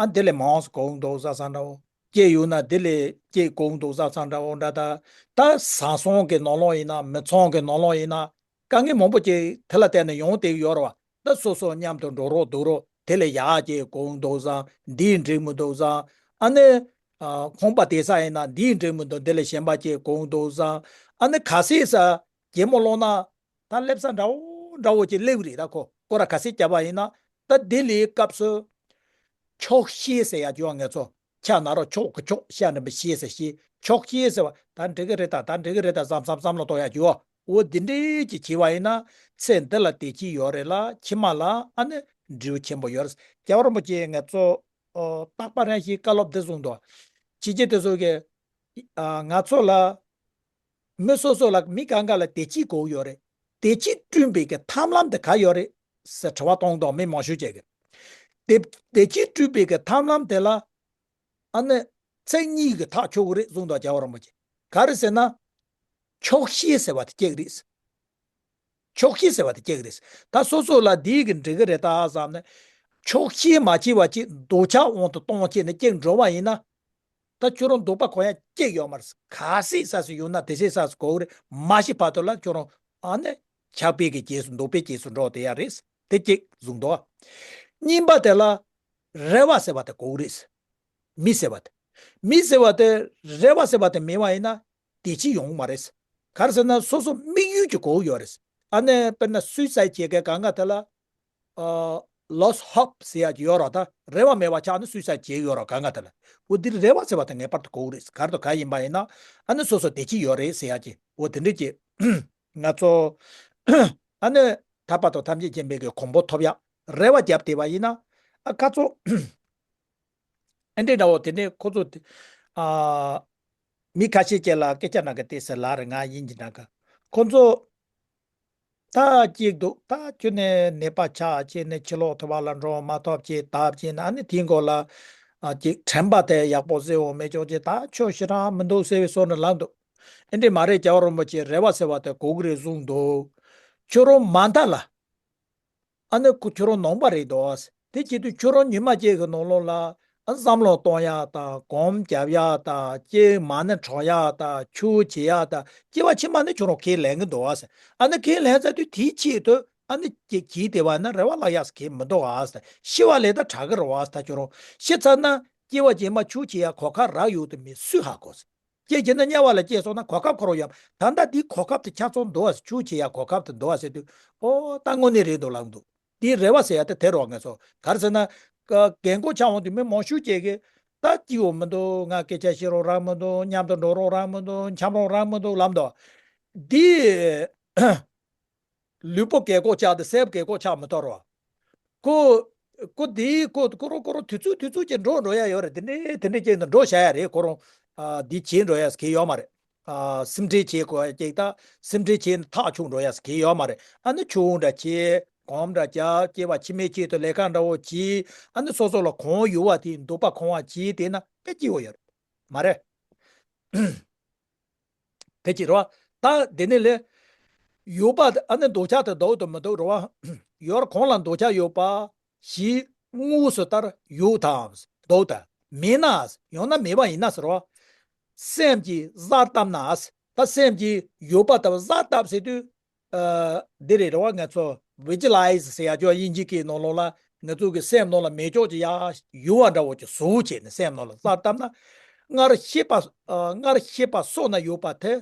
ཨ། འདི་ལས་མང་ཙམ་དགོས་འདུག་བསམ་བསམ་འདྲ་བོ། སྐྱེས་ཡོང་ན་འདི་ལས་སྐྱེས་དགོས་འདུག་བསམ་བསམ་འདྲ་བོ་འདྲ། ད་ད་བཟའ་ཚང་གི་ནང་ལོགས་ཡིན་ན་མི་ཚང་གི་ནང་ལོགས་ཡིན་ན། དཀའ་ངལ་མང་པོ་ཅིག་དེ་ལ་བརྟེན་ནས་ཡོང་བསྡད་ཀྱི་ཡོད་རེད་བ། ད་སོ་སོ་མཉམ་དུ་འགྲོ་རོགས་འདུག་རོགས་དེ་ལས་ཡག་ཅིག་དགོས་འདུག་བསམ། འདིས་འགྲིག་མི་འདུག་བསམ། ཨ་ནི། ཨ། ཁང་པ་དེ་ས་ཡིན་ན་འདིས་འགྲིག་མི་འདུག་འདི་ལས་གཞན་པ་ཅིག་དགོས་འདུག་བསམ། ཨ་ནི་གལ་སྲིད་ས་རྒྱལ་མོ་སློང་ན། ད་སླེབས་ས་འདྲ་བོ་འདྲ་བོ་ཅིག་སླེབས་རེད། ད་ཁོ་སྐོར་ར་ག་ཚོད་བརྒྱབ་པ་ཡིན་ན། ད་དེ་ལས་སྐབས་སུ་ཕྱོགས་ཞེན་ཟེར་ཡ་ཅིག་ཡོད། ང་ཚོ་ཕྱག་ན་རོ་ཕྱོགས་ཀྱི་ཕྱོགས། ཤ་འགྲེང་བུ་ཤེ་ཟེར་ཤེས། ཕྱོགས་ཞེན་ཟེར་བ། ད་འགྲིག་གི་རེད་ད། ད་འགྲིག་གི་རེད་ད་བསམ་བསམ་བསམ་བློ་གཏོང་ཡ་ཅིག་ཡོད། འོ་འདི་འདྲས་ཅིག་བྱས་པ་ཡིན་ན། ཚེ་འདི་ལ་བདེ་སྐྱིད་ཡོད་རེད་ལ་ཕྱི་མ་ལ་ཨ་ནི་འབྲས་བུ་ཆེན་པོ་ཡོད་རེད། རྒྱལ་བ་རིན་པོ་ཆེ་ང་ཚོ། ཨོ། རྟག་པར་རང་བཞིན་བཀའ་སློབ་འདི་གསུངས་འདུག་ཅི་བྱེད་དེ་ཚོ་གི། ཨ། ང་ཚོ་ལ། མི་སོ་སོ་ལ་མི་གང་ག་ལ་བདེ་སྐྱིད་དགོས་ཡོད་རེད། བདེ་སྐྱིད་བསྐྲུན་པའི་གི་ཐབས་ལམ་དེ་ག་ཡོད་རེད་ཟེར་དྲི་བ་གཏོང་དོགས་མི་མང་ཤོས་བྱས་གི། བདེ་བདེ་སྐྱིད་བསྐྲུན་པའི་གི་ཐབས་ལམ་དེ་ལ། ཨ་ནི་མཚན་གཉིས་ཀྱིས་ཐག་ཆོད་གི་རེད་གསུངས་འདུག་རྒྱལ་བ་རིན་པོ་ཆེ། ག་རེ་ཟེར་ན། ཆོག་ཤེས་ཟེར་བ་དེ་སྐྱེ་གི་རེད། ཆོག་ཤེས་ཟེར་བ་དེ་སྐྱེ་གི་རེད། ད་སོ་སོ་ལ་འདི་གི་འགྲིག་གི་རེད་ད་བསམ་ནས། ཆོག་ཤེས་མ་བྱས་པ་ཅིག་འདོད་ཆགས་དབང་དུ་གཏོང་བྱས་ནས་སྐྱེ་འགྲོ་བ་ཡིན་ན། ད་ཁྱོད་རང་འདོད་པ་གང་ཡང་སྐྱེ་ཡོད་མ་རེད། གལ་སྲིད་ས་སུ་ཡོད་ན་དེ་སྲིད་ས་སུ་གོ་གི་རེད། མ་ཤི་བར་དུ་ལ་ཁྱོད་རང་ཨ་ནི་ཆགས་པའི་གི་རྗེས་སུ་འདོད་པའི་རྗེས་སུ་འགྲོ་བསྡད་ཡ་རེད། དེ་གཅིག་བཟུང་འདུག་གཉིས་པ་དེ་ལ་རེ་བ་ཟེར་བ་དེ་གོ་གི་རེད། མི་ཟེར་བ་དེ། མི་ཟེར་བ་དེ། རེ་བ་ཟེར་བ་དེ་མེད་པ་ཡིན་ན་བདེ་སྐྱིད་ཡོང་གི་མ་རེད། ག་རེ་ཟེར་ན་སོ་སོ་དམིགས་ཡུལ་གྱི་གོ་གི་ཡོད་རེད། ཨ་ནི་དཔེར་ན་སུའི་སའིཌ་བྱེད་མཁན་གང་ག་དེ་ལ། ཨ། ལོ་སི་ཧོབ་ཟེར་ཡ་ཅིག་ཡོད་རེད། ད་རེ་བ་མེད་པ་ཆགས་ནས་སུའི་སའིཌ་བྱེད་ཡོད་རེད་གང་ག་དེ་ལ། འོ་འདིར་རེ་བ་ཟེར་བ་དེ་ངེས་པར་དུ་གོ་གི་རེད། ག་རེ་དང་ག་ཡིན་པ་ཡིན་ན། ཨ་ནི་སོ་སོ་བདེ་སྐྱིད་ཡོད་རེད་ཟེར་ཡ་ཅིག་འོ་དེ་འདྲས་ཀྱི། ང་ཚོ། ཨ་ནི་ཐར་པ་དང་ཐམས་ཅད་མཁྱེན་པའི་གི་གོ་འཕང་ཐོབ་ཡ་རེ་བ་བརྒྱབ་བསྡད་པ་ཡིན་ན། ཨ་ཁ་ཚོ། ཨ་འདྲས་འདྲ་བོ་དེ་ནས་ཁོ་ཚོ་དེ། ཨ། མི་ཁ་ཤས་ཀྱིས་ལ་སྐད་ཆ་གནང་གི་དེ་ཟེར་ལ་རེ་ང་ཡིན་གྱི་གནང་གི། ཁོ་ཚོ་ད་གཅིག་འདུག་ད་ཁྱོད་ནས་ནད་པ་ཆགས་བྱས་ནས་ཕྱི་ལོགས་ཐུབ་པ་ལ་འགྲོ་མ་ཐོབ་བྱས་ཐབས་བྱས་ན། ཨ་ནི་དེའི་མགོ་ལ་ཨ་ཅིག་དྲན་པ་དེ་ཡག་པོ་གསལ་བོ་མེད་ཅོག་ཅིག་ད་ཁྱོད་ཞེ་དྲག་མི་འདུག་ཟེར་བའི་བཟོ་འདྲ་ལངས་འདུག་ཨེ་འདྲས་མ་རེད། རྒྱལ་བ་རིན་པོ་ཆེ་རེ་བ་ཟེར་བ་དེ་གོ་གི་རེད་གསུངས་འདུག་ཁྱོད་རང་མ་མཐའ་ལ། ཨ་ནི་ཁོ་ཁྱོད་རང་ནང་པ་རེད་དོ། དེ་བྱེད་དུས་ཁྱོད་རང་ཉི་མ་གཅིག་གི་ནང་ལོགས་ལ་ཨ་བསམ་བློ་གཏོང་ཡག་དང་སྒོམ་རྒྱབ་ཡག་དང་སྐྱེ་མ་ཎི་བགྲང་ཡག་དང་ཆོས་བྱེད་ཡག་དང་སྐྱེ་བ་ཕྱི་མ་ནི་ཁྱོད་རང་ཁས་ལེན་གི་འདུག་ཨ་ཟེར། ཨ་ནི་ཁས་ལེན་ཚར་དུས་དེའི་ཆེད་དུ་ཨ་ནི་ཅིག་བྱས་བསྡད་པ་ན་རེ་བ་བརླག་ཡག་ཟེར་གི་མི་འདུག་ཨ་ཟེར། ཤི་བ་ལས་ད་དྲག་གི་རེད་བ་ཟེར། ད་ཁྱོད་རང་ཤི་ཚར་ན་སྐྱེ་བ་རྗེས་མ་ཆོས་བྱེད་ཡག་གོ་སྐབས་རག་ཡོད་དུ་མེད་སུས་ཧ་གོ་ཟེར། སྐྱེ་རྒྱུ་ན་དམྱལ་བ་ལ་སྐྱེས་སོང་ན་གོ་སྐབས་ཁོ་རང་ཡོད། ད་ལྟ་འདི་གོ་སྐབས་དེ་ཆ་ཚང་འདུག་ཨ་ཟེར། ཆོས་བྱེད་ཡག་གོ་སྐབས་དེ་འདུག་ཨ་ཟེར་དུས། ཨོ་ད་དངོས་གནས་རེད་འདུག་ལབ་འདུག་དེའི་རེ་བ་ཟེར་ཡ་དེ་དེ་རེད་བ། ངས་སོ་ག་རེ་ཟེར་ན། ཀ་རྒན་གོག་ཆགས་འོང་དུས་མི་མང་ཤོས་ཀྱིས་གི་ད་སྐྱིད་པོ་མི་འདུག་ང་སྐད་ཆ་བཤད་རོགས་རག་མི་འདུག་མཉམ་དུ་འགྲོ་རོགས་རག་མི་འདུག་འཆམ་རོགས་རག་མི་འདུག་ལབ་འདུག་འདི་ལུས་པོ་རྒན་གོག་ཆགས་ཏེ་སེམས་རྒན་གོག་ཆགས་མི་ཐུབ་རོ། ཁོ། ཁོ་དེའི་ཁོ་ཁོ་རང་ཁོ་རང་དུས་ཚོད་དུས་ཚོད་ཀྱི་འགྲོ་འགྲོ་ཡ་ཡོད་རེད། དེ་འདྲའི་དེ་འདྲའི་ཅིག་ནས་འགྲོ་བྱ་ཡ་རེད། ཁོ་རང་། ཨ། འདི་བྱེད་འགྲོ་ཡ་ཟེར་གི་ཡོད་མ་རེད། ཨ། སེམས་ཁྲལ་བྱེད་དགོས་ཡ་ཅིག་ད་སེམས་ཁྲལ་བྱེད་ནས་ཐག་ཆོད་འགྲོ་ཡ་ཟེར་གི་ཡོད་མ་རེད། ཨ་ནི་ཆོས་འདྲ་བྱེད། སྒོམ་འདྲ་རྒྱག་སྐྱེ་བ་ཕྱི་མའི་ཆེད་དུ་ལས་ཀ་འདྲ་བོ་བྱེད། ཨ་ནི་སོ་སོ་ལ་གང་ཡོད་པ་དེ་འདོད་པ་གང་བ་བྱེད་དེ་ན་དཔེ་སྐྱིད་པོ་ཡོད་རེད། མ་རེད། དེ་གཅིག་རེད་བ། ད་དེ་ནས་ལས། ཡོད་པ་དེ་ཨ་ནི་འདོད་ཆགས་དེ་འདུག་དང་མི་འདུག་རེད་བ། ཡོད་ར་གང་ལ་འདོད་ཆགས་ཡོད་པ། བཞི། དངོས་སུ་ལྟར་ཡོད་དམ་འདུག་ད། མེད་ན། ཡང་ན་མེད་པ་ཡིན་ན་ཟེར་བ། སེམས་ཀྱིས་གཟར་བཏབ་ན། ད་སེམས་ཀྱིས་ཡོད་པ་ལྟ་བུ་གཟར་བཏབ་ཟེར་དུས། ཨ། འདི་རེད་རེད་བ། ང་ཚོ་visualize ཟེར་ཡ་ཅོ་དབྱིན་ཇི་སྐད་ནང་ལོགས་ལ་ང་ཚོ་གི་སེམས་ནང་ལ་མེ་སྒྱོགས་ཀྱི་ཡ་ཡུར་བ་འདྲ་བོ་ཅིག་བཟོ་བྱས་ནས་སེམས་ནང་ལ་གཟར་བཏབ་ན། སྔར་ཤེས་པ། ཨ། སྔར་ཤེས་པ་སོ་ན་ཡོད་པ་དེ།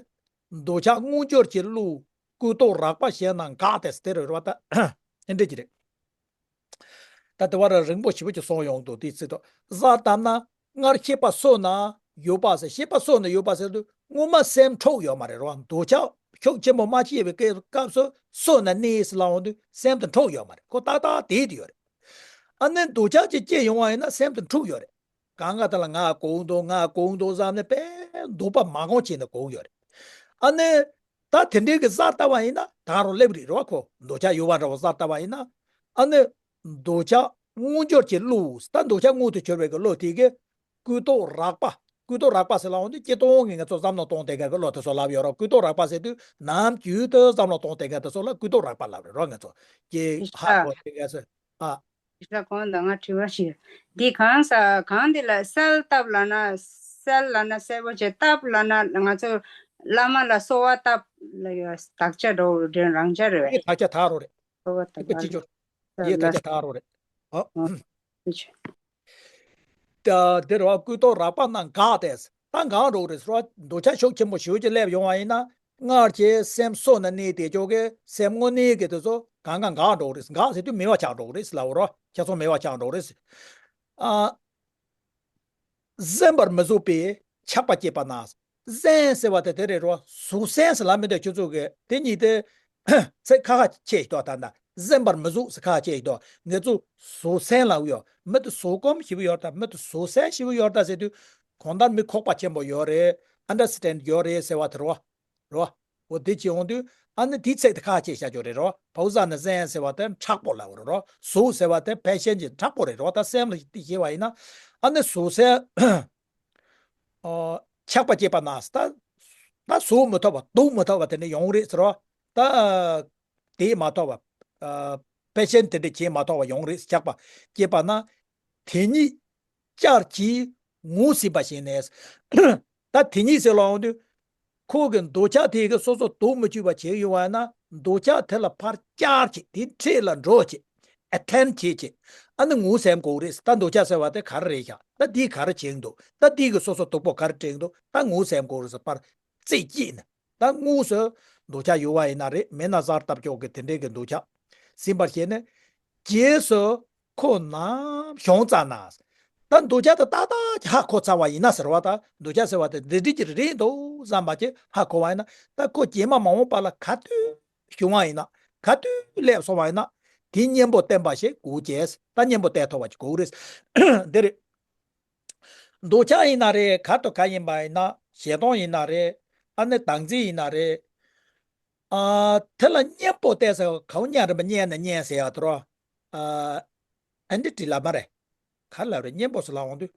འདོད་ཆགས་མངོན་གྱུར་གྱི་བློ་ཀུན་རྟོག་རགས་པ་ཞེས་ན་འགགས་ཏེ་ཟེར་རེད་བ། ད་ཨེ་འདྲ་ཅིག་རེད། ད་དེ་བར་རིང་པོ་ཞེ་པོ་ཅིག་སོང་ཡོང་འདུག་དེའི་ཚེ་དུ་གཟར་བཏབ་ན། སྔར་ཤེས་པ་སོ་ན་ཡོད་པ་ཟེར། ཤེས་པ་སོ་ན་ཡོད་པ་ཟེར་དུས་སྔོན་མ་སེམས་འཁྲུགས་ཡོད་མ་རེད་རོ། འདོད་ཆགས་ཤུགས་ཆེན་པོ་མ་སྐྱེས་པའི་སྐབས་སུ་སོ་ན་གནས་སུ་ལ་འོང་དུས་སེམས་དེ་འཁྲུགས་ཡོད་མ་རེད། ཁོ་ཏག་ཏག་བསྡད་དེ་ཡོད་རེད། ཨ་ནི་འདོད་ཆགས་ཅིག་སྐྱེས་ཡོང་བ་ཡིན་ན་སེམས་དེ་འཁྲུགས་ཡོད་རེད། གང་ག་དེ་ལ་ང་གོ་འདུག་ང་གོ་འདུག་བསམ་ནས་དཔེ་འདོད་པ་མ་གང་བྱས་ནས་གོ་ཡོད་རེད། ཨ་ནི། ད་དེ་འདྲའི་གི་གཟར་བཏབ་པ་ཡིན་ན་ད་རུང་སླེབས་རེད་རོ། ཁོ་འདོད་ཆགས་ཡུར་བ་འདྲ་བོ་གཟར་བཏབ་པ་ཡིན་ན། ཨ་ནི། འདོད་ཆགས་མངོན་གྱུར་གྱི་བློ། ད་འདོད་ཆགས་མངོན་དུ་གྱུར་བའི་གི་བློ་དེ་གི་ཀུན་རྟོག་རགས་པ། ཀུན་རྟོག་རགས་པ་ཟེར་ལབ་འོང་དུས་སྤྱིར་བཏང་གི་ང་ཚོ་བསམ་བློ་གཏོང་བསྡད་མཁན་གི་བློ་དེ་ཚོ་ལབ་ཡོད་རོ། ཀུན་རྟོག་རགས་པ་ཟེར་དུས་ནམ་རྒྱུན་དུ་བསམ་བློ་གཏོང་བསྡད་མཁན་དེ་ཚོ་ལ་ཀུན་རྟོག་རགས་པ་ལབ་རེད་རོ། ང་ཚོ་ཀྱི་ཧ་གོ་བསྡད་མཁན་ཚོས། ཨ། ཡིན་ས། གོང་དུ་ང་དྲི་བ་ཞིག་འདི་གང་ས་གང་འདི་ལ་གསལ་བཏབ་ལབ་ན། གསལ་ལབ་ན་གསལ་པོ་བྱས། བཏབ་ལབ་ན་ང་ཚོ་བླ་མ་ལ་གསོལ་བ་བཏབ་ལ་ཡོད་དག་ཆ་འགྲོ་འདྲེན་རང་ཆ་རེད་བས། དེ་དག་ཆ་དག་རོ་རེད། གསོལ་བ་དེ་བཏབ་ཅི་ལ་ཆོ། ཡེ་ད་ལ་ཆ་ད་རོ་རེད། ཨ། ཨོ། དེ་ཆོ། ད་དེ་རུ་ཀུན་རྟོག་རགས་པ་རྣམས་འགགས་ཏེ། ད་འགག་འགྲོ་གི་རེད་ཟེར་བ། འདོད་ཆགས་ཤུགས་ཆེན་པོ་ཞེ་པོ་ཅིག་སླེབས་ཡོང་བ་ཡིན་ན། སྔར་གྱི་སེམས་སོ་ན་གནས་དེ་ཅོག་གི་སེམས་དངོས་གནས་ཀྱི་དེ་ཚོ་གང་གང་འགག་འགྲོ་གི་རེད། འགག་ཟེར་དུས་མེད་པ་ཆགས་འགྲོ་གི་རེད་ལབ་རོ། ཁྱེད་ཚོ་མེད་པ་ཆགས་འགྲོ་གི་རེད། ཨ། གཟན་པར་མི་བཟོད་པའི་ཆགས་པ་སྐྱེས་པ་ན། གཟན་ཟེར་བ་དེ་དེ་རེད་རོ། བཟོད་བསྲན་ཟེར་ལབ་མི་འདུག་ཁྱོད་ཚོ་གི་དེ་གཉིས་དེ་ཚིག་ཁ་ཁ་ཁྱད་ཞིག་འདུག་ད་ལྟ་གཟན་པར་མི་བཟོད་ཟེར་ཁ་ཁ་ཁྱད་ཞིག་འདུག་ང་ཚོ་བཟོད་བསྲན་ལབ་ཡོད། མི་དེ་བཟོད་སྒོམ་ཞེ་པོ་ཡོད་ད། མི་དེ་བཟོད་བསྲན་ཞེ་པོ་ཡོད་ད་ཟེར་དུས་གང་ལྟར་མི་ཁོག་པ་ཆེན་པོ་ཡོད་རེད། ཨན་ཌར་སི་ཊེན་ཌི་ཡོད་རེད་ཟེར་བ་དེ་རོ། རོ། འོ་དེ་བྱེད་འོང་དུས་ཨ་ནི་དེའི་ཚིག་དེ་ཁ་ཁ་ཁྱད་བཤད་རྒྱུ་རེད་རོ། བཟོད་བསྲན་ཟེར་བ་དེ་མཁྲེགས་པོ་ལབ་རོ། བཟོད་ཟེར་བ་དེ་ཕེ་ཤན་གྱི་མཁྲེགས་པོ་རེད་རོ། ད་སེམས་ལ་དེ་ཤེས་པ་ཡིན་ན། ཨ་ནི་བཟོད་བསྲན། ཨོ། ཆགས་པ་སྐྱེས་པ་ན། ད་ད་བཟོད་མི་ཐུབ་པ་སྡུག་མི་ཐུབ་པ་དེ་འདྲ་ཡོང་རེད་ཟེར་རོ། ད་དེ་མ་ཐུབ་པ། ཨ། ཕེ་ཤན་དེ་འདྲ་བྱེད་མ་ཐུབ་པ་ཡོང་རེད། ཆགས་པ་སྐྱེས་པ་ན། དེ་ཉིད་བསྐྱར་གྱིས་ངོས་ཟིན་པ་བྱས་ནས། ད་དེ་ཉིད་ཟེར་ལབ་འོང་དུས། ཁོ་གི་འདོད་ཆགས་དེ་གི་སོ་སོ་སྡུག་མི་བཅུག་པ་བྱེད་ཡོང་བ་ན། འདོད་ཆགས་དེ་ལ་ཕར་བསྐྱར་བྱེད། དེ་འཕྲལ་ལ་འགྲོ་བྱེད། ཨེ་ཊེམ་བྱེད་བྱེད། ཨ་ནི་ངོས་ཟིན་དགོས་རེད། ད་འདོད་ཆགས་ཟེར་བ་དེ་ག་རེ་རེད་ཤག་ད་འདིས་ག་རེ་བྱེད་འདུག་ད་འདི་གི་སོ་སོ་སྡུག་པོ་ག་རེ་སྤྲད་འདུག་ད་ངོས་ཟིན་དགོས་རེད་ཟེར་ཕར་རྩེ་གཅིག་ནས། ད་དངོས་སུ་འདོད་ཆགས་ཡོད་པ་ཡིན་ན་རེད། མེད་ན་གཟར་བཏབ་ཆོག་གི་དེ་འདྲའི་གི་འདོད་ཆགས་ཟིན་པར་བྱས་ནས། རྗེས་སུ་ཁོ་ནམ་བྱུང་ཙ་ན། ད་འདོད་ཆགས་དེ་ཏག་ཏག་ཅིག་ཧ་གོ་ཚར་བ་ཡིན་ན་ཟེར་བ། ད་འདོད་ཆགས་ཟེར་བ་དེ་འདི་འདྲ་ཅིག་རེད་འདུག་བསམ་པ་ཅིག་ཧ་གོ་བ་ཡིན་ན། ད་ཁོ་རྗེས་མ་མ་འོངས་པ་ལ་ག་དུས་བྱུང་བ་ཡིན་ན། ག་དུས་སླེབས་སོང་བ་ཡིན་ན། དེ་གཉེན་པོ་བསྟེན་པ་ཞིག་དགོས་ཀྱི། ད་གཉེན་པོ་བསྟེན་ཐུབ་པ་ཅིག་དགོས་རེད། འདི་རེད། འདོད་ཆགས་ཡིན་ན་རེད། ག་དུས་ག་ཡིན་པ་ཡིན་ན། ཞེ་སྡང་ཡིན་ན་རེད། ཨ་ནི་བདག་འཛིན་ཡིན་ན་རེད། ཨ། དེ་ལ་གཉེན་པོ་བསྟེན་ཟེར་བ། གའུ་གཉན་རིམ་པ་གཉན་ནས་གཉན་ཟེར་ཡག་དེ་རོ། ཨ། ཨན་ཊི་ཊི་ལབ་མ་རེད། ག་ལབ་རེད། གཉེན་པོ་ཟེར་ལབ་འོང་དུས།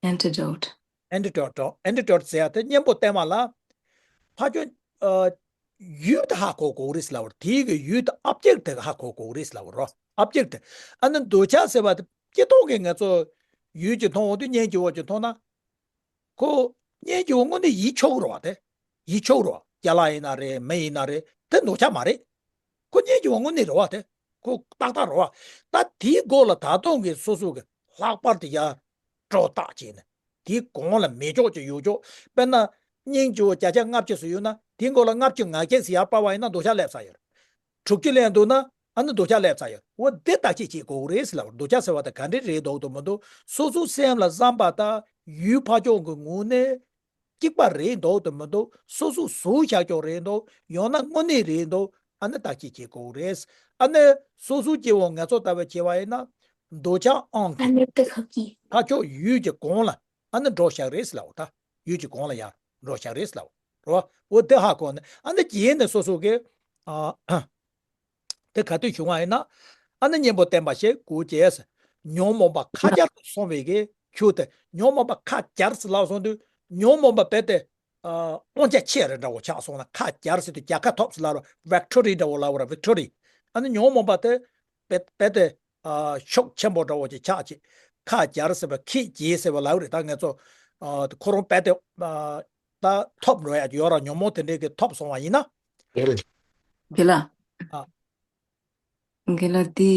Antidote. Antidote. Antidote ཟེར་ཡག་དེ་གཉེན་པོ་བསྟེན་པ་ལ། ཕར་ཕྱོགས། ཨ། ཡུལ་དེ་ཧ་གོ་དགོས་རེད་ལབ་པ་རེད། དེའི་གི་ཡུལ་དེ་ཨོབ་ཇེག་དེ་ཧ་གོ་དགོས་རེད་ལབ་པ་རོ། ཨོབ་ཇེག་དེ། ཨ་ནི་འདོད་ཆགས་ཟེར་བ་དེ་སྤྱིར་བཏང་གི་ང་ཚོ་ཡུལ་གྱི་མཐོང་འོང་དུས་གཉེན་གྱི་འོག་གི་མཐོང་ན། ཁོ་གཉེན་གྱི་འོག་དངོས་གནས་ཡིན་ཆོག་རེད་བ་དེ། ཡིན་ཆོག་རེད་བ། ཅ་ལག་ཡིན་ན་རེད། མི་ཡིན་ན་རེད། དེ་འདོད་ཆགས་མ་རེད། ཁོ་གཉེན་གྱི་འོག་དངོས་གནས་རེད་བ་དེ། ཁོ་ཏག་ཏག་རེད་བ། ད་དེའི་མགོ་ལ་ད་དུང་གི་སོ་སོ་གི་ལྷག་པར་དུ་ཡར་སྒྲོ་བཏགས་བྱས་ནས། དེའི་གོང་ལ་མེ་སྒྱོགས་ཅིག་ཡོད་ཆོག་དཔེར་ན། སྙིང་རྗེ་བོ་བརྒྱ་ཆ་ལྔ་བཅུ་ཙམ་ཡོད་ན། དེའི་མགོ་ལ་ལྔ་བཅུ་ང་བརྒྱད་ཙམ་ཡར་སྤར་བ་ཡིན་ན་འདོད་ཆགས་སླེབས་ཚར་ཡོད། དྲུག་ཅུ་སླེབས་འདུག་ན། ཨ་ནི་འདོད་ཆགས་སླེབས་ཚར་ཡོད། འོ་དེ་བརྟག་དཔྱད་བྱེད་དགོས་རེད་ཟེར་ལབ། འདོད་ཆགས་ཟེར་བ་དེ་ག་འདྲ་རེད་འདུག་འདུག་མི་འདུག་སོ་སོའི་སེམས་ལ་བསམ་པ་དང་ཡུལ་ཕར་ཕྱོགས་ཀྱི་ངོས་ནས་གཅིག་པ་རེད་འདུག་འདུག་མི་འདུག་སོ་སོས་བཟོས་བཞག་ཀྱོག་རེད་འདུག་ཡང་ན་དངོས་གནས་རེད་འདུག་ཨ་ནི་བརྟག་དཔྱད་བྱེད་དགོས་རེད། ཨ་ནི་སོ་སོའི་སྐྱེ་བོ་ང་ཚོ་ལྟ་བུ་བྱས་པ་ཡིན་ན། འདོད་ཆགས་ཨང་གི་ཕར་ཕྱོགས་ཡུལ་གྱི་གོང་ལ། ཨ་ནི་འགྲོ་བཞག་རེད་ཟེར་ལབ་ད། ཡུལ་གྱི་གོང་ལ་ཡར་འགྲོ་བཞག་རེད་ཟེར་ལབ་རོ། འོ་དེ་ཧ་གོ་ནས་ཨ་ནི་རྗེས་ནས་སོ་སོ་གི། ཨ། དེ་ག་དུས་བྱུང་བ་ཡིན་ན། ཨ་ནི་གཉེན་པོ་བསྟེན་པ་ཞིག་དགོས་ཀྱི། ཉོན་མོངས་པ་ཁ་སྦྱར་དུ་སོང་བའི་གི་ཆོས་དེ། ཉོན་མོངས་པ་ཁ་སྦྱར་ཟེར་ལབ་སོང་དུས། ཉོན་མོངས་པ་རྦད་དེ། ཨ། དབང་ཆ་ཆེ་རེ་འདྲ་བོ་ཆགས་སོང་ན། ཁ་སྦྱར་ཟེར་དུས་རྒྱལ་ཁ་ཐོབ་ཟེར་ལབ་ར། ཝིག་ཊོ་རི་འདྲ་བོ་ལབ་ར། ཝིག་ཊོ་རི། ཨ་ནི་ཉོན་མོངས་པ་དེ་རྦད་རྦད་དེ། ཨ་ཤུགས་ཆེན་པོ་འདྲ་བོ་ཅིག་ཆགས་ཅིག་ཁ་སྦྱར་ཟེར་བ་ཁེགས་བྱས་ཟེར་བ་ལབ་རེད། ད་ང་ཚོ་ཨ་ཁོ་རང་རྦད་དེ་ཨ་ད་ཐོབ་འགྲོ་ཡ་ཅིག་ཡོད་ར། ཉོན་མོངས་དེ་འདྲའི་གི་ཐོབ་སོང་བ་ཡིན་ན། རེད། དགེ་ལགས། ཨ། དགེ་ལགས་འདི།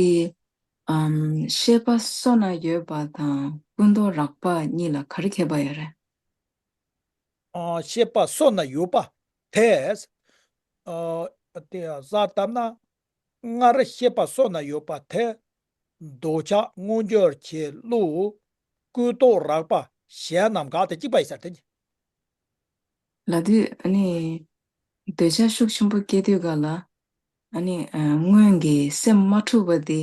ཨམ། ཤེས་པ་སོ་ན་ཡོད་པ་དང་ཀུན་རྟོག་རགས་པ་གཉིས་ལ་ག་རེ་ཁྱད་པར་ཡོད་རེད། ཨ། ཤེས་པ་སོ་ན་ཡོད་པ་དེ། ཨ། དེ་གཟར་བཏབ་ན། སྔར་ཤེས་པ་སོ་ན་ཡོད་པ་དེ། འདོད་ཆགས་མངོན་གྱུར་གྱི་བློ། ཀུན་རྟོག་རགས་པ་གཞན་རྣམས་འགགས་ཏེ། གཅིག་པ་ཡིན་ས་རེད་དེ། ལབ་དུས་ཨ་ནི། འདོད་ཆགས་ཤུགས་ཆེན་པོ་སྐྱེ་དུས་ག་ལ། ཨ་ནི། ཨ། སྔོན་གྱི་སེམས་མ་འཁྲུགས་པ་དེ།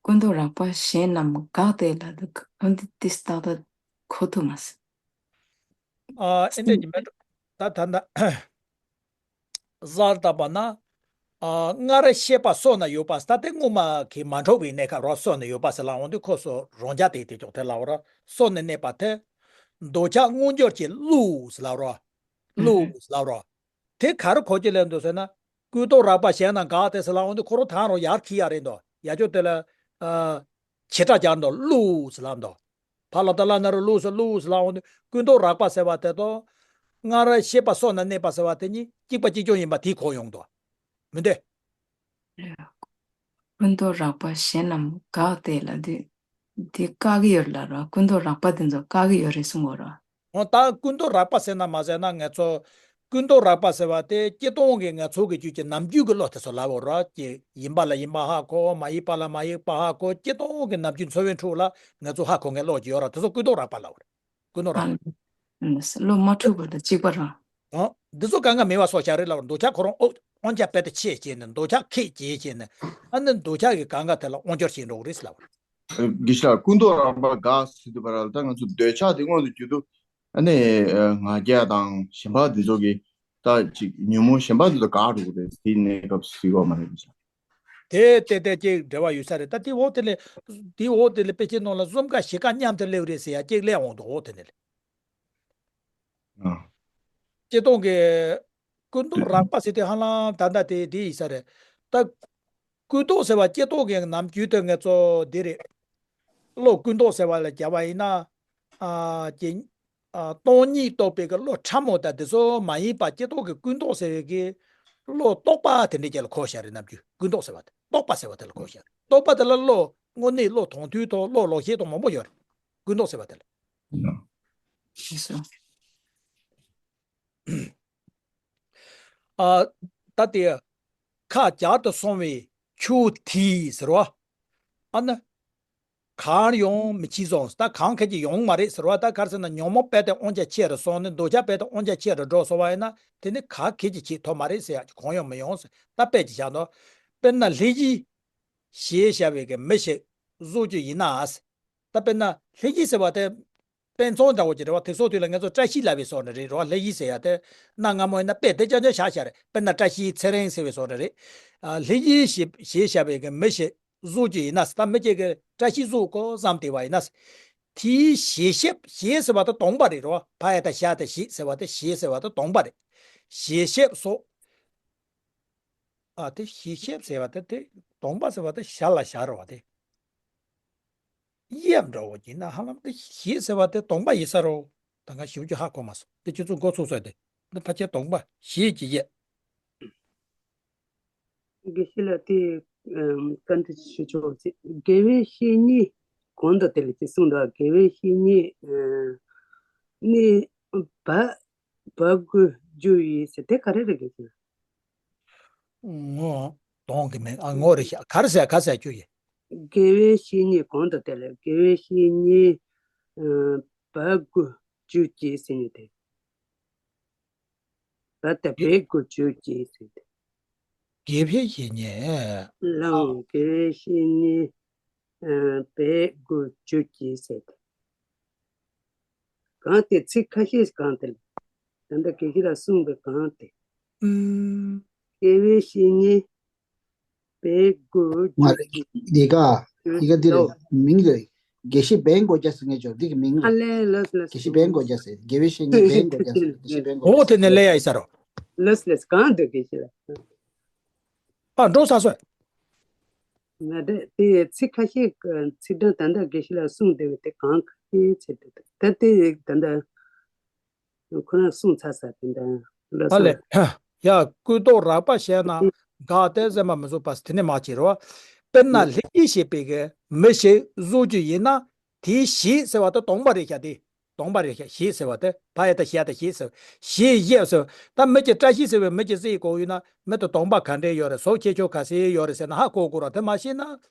ཀུན་རྟོག་རགས་པ་གཞན་རྣམས་འགགས་ཏེ་ལབ་དུས་ཨ་ནི་ཏིས་ཏག་ཏག་གོ་ཐུབ་མ་སོང་། ཨ། ཨེ་འདྲ་ཅིག་མེད་འགྲོ། ད་ད་ད། གཟར་བཏབ་པ་ན། ཨ། སྔར་ཤེས་པ་སོ་ན་ཡོད་པ། ད་དེ་སྔོན་མ་གི་མ་འཁྲུགས་པའི་གནས་སྐབས་རོ། སོ་ནས་ཡོད་པ་ཟེར་ལབ་འོང་དུས་ཁོ་སོ་རང་རྐྱ་དེ་དེ་ཅོག་དེ་ལབ་རོ། སོ་ནས་གནས་པ་དེ། འདོད་ཆགས་མངོན་གྱུར་གྱི་བློ་ཟེར་ལབ་རོ། བློ་ཟེར་ལབ་རོ། དེ་ག་རེ་གོ་རྒྱུ་ལས་འདུག་ཟེར་ན། ཀུན་རྟོག་རགས་པ་གཞན་རྣམས་འགགས་ཏེ་ཟེར་ལབ་འོང་དུས་ཁོ་རང་ད་རུང་ཡར་འཁྱེར་ཡ་རེད་འདུག་ཡ་ཅོག་དེ་ལ། ཨ། བྱེ་བྲག་སྦྱར་འདུག་བློ་ཟེར་ལབ་འདུག་ཕ་ལ་ད་ལ་ན་རུ་བློ་ཟེར་བློ་ཟེར་ལབ་འོང་དུས་ཀུན་རྟོག་རགས་པ་ཟེར་བ་དེ་དང་། སྔར་ཤེས་པ་སོ་ན་གནས་པ་ཟེར་བ་དེ་གཉིས་གཅིག་པ་གཅིག་རྐྱང་ཡིན་པ་དེ་གོ་ཡོང་འདུག་མི་འདུག་ཀུན་རྟོག་རགས་པ་གཞན་རྣམས་འགགས་ཏེ་ལབ་དུས། དེ་བཀག་གི་ཡོད་ལ་ར། ཀུན་རྟོག་རགས་པ་དེ་ཚོ་བཀག་གི་ཡོད་རེད་གསུང་གོ་ར། འོ་ད་ཀུན་རྟོག་རགས་པ་ཟེར་ན་མ་ཟེར་ན་ང་ཚོ། ཀུན་རྟོག་རགས་པ་ཟེར་བ་དེ་སྤྱིར་བཏང་གི་ང་ཚོ་གི་རྒྱུད་ཀྱི་ནམ་རྒྱུན་གྱི་བློ་དེ་ཚོ་ལབ་འོ་ར། ཀྱི་ཡིན་པ་ལ་ཡིན་པ་ཧ་གོ། མ་ཡིན་པ་ལ་མ་ཡིན་པ་ཧ་གོ། སྤྱིར་བཏང་གི་ནམ་རྒྱུན་འཚོ་བའི་ཁྲོད་ལ་ང་ཚོ་ཧ་གོ་མཁན་བློ་ཅིག་ཡོད་ར། དེ་ཚོ་ཀུན་རྟོག་རགས་པ་ལབ་འོ་ར། ཀུན་རྟོག་རགས་པ། ཨ། བློ་མ་འཁྲུགས་པ་དང་གཅིག་པ་རང་། ཨ། འདི་ཚོ་གང་ག་མེད་པ་སོགས་བྱ་རེད་ལབ་ར། འདོད་ཆགས་ཁོ་རང་ཨོ་དབང་ཆ་རྦད་དེ་ཆད་བྱས་ནས། འདོད་ཆགས་ཁེགས་བྱས་བྱས་ནས། ཨ་ནི་འདོད་ཆགས་ཀྱི་གང་ག་དེ་ལ་དབང་སྒྱུར་བྱེད་འགྲོ་གི་རེད་ལབ་ར། དགེ་བཤེས་ལགས། ཀུན་རྟོག་རགས་པ་འགགས་ཟེར་དུས་བར་ལ་ད་ང་ཚོ་འདོད་ཆགས་དེ་མངོན་དུ་གྱུར་དུས། ཨ་ནི་ང་རྒྱལ་དང་ཞེན་པ་འདི་ཚོ་གི་ད་ཅིག་ཉོན་མོངས་ཞེན་པ་འདི་ཚོ་འགག་འགྲོ་གི་རེད། དེའི་གནས་སྐབས་སུ་ཡོད་མ་རེད། དགེ་བཤེས་ལགས། དེ་དེ་དེ་ཅིག་འབྲེལ་བ་ཡོད་ས་རེད། ད་དེའི་འོག་དེ་ལས། དེའི་འོག་དེ་ལས་དཔེ་ཆའི་ནང་ལ་གཟུགས་ཁམས་གཤིས་ཁམས་མཉམ་དུ་སླེབས་རེད་ཟེར་ཡ་ཅིག་སླེབས་འོང་འདུག་འོག་དེ་ནས། ཨ། སྤྱིར་བཏང་གི་ཀུན་རྟོག་རགས་པ་ཟེར་དུས་ཧ་ལམ་ད་ལྟ་དེ་དེ་ཡིན་ས་རེད། ད་ཀུན་རྟོག་ཟེར་བ་སྤྱིར་བཏང་གི་ནམ་རྒྱུན་དུ་ང་ཚོ་འདི་རེད། བློ་ཀུན་རྟོག་ཟེར་བ་ལ་བྱ་བ་ཡིན་ན། ཨ། ཀྱི། ཨ། སྟོང་ཉིད་རྟོགས་པའི་གི་བློ་ཕྲ་མོ་དང་དེ་ཚོ་མ་ཡིན་པ་སྤྱིར་བཏང་གི་ཀུན་རྟོག་ཟེར་བའི་གི་བློ་རྟོག་པ་དེ་འདྲའི་རྒྱལ་ལ་གོ་བྱ་རེད། ནམ་རྒྱུན་ཀུན་རྟོག་ཟེར་བ་དེ་རྟོག་པ་ཟེར་བ་དེ་ལ་གོ་བྱ་རེད། རྟོག་པ་དེ་ལ་བློ་དངོས་གནས་བློ་མཐོང་ཐོས་དང་བློ་ལོག་ཤེས་དང་མང་པོ་ཡོད་རེད། ཀུན་རྟོག་ཟེར་བ་དེ་ལ། ཨ། ད་དེ། ཁ་བྱལ་དུ་སོང་བའི་ཆུ་དེས་ཟེར་བ། ཨ་ནི། གང་ཡང་མི་འཆི་ཟེར། ད་གང་ག་ཅིག་ཡོང་མ་རེད་ཟེར་བ། ད་ག་རེ་ཟེར་ན་ཉོན་མོངས་རྦད་དེ་དབང་ཆ་ཆེ་རུ་སོང་ནས་འདོད་ཆགས་རྦད་དེ་དབང་ཆ་ཆེ་རུ་འགྲོ་སོང་བ་ཡིན་ན། དེ་ནི་གང་ག་ཅིག་བྱེད་ཐུབ་མ་རེད་ཟེར་ཡ་གང་ཡང་མི་ཡོང་ཟེར། ད་དཔེ་ཅིག་བཞག་ན། དཔེར་ན་ལྷས་བྱིན་ཞེས་བྱ་བའི་གི་མི་ཞིག་བཟོ་རྒྱུ་ཡིན་ན། ད་དཔེར་ན་ལྷས་བྱིན་ཟེར་བ་དེ། དཔེ་མཚོན་འདྲ་བོ་ཅིག་རེད་བ། དེ་སོགས་དུས་ལ་ང་ཚོ་བཀྲ་ཤིས་ལབ་པའི་བཟོ་འདྲ་རེད་རོ། ལྷས་བྱིན་ཟེར་ཡ་དེ་གནའ་སྔ་མོ་ཡིན་ན་དཔེ་དེ་རྐྱང་རྐྱང་བཞག་བཞག་རེད། དཔེར་ན་བཀྲ་ཤིས་ཚེ་རིང་ཟེར་བའི་བཟོ་འདྲ་རེད། ཨ། ལྷས་བྱིན་ཞེས་ཞེས་བྱ་བའི་གི་མི་ཞིག་བཟོ་རྒྱུ་ཡིན་ན། ད་མི་གཅིག་གིས་བཀྲ་ཤིས་བཟོ་དགོས་བསམ་བསྡད་པ་ཡིན་ན། དེའི་ཞལ་ཞབས། ཞེས་ཟེར་བ་དེ་གདོང་པ་རེད་རོ། ཕ་ཡ་བཏགས་ཞ་བཏགས་ཞེས་ཟེར་བ་དེ། ཞེས་ཟེར་བ་དེ་གདོང་པ་རེད། ཞལ་ཞབས་སོགས། ཨ། དེ་ཞལ་ཞབས་ཟེར་བ་དེ་དེ་གདོང་པ་ཟེར་བ་དེ་ཞ་ལ་ཞ་རེད་བ་དེ། གཡས་འདྲ་བོ་ཡིན་ན་ཧ་ལམ་དེ་ཞེས་ཟེར་བ་དེ་གདོང་པ་ཡིན་ས་རོ། ད་ང་ཞིབ་ཅིག་ཧ་གོ་མ་སོང་། དེ་ཁྱེད་ཚོ་མགོ་ཚོས་ས་དེ། འདི་ཕལ་ཆེར་གདོང་པ། ཞེས་ཀྱི་གཡས། དགེ་བཤེས་ལགས་དེ། ཨམ། བཀའ་འདྲི་ཞུ་ཆོག་ཅེས། དགེ་བའི་བཤེས་གཉེན་གོང་དུ་དེ་ལ་ཅེས་གསུངས་འདུག་དགེ་བའི་བཤེས་གཉེན། ཨ། ནི་བ། བ་དགུ་བཅུ་ཡིས་ཟེར་དེ་ག་རེ་རེད། དགེ་བཤེས་ལགས། ངོ་། གདོང་གི་མིང་། ཨ། ངོ་རེད་ཤག་ག་རེ་ཟེར། ག་ཟེར་རྒྱུ་ཡིན། དགེ་བའི་བཤེས་གཉེན་གོང་དུ་དེ་ལ་དགེ་བའི་བཤེས་གཉེན། ཨ། བ་དགུ་བཅུ་གཅིག་ཟེར་ནི་དེ། བ་དང་བའི་དགུ་བཅུ་གཅིག་ཟེར་ནི་དེ། དགེ་བའི་བཤེས་གཉེན། ལའང་དགེ་བའི་བཤེས་གཉེན། ཨ། བའི་དགུ་བཅུ་གཅིག་ཟེར་ནི་དེ། གང་དེ་ཚིག་ཁ་ཤས་གང་དེ་ལ། ད་ལྟ་དགེ་བཤེས་ལགས་གསུངས་པའི་གང་དེ། ཨུམ། དགེ་བའི་བཤེས་གཉེན། བའི་དགུ་མ་རེད། འདི་ག་ཡི་གེ་འདི་རེད། ལོ། མིང་རེད། དགེ་བཤེས་བན་གོ་རྒྱ་ཟེར་ངེས་ཅོ། འདི་གི་མིང་རེད། ཨ་ལེ་ལོས་ལོས། དགེ་བཤེས་བན་གོ་རྒྱ་ཟེར། དགེ་བའི་བཤེས་གཉེན་བན་གོ་རྒྱ་ཟེར། དགེ་བཤེས་བན་གོ་རྒྱ་ཟེར། འོ་དེ་ནས་ལས་ཡ་ཡིན་ས་རོ། ལོས་ལོས། གང་འདུག་དགེ་བཤེས་ལགས། ཨ། འགྲོ་ས་སོ། ང་དེ་དེ་ཚིག་ཁ་ཤས་ཀྱི་ཚིག་གྲངས་ད་ལྟ་དགེ་བཤེས་ལགས་གསུངས་བསྡད་པ་དེ་གང་ག་ཤེས་བྱེད་དེ་ད་དེ་ད་ལྟ་ཁོ་རང་གསུངས་ཚར་ས་དེ་འདྲ་ལ་ཨ་ལས། ཡ་ཀུན་རྟོག་རགས་པ་བཤད་ན་འགག་སྟེ་སེམས་པ་མི་བཟོད་པ་དེ་ནས་མ་བྱེད་རོགས། དཔེར་ན་ལྷན་སྐྱེས་ཞེས་པའི་གི་མི་ཞིག་བཟོ་རྒྱུ་ཡིན་ན་དེའི་ཞེས་ཟེར་བ་དེ་སྟོང་པ་རེད་ཤག་དེ། སྟོང་པ་རེད་ཤག་ཞེས་ཟེར་བ་དེ་ཕ་ཡ་ད་ཞེ་ཡ་ད་ཞེས་ཟེར་བ་ཞེས་ཡབ་ཟེར་བ་ད་མི་གྱི་བཀྲ་ཤིས་ཟེར་བའི་མི་གྱི་སྲིད་གོ་ཡོད་ན་མི་དེ་སྟོང་པ་ག་འདྲས་ཡོད་རེད་བཟོ་ཁྱད་ཆོས་ག་ཚད་ཡོད་རེད་ཟེར་ན་ཧ་གོ་དགོས་ར་དེ་མ་ཤེས་ན་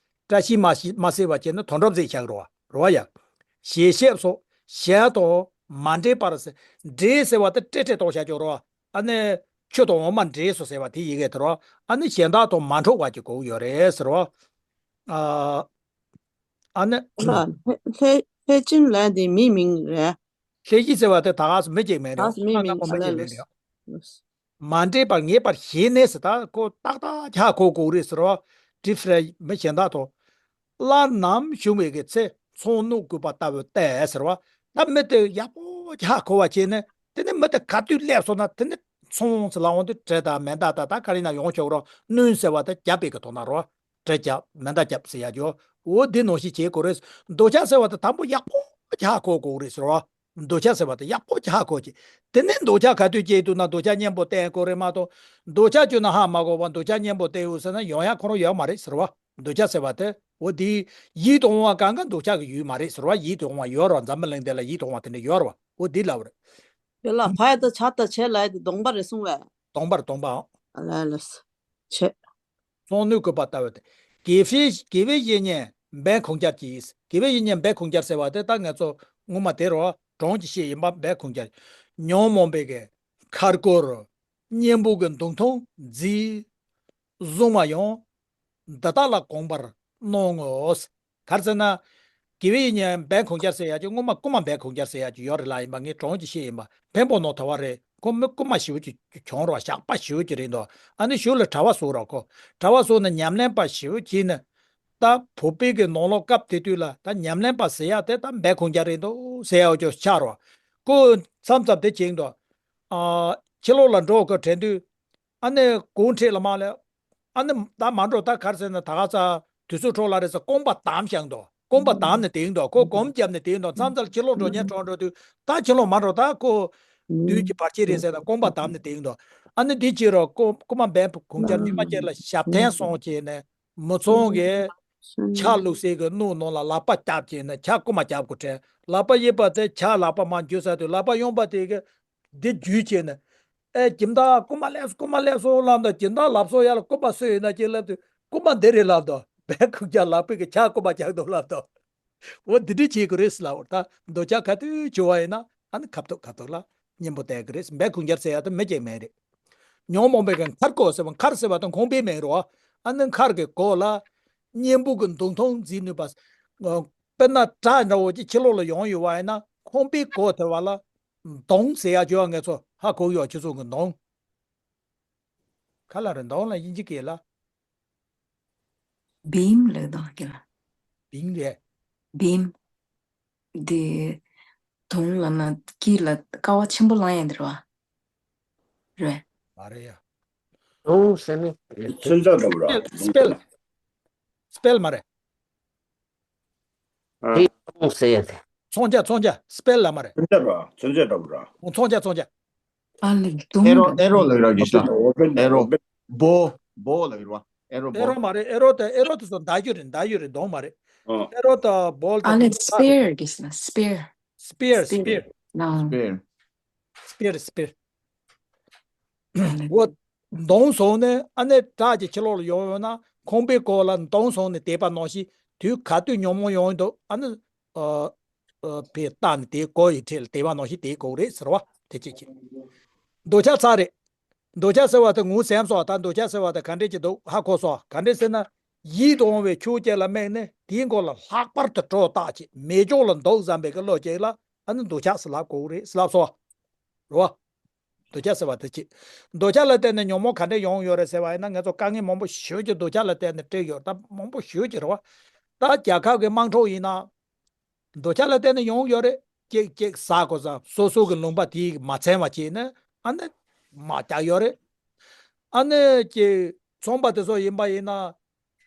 བཀྲ་ཤིས་མ་ཤེས་མ་ཟེར་བ་བྱས་ན་དོན་གྲུབ་ཟེར་བཞག་རོགས་རོགས་ཡ། ཞེས་ཤེས་སོ། གཞན་དང་མ་འདྲེས་པར་ཟེར། འདྲེས་ཟེར་བ་དེ་སྤྲེལ་སྤྲེལ་གཏོང་བྱ་ཆོག་རོགས། ཨ་ནི་ཆུ་དང་འོ་མ་འདྲེས་སོ་ཟེར་བ་དེ་ཡི་གེ་དེ་རོགས། ཨ་ནི་གཞན་དག་དང་མ་འཕྲོད་པ་གྱི་གོ་ཡོད་རེད་ཟེར་རོགས། ཨ་ཨ་ནི། ལྷས་ལྷས་ལྷས་སྦྱིན་ལབ་དེ་མིའི་མིང་རེད། ལྷས་སྦྱིན་ཟེར་བ་དེ་ད་ག་སེ་མི་གཅིག་མིང་རེད། ད་ག་སེ་མིའི་ཨ་ན་མིང་ཁོ་མི་གཅིག་མིང་རེད། མ་འདྲེས་པར་ངེས་པར་ཞེན་ནས་ཟེར་ད་ཁོ་ཏག་ཏག་ཅིག་ཧ་གོ་དགོས་རེད་ཟེར་རོ། ཌིཕ་རེན་མི་གཞན་དག་དང་། སླར་ནམ་བྱུང་བའི་གི་ཚེ་ཚོང་ནུ་དགོས་པ་ལྟ་བུ་སྟེ་ཟེར་བ། ད་མི་དེ་ཡག་པོ་ཅིག་ཧ་གོ་བ་བྱས་ནས་དེ་ནས་མི་དེ་ག་དུས་སླེབས་སོང་ན་དེ་ནས་ཚོང་ཟེར་ལ་འོང་དུས་དྲི་དང་མེ་མདའ་དང་ད་ག་རེ་ན་ཡོང་ཆོག་རོ། བསྣུན་ཟེར་བ་དེ་རྒྱབ་པའི་གི་དོན་དག་རོ། དྲི་རྒྱབ་མེ་མདའ་རྒྱབ་ཟེར་ཡ་ཅོ། འོ་འདི་ནང་བཞིན་བྱེད་དགོས་རེད། འདོད་ཆགས་ཟེར་བ་དེ་དང་པོ་ཡག་པོ་ཅིག་ཧ་གོ་དགོས་རེད་ཟེར་བ། འདོད་ཆགས་ཟེར་བ་དེ་ཡག་པོ་ཅིག་ཧ་གོ་ཅིག་དེ་ནས་འདོད་ཆགས་ག་དུས་སྐྱེས་འདུག་ན་འདོད་ཆགས་གཉེན་པོ་བསྟེན་དགོས་རེད་མ་གཏོགས། འདོད་ཆགས་བཅོས་ན་ཧ་མ་གོ་བ་འདོད་ཆགས་གཉེན་པོ་བསྟེན་འོས་ཟེར་ན་ཡོང་ཡ་ཁོ་རང་ཡོད་མ་རེད་ཟེར་བ། འདོད་ཆགས་ཟེར་བ་དེ་འོ་དེ་ཡིད་དུ་འོང་བ་གང་ག་འདོད་ཆགས་ཀྱི་ཡུལ་མ་རེད་ཟེར་བ། ཡིད་དུ་འོང་བ་ཡོད་རེད་བ། འཛམ་བུ་གླིང་འདི་ལ་ཡིད་དུ་འོང་བ་དེ་འདྲ་ཡོད་རེད་བ། འོ་དེ་ལབ་རེད། དེ་ལ་ཕ་ཡ་ད་ཆ་ད་ཆེ་ལ་ཡ་དེ་གདོང་པ་རེད་གསུང་བས། གདོང་པར་གདོང་པའང་། ཨ་ལ་ལ་ཆེ། ཚོང་ནུས་དགོས་པ་ལྟ་བུ་སྟེ། དགེ་བཤེས་དགེ་བའི་བཤེས་གཉེན་འབད་ཁུངས་སྐྱེལ་གྱིས། དགེ་བའི་བཤེས་གཉེན་འབད་ཁུངས་སྐྱེལ་ཟེར་བ་དེ་ད་ང་ཚོ་སྔོན་མ་དེ་རུ་གྲོང་གི་བཤེས་ཡིན་པ་འབད་ཁུངས་སྐྱེལ། ཉོན་མོངས་པའི་གི་མཁར་སྒོར་གཉེན་པོ་གི་མདུང་ཐུང་མཛེས་བཟུང་བ་ཡང་འདི་དག་ལ་དགོངས་པར་གནང་ངོ་། ག་རེ་ཟེར་ན། དགེ་བའི་བཤེས་གཉེན་འབད་ཁུངས་སྐྱེལ་ཟེར་ཡ་ཅིག་སྔོན་མ་རྐུན་མ་འབད་ཁུངས་སྐྱེལ་ཟེར་ཡ་ཅིག་ཡོད་རེད་ལ་ཡིན་པ་ངའི་གྲོང་གི་བཤེས་ཡིན་པ་འཕན་པོ་ནོར་ཐོ་བ་རེད། ཁོ་མི་རྐུན་མ་ཞེ་པོ་ཅིག་གྱོང་རོགས་ཞགས་པ་ཞེ་པོ་ཅིག་རེད་འདུག་ཨ་ནི་གཞུག་ལ་གྲྭ་པ་བཟོ་རོགས་ཁོ། གྲྭ་པ་བཟོ་ནས་ཉམས་ལེན་པ་ཞེ་པོ་ཅིག་ནི། ད་བོད་པའི་གི་ནང་ལོགས་སྐབས་དེ་དུས་ལ་ད་ཉམས་ལེན་པ་ཟེར་ཡ་དེ་ད་འབད་ཁུངས་སྐྱེལ་རེད་འདུག་ཟེར་ཡ་ཅིག་ཆགས་རོགས། ཁོ་མཚམས་མཚམས་དེ་བྱེད་འདུག་ཨ། ཕྱི་ལོགས་ལ་འགྲོ་དགོས་དྲན་དུས། ཨ་ནི་གུང་ཁྲིད་ལ་མ་སླེབས། ཨ་ནི་ད་མ་འགྲོ་ད་ག་རེ་ཟེར་ན་ད་ག་ས་དུས་ཚོད་འཕྲོ་བརླག་རེད་ཟེར་རྐང་པ་བསྡམས་བཞག་འདུག་རྐང་པ་བསྡམས་ནས་བསྡད་འདུག་ཁོ་སྒོམ་བརྒྱབ་ནས་བསྡད་འདུག་མཚམས་མཚམས་ཕྱི་ལོགས་འགྲོ་ཉལ་གྲོགས་འགྲོ་དུས་ད་ཕྱི་ལོགས་མ་འགྲོ་ད་ཁོ་དུས་ཀྱི་བར་ཆད་རེད་ཟེར་ན་རྐང་པ་བསྡམས་ནས་བསྡད་འདུག་ཨ་ནི་འདི་བྱེད་རོགས་རྐང་རྐང་པ་འབད་ཁུངས་སྐྱེལ་ཉི་མ་གཅིག་ལ་ཞབས་བརྟན་སོང་བྱས་ནས་མི་ཚང་གི་ཆ་བླུགས་སའི་གི་སྣུམ་ནང་ལ་ལག་པ་བརྒྱབ་བྱས་ནས་ཆ་རྐང་པ་བརྒྱབ་དགོས་དྲན། ལག་པ་གཡས་པ་དེ་ཆ་ལག་པ་མར་འཇུ་ས་དུས་ལག་པ་གཡོན་པ་དེ་གི་འདི་རྒྱུད་བྱས་ནས། ཨེ་སྦྱིན་བདག་རྐུན་མ་སླེབས་སོང་རྐུན་མ་སླེབས་སོང་ལབ་དང་སྦྱིན་བདག་ལབ་སོང་ཡ་ལ་རྐུན་མ་སུ་ཡིན་ན་ཅེས་ལབ་དུས་རྐུན་མ་འདི་རེད་ལབ་དང་འབད་ཁུངས་སྐྱེལ་ལག་པའི་གི་ཆ་རྐུན་མ་རྒྱག་དང་ལབ་དང་། འོ་འདི་འདྲ་བྱེད་དགོས་རེད་ལབ་འོ་ད་འདོད་ཆགས་ག་དུས་བྱུང་བ་ཡིན་ན་ཨ་ནི་ཁ་ཐུག་ཁ་ཐུག་ལ་གཉེན་པོ་བསྟེན་དགོས་རེད། འབད་ཁུངས་སྐྱེལ་ཟེར་ཡ་དེ་མི་གཅིག་མེད་རེད། ཉོན་མོངས་པའི་གི་མཁར་སྒོ་ཟེར་བ་མཁར་ཟེར་བ་དང་ཁང་པའི་མིང་རེད་བ། ཨ་ནི་མཁར་གི་སྒོ་ལ་གཉེན་པོ་གི་མདུང་ཐུང་མཛེས་ནུས་པ། དཔེར་ན་བྲག་འདྲ་བོ་ཅིག་ཕྱི་ལོགས་ལ་ཡོང་ཡོད་བ་ཡིན་ན་ཁང་པའི་སྒོ་དེ་བ་ལ། མདོང་ཟེར་ཡ་བརྗོད་ཡ་ངས་ཚོ་ཧ་གོ་ཡོད་ཁྱེད་ཚོ་གི་མདོང་། ག་ལ་རེད་མདོང་ལ་དབྱིན་ཇི་སྐད་ལ། བིམ་ལབ་དང་སྐད་ལ། བིམ་རེད། བིམ། དེ། དུང་ལ་ན་དཀྱིལ་ལ་ཀ་བ་ཆེན་པོ་ལངས་ཡ་འདི་རེད་བ། རེད། མ་རེད་ཡ། དུང་ཟེར་ནི། མཚོན་ཆ་འདྲ་བོ་ར། སྤེལ། སྤེལ། སྤེལ་མ་རེད། ཨ། དེ་ཚོང་ཟེར་ཡ་དེ། ཚོང་རྒྱག་ཚོང་རྒྱག་སྤེལ་ལ་མ་རེད། མཚོན་ཆ་ར་མཚོན་ཆ་འདྲ་བོ་ར། ཚོང་རྒྱག་ཚོང་རྒྱག་ཨ་ལེ་དུང་ཨེ་རོ་ཨེ་རོ་ལབ་ར་གི་ཤ། ཨེ་རོ། བོ། བོ་ལབ་ར། ཨེ་རོ་བོ། ཨེ་རོ་མ་རེད། ཨེ་རོ་དེ་ཨེ་རོ་དེ་ཚོ་མདའ་རྒྱུ་རེད། མདའ་རྒྱུ་རེད། མདོང་མ་རེད། ཨ། ཨེ་རོ་དང་བོལ་དང་ཨ་ལེ་དེ་ཚོ་མདའ་རེད། སྤེར་གི་ཤ་སྤེར། སྤེར་སྤེར། སྤེར་ན། སྤེར། སྤེར་སྤེར། འོ། མདོང་བཟུང་ནས་ཨ་ནི་བྲག་གི་ཕྱི་ལོགས་ལ་ཡོང་ཡོང་ན་ཁང་པའི་སྒོ་ལ་མདོང་བཟུང་ནས་བསྡད་པ་ནང་བཞིན་དུས་ག་དུས་ཉོན་མོངས་ཡོང་འདུག་ཨ་ནི། ཨ། ཨ། ཕེ་བཏང་ནས་དེའི་སྒོ་ཡི་འཁྲིས་ལ་བསྡད་པ་ནང་བཞིན་བསྡད་དགོས་རེད་ཟེར་བ་དེ་ཅིག་བྱེད། འདོད་ཆགས་ཚར་རེད། འདོད་ཆགས་ཟེར་བ་དེ་ངོ་ཟིན་སོང་། ད་འདོད་ཆགས་ཟེར་བ་དེ་ག་འདྲས་ཀྱི་འདུག་ཧ་གོ་སོང་། ག་འདྲས་ཟེར་ན། ཡིད་དུ་འོང་བའི་ཆོས་ཅིག་ལ་དམིགས་ནས་དེའི་མགོ་ལ་ལྷག་པར་དུ་སྒྲོ་བཏགས་བྱས་མེད་ཕྱོགས་ལ་འདུག་བསམ་པའི་གི་བློ་ཅིག་ལ་ཨ་ནི་འདོད་ཆགས་ཟེར་ལབ་དགོས་རེད་ཟེར་ལབ་སོང་། རེད་བ། འདོད་ཆགས་ཟེར་བ་དེ་ཅི། འདོད་ཆགས་ལ་བརྟེན་ནས་ཉོན་མོངས་ག་འདྲས་ཡོང་ཡོད་རེད་ཟེར་བ་ཡིན་ན་ང་ཚོ་དཀའ་ངལ་མང་པོ་ཞེ་པོ་ཅིག་འདོད་ཆགས་ལ་བརྟེན་ནས་འཕྲད་ཡོད་ད་མང་པོ་ཞེ་པོ་ཅིག་རེད་བ། ད་རྒྱལ་ཁབ་ཀྱི་དམངས་ཁྲོད་ཡིན་ན། འདོད་ཆགས་ལ་བརྟེན་ནས་ཡོང་ཡོད་རེད། ཅིག་ཅིག་ཟ་དགོས་ཙང་སོ་སོ་གི་ལུང་པ་དེ་མ་ཚང་བ་བྱས་ནས་ཨ་ནི་མ་རྒྱག་ཡོད་རེད། ཨ་ནི་ཅིག་ཚོང་པ་དེ་ཚོ་ཡིན་པ་ཡིན་ན།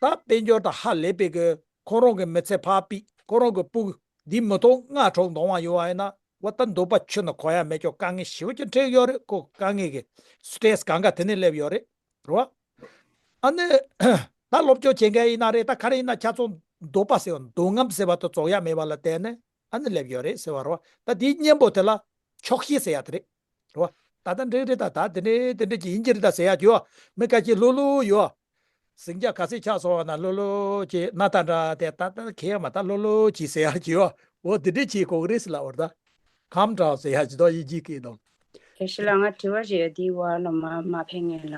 ད་དཔལ་འབྱོར་དང་ཧ་ལས་པའི་གི་ཁོ་རང་གི་མི་ཚེ་ཕར་སྤིག་ཁོ་རང་གི་སྤུ་གུ་འདི་མི་ཐོག་སྔ་འཕྲོག་འདོང་བ་ཡོད་བ་ཡིན་ན། འོ་ད་འདོད་པ་ཆུ་ནང་གོ་ཡ་མེད་ཀྱང་དཀའ་ངལ་ཞེ་པོ་ཅིག་འཕྲད་ཡོད་རེད། ཁོ་དཀའ་ངལ་གི་སི་ཊེ་རེ་སི་གང་ག་དེ་ནས་སླེབས་ཡོད་རེད། རེད་བ། ཨ་ནི། ད་སློབ་སྦྱོང་བྱེད་མཁན་ཡིན་ན་རེད། ད་ག་རེ་ཡིན་ན་ཁྱེད་ཚོ་འདོད་པ་ཟེར་བ་འདོད་རྔམ་ཟེར་བ་དེ་རྫོགས་ཡ་མེད་པ་ལ་བརྟེན་ནས་ཨ་ནི་སླེབས་ཡོད་རེད་ཟེར་བ་རེད་བ། ད་དེའི་གཉེན་པོ་དེ་ལ་ཆོག་ཤེས་ཟེར་ཡ་དེ་རེད། རེད་བ། ད་ད་འགྲིག་རེད། ད་ད་དེ་འདྲས་དེ་འདྲས་ཅིག་ཡིན་གྱི་རེད་ད་ཟེར་ཡ་ཅིག་ཡོད། མི་ཁ་ཅིག་ལྷོད་ལྷོད་ཡོད། ཟིང་ཆ་ག་ཚོད་ཆགས་སོང་བ་ན་ལྷོད་ལྷོད་ཅིག་ན་ད་འདྲ་དེ་ད་ད་ཁེ་མ་ད་ལྷོད་ལྷོད་ཅིག་ཟེར་ཡ་ཅིག་ཡོད། འོ་དེ་འདྲས་ཅིག་གོ་གི་རེད་ཟེར་ལབ་པ་རེད་ད། Calm down ཟེར་ཡ་ཅིག་ད་དབྱིན་ཇིའི་སྐད་ནང་། དེ་ཤི་ལ་ང་དྲི་བ་ཞིག་ཡོད། དེའི་བར་ལ་མ་མ་ཕན་ངེས་ལ།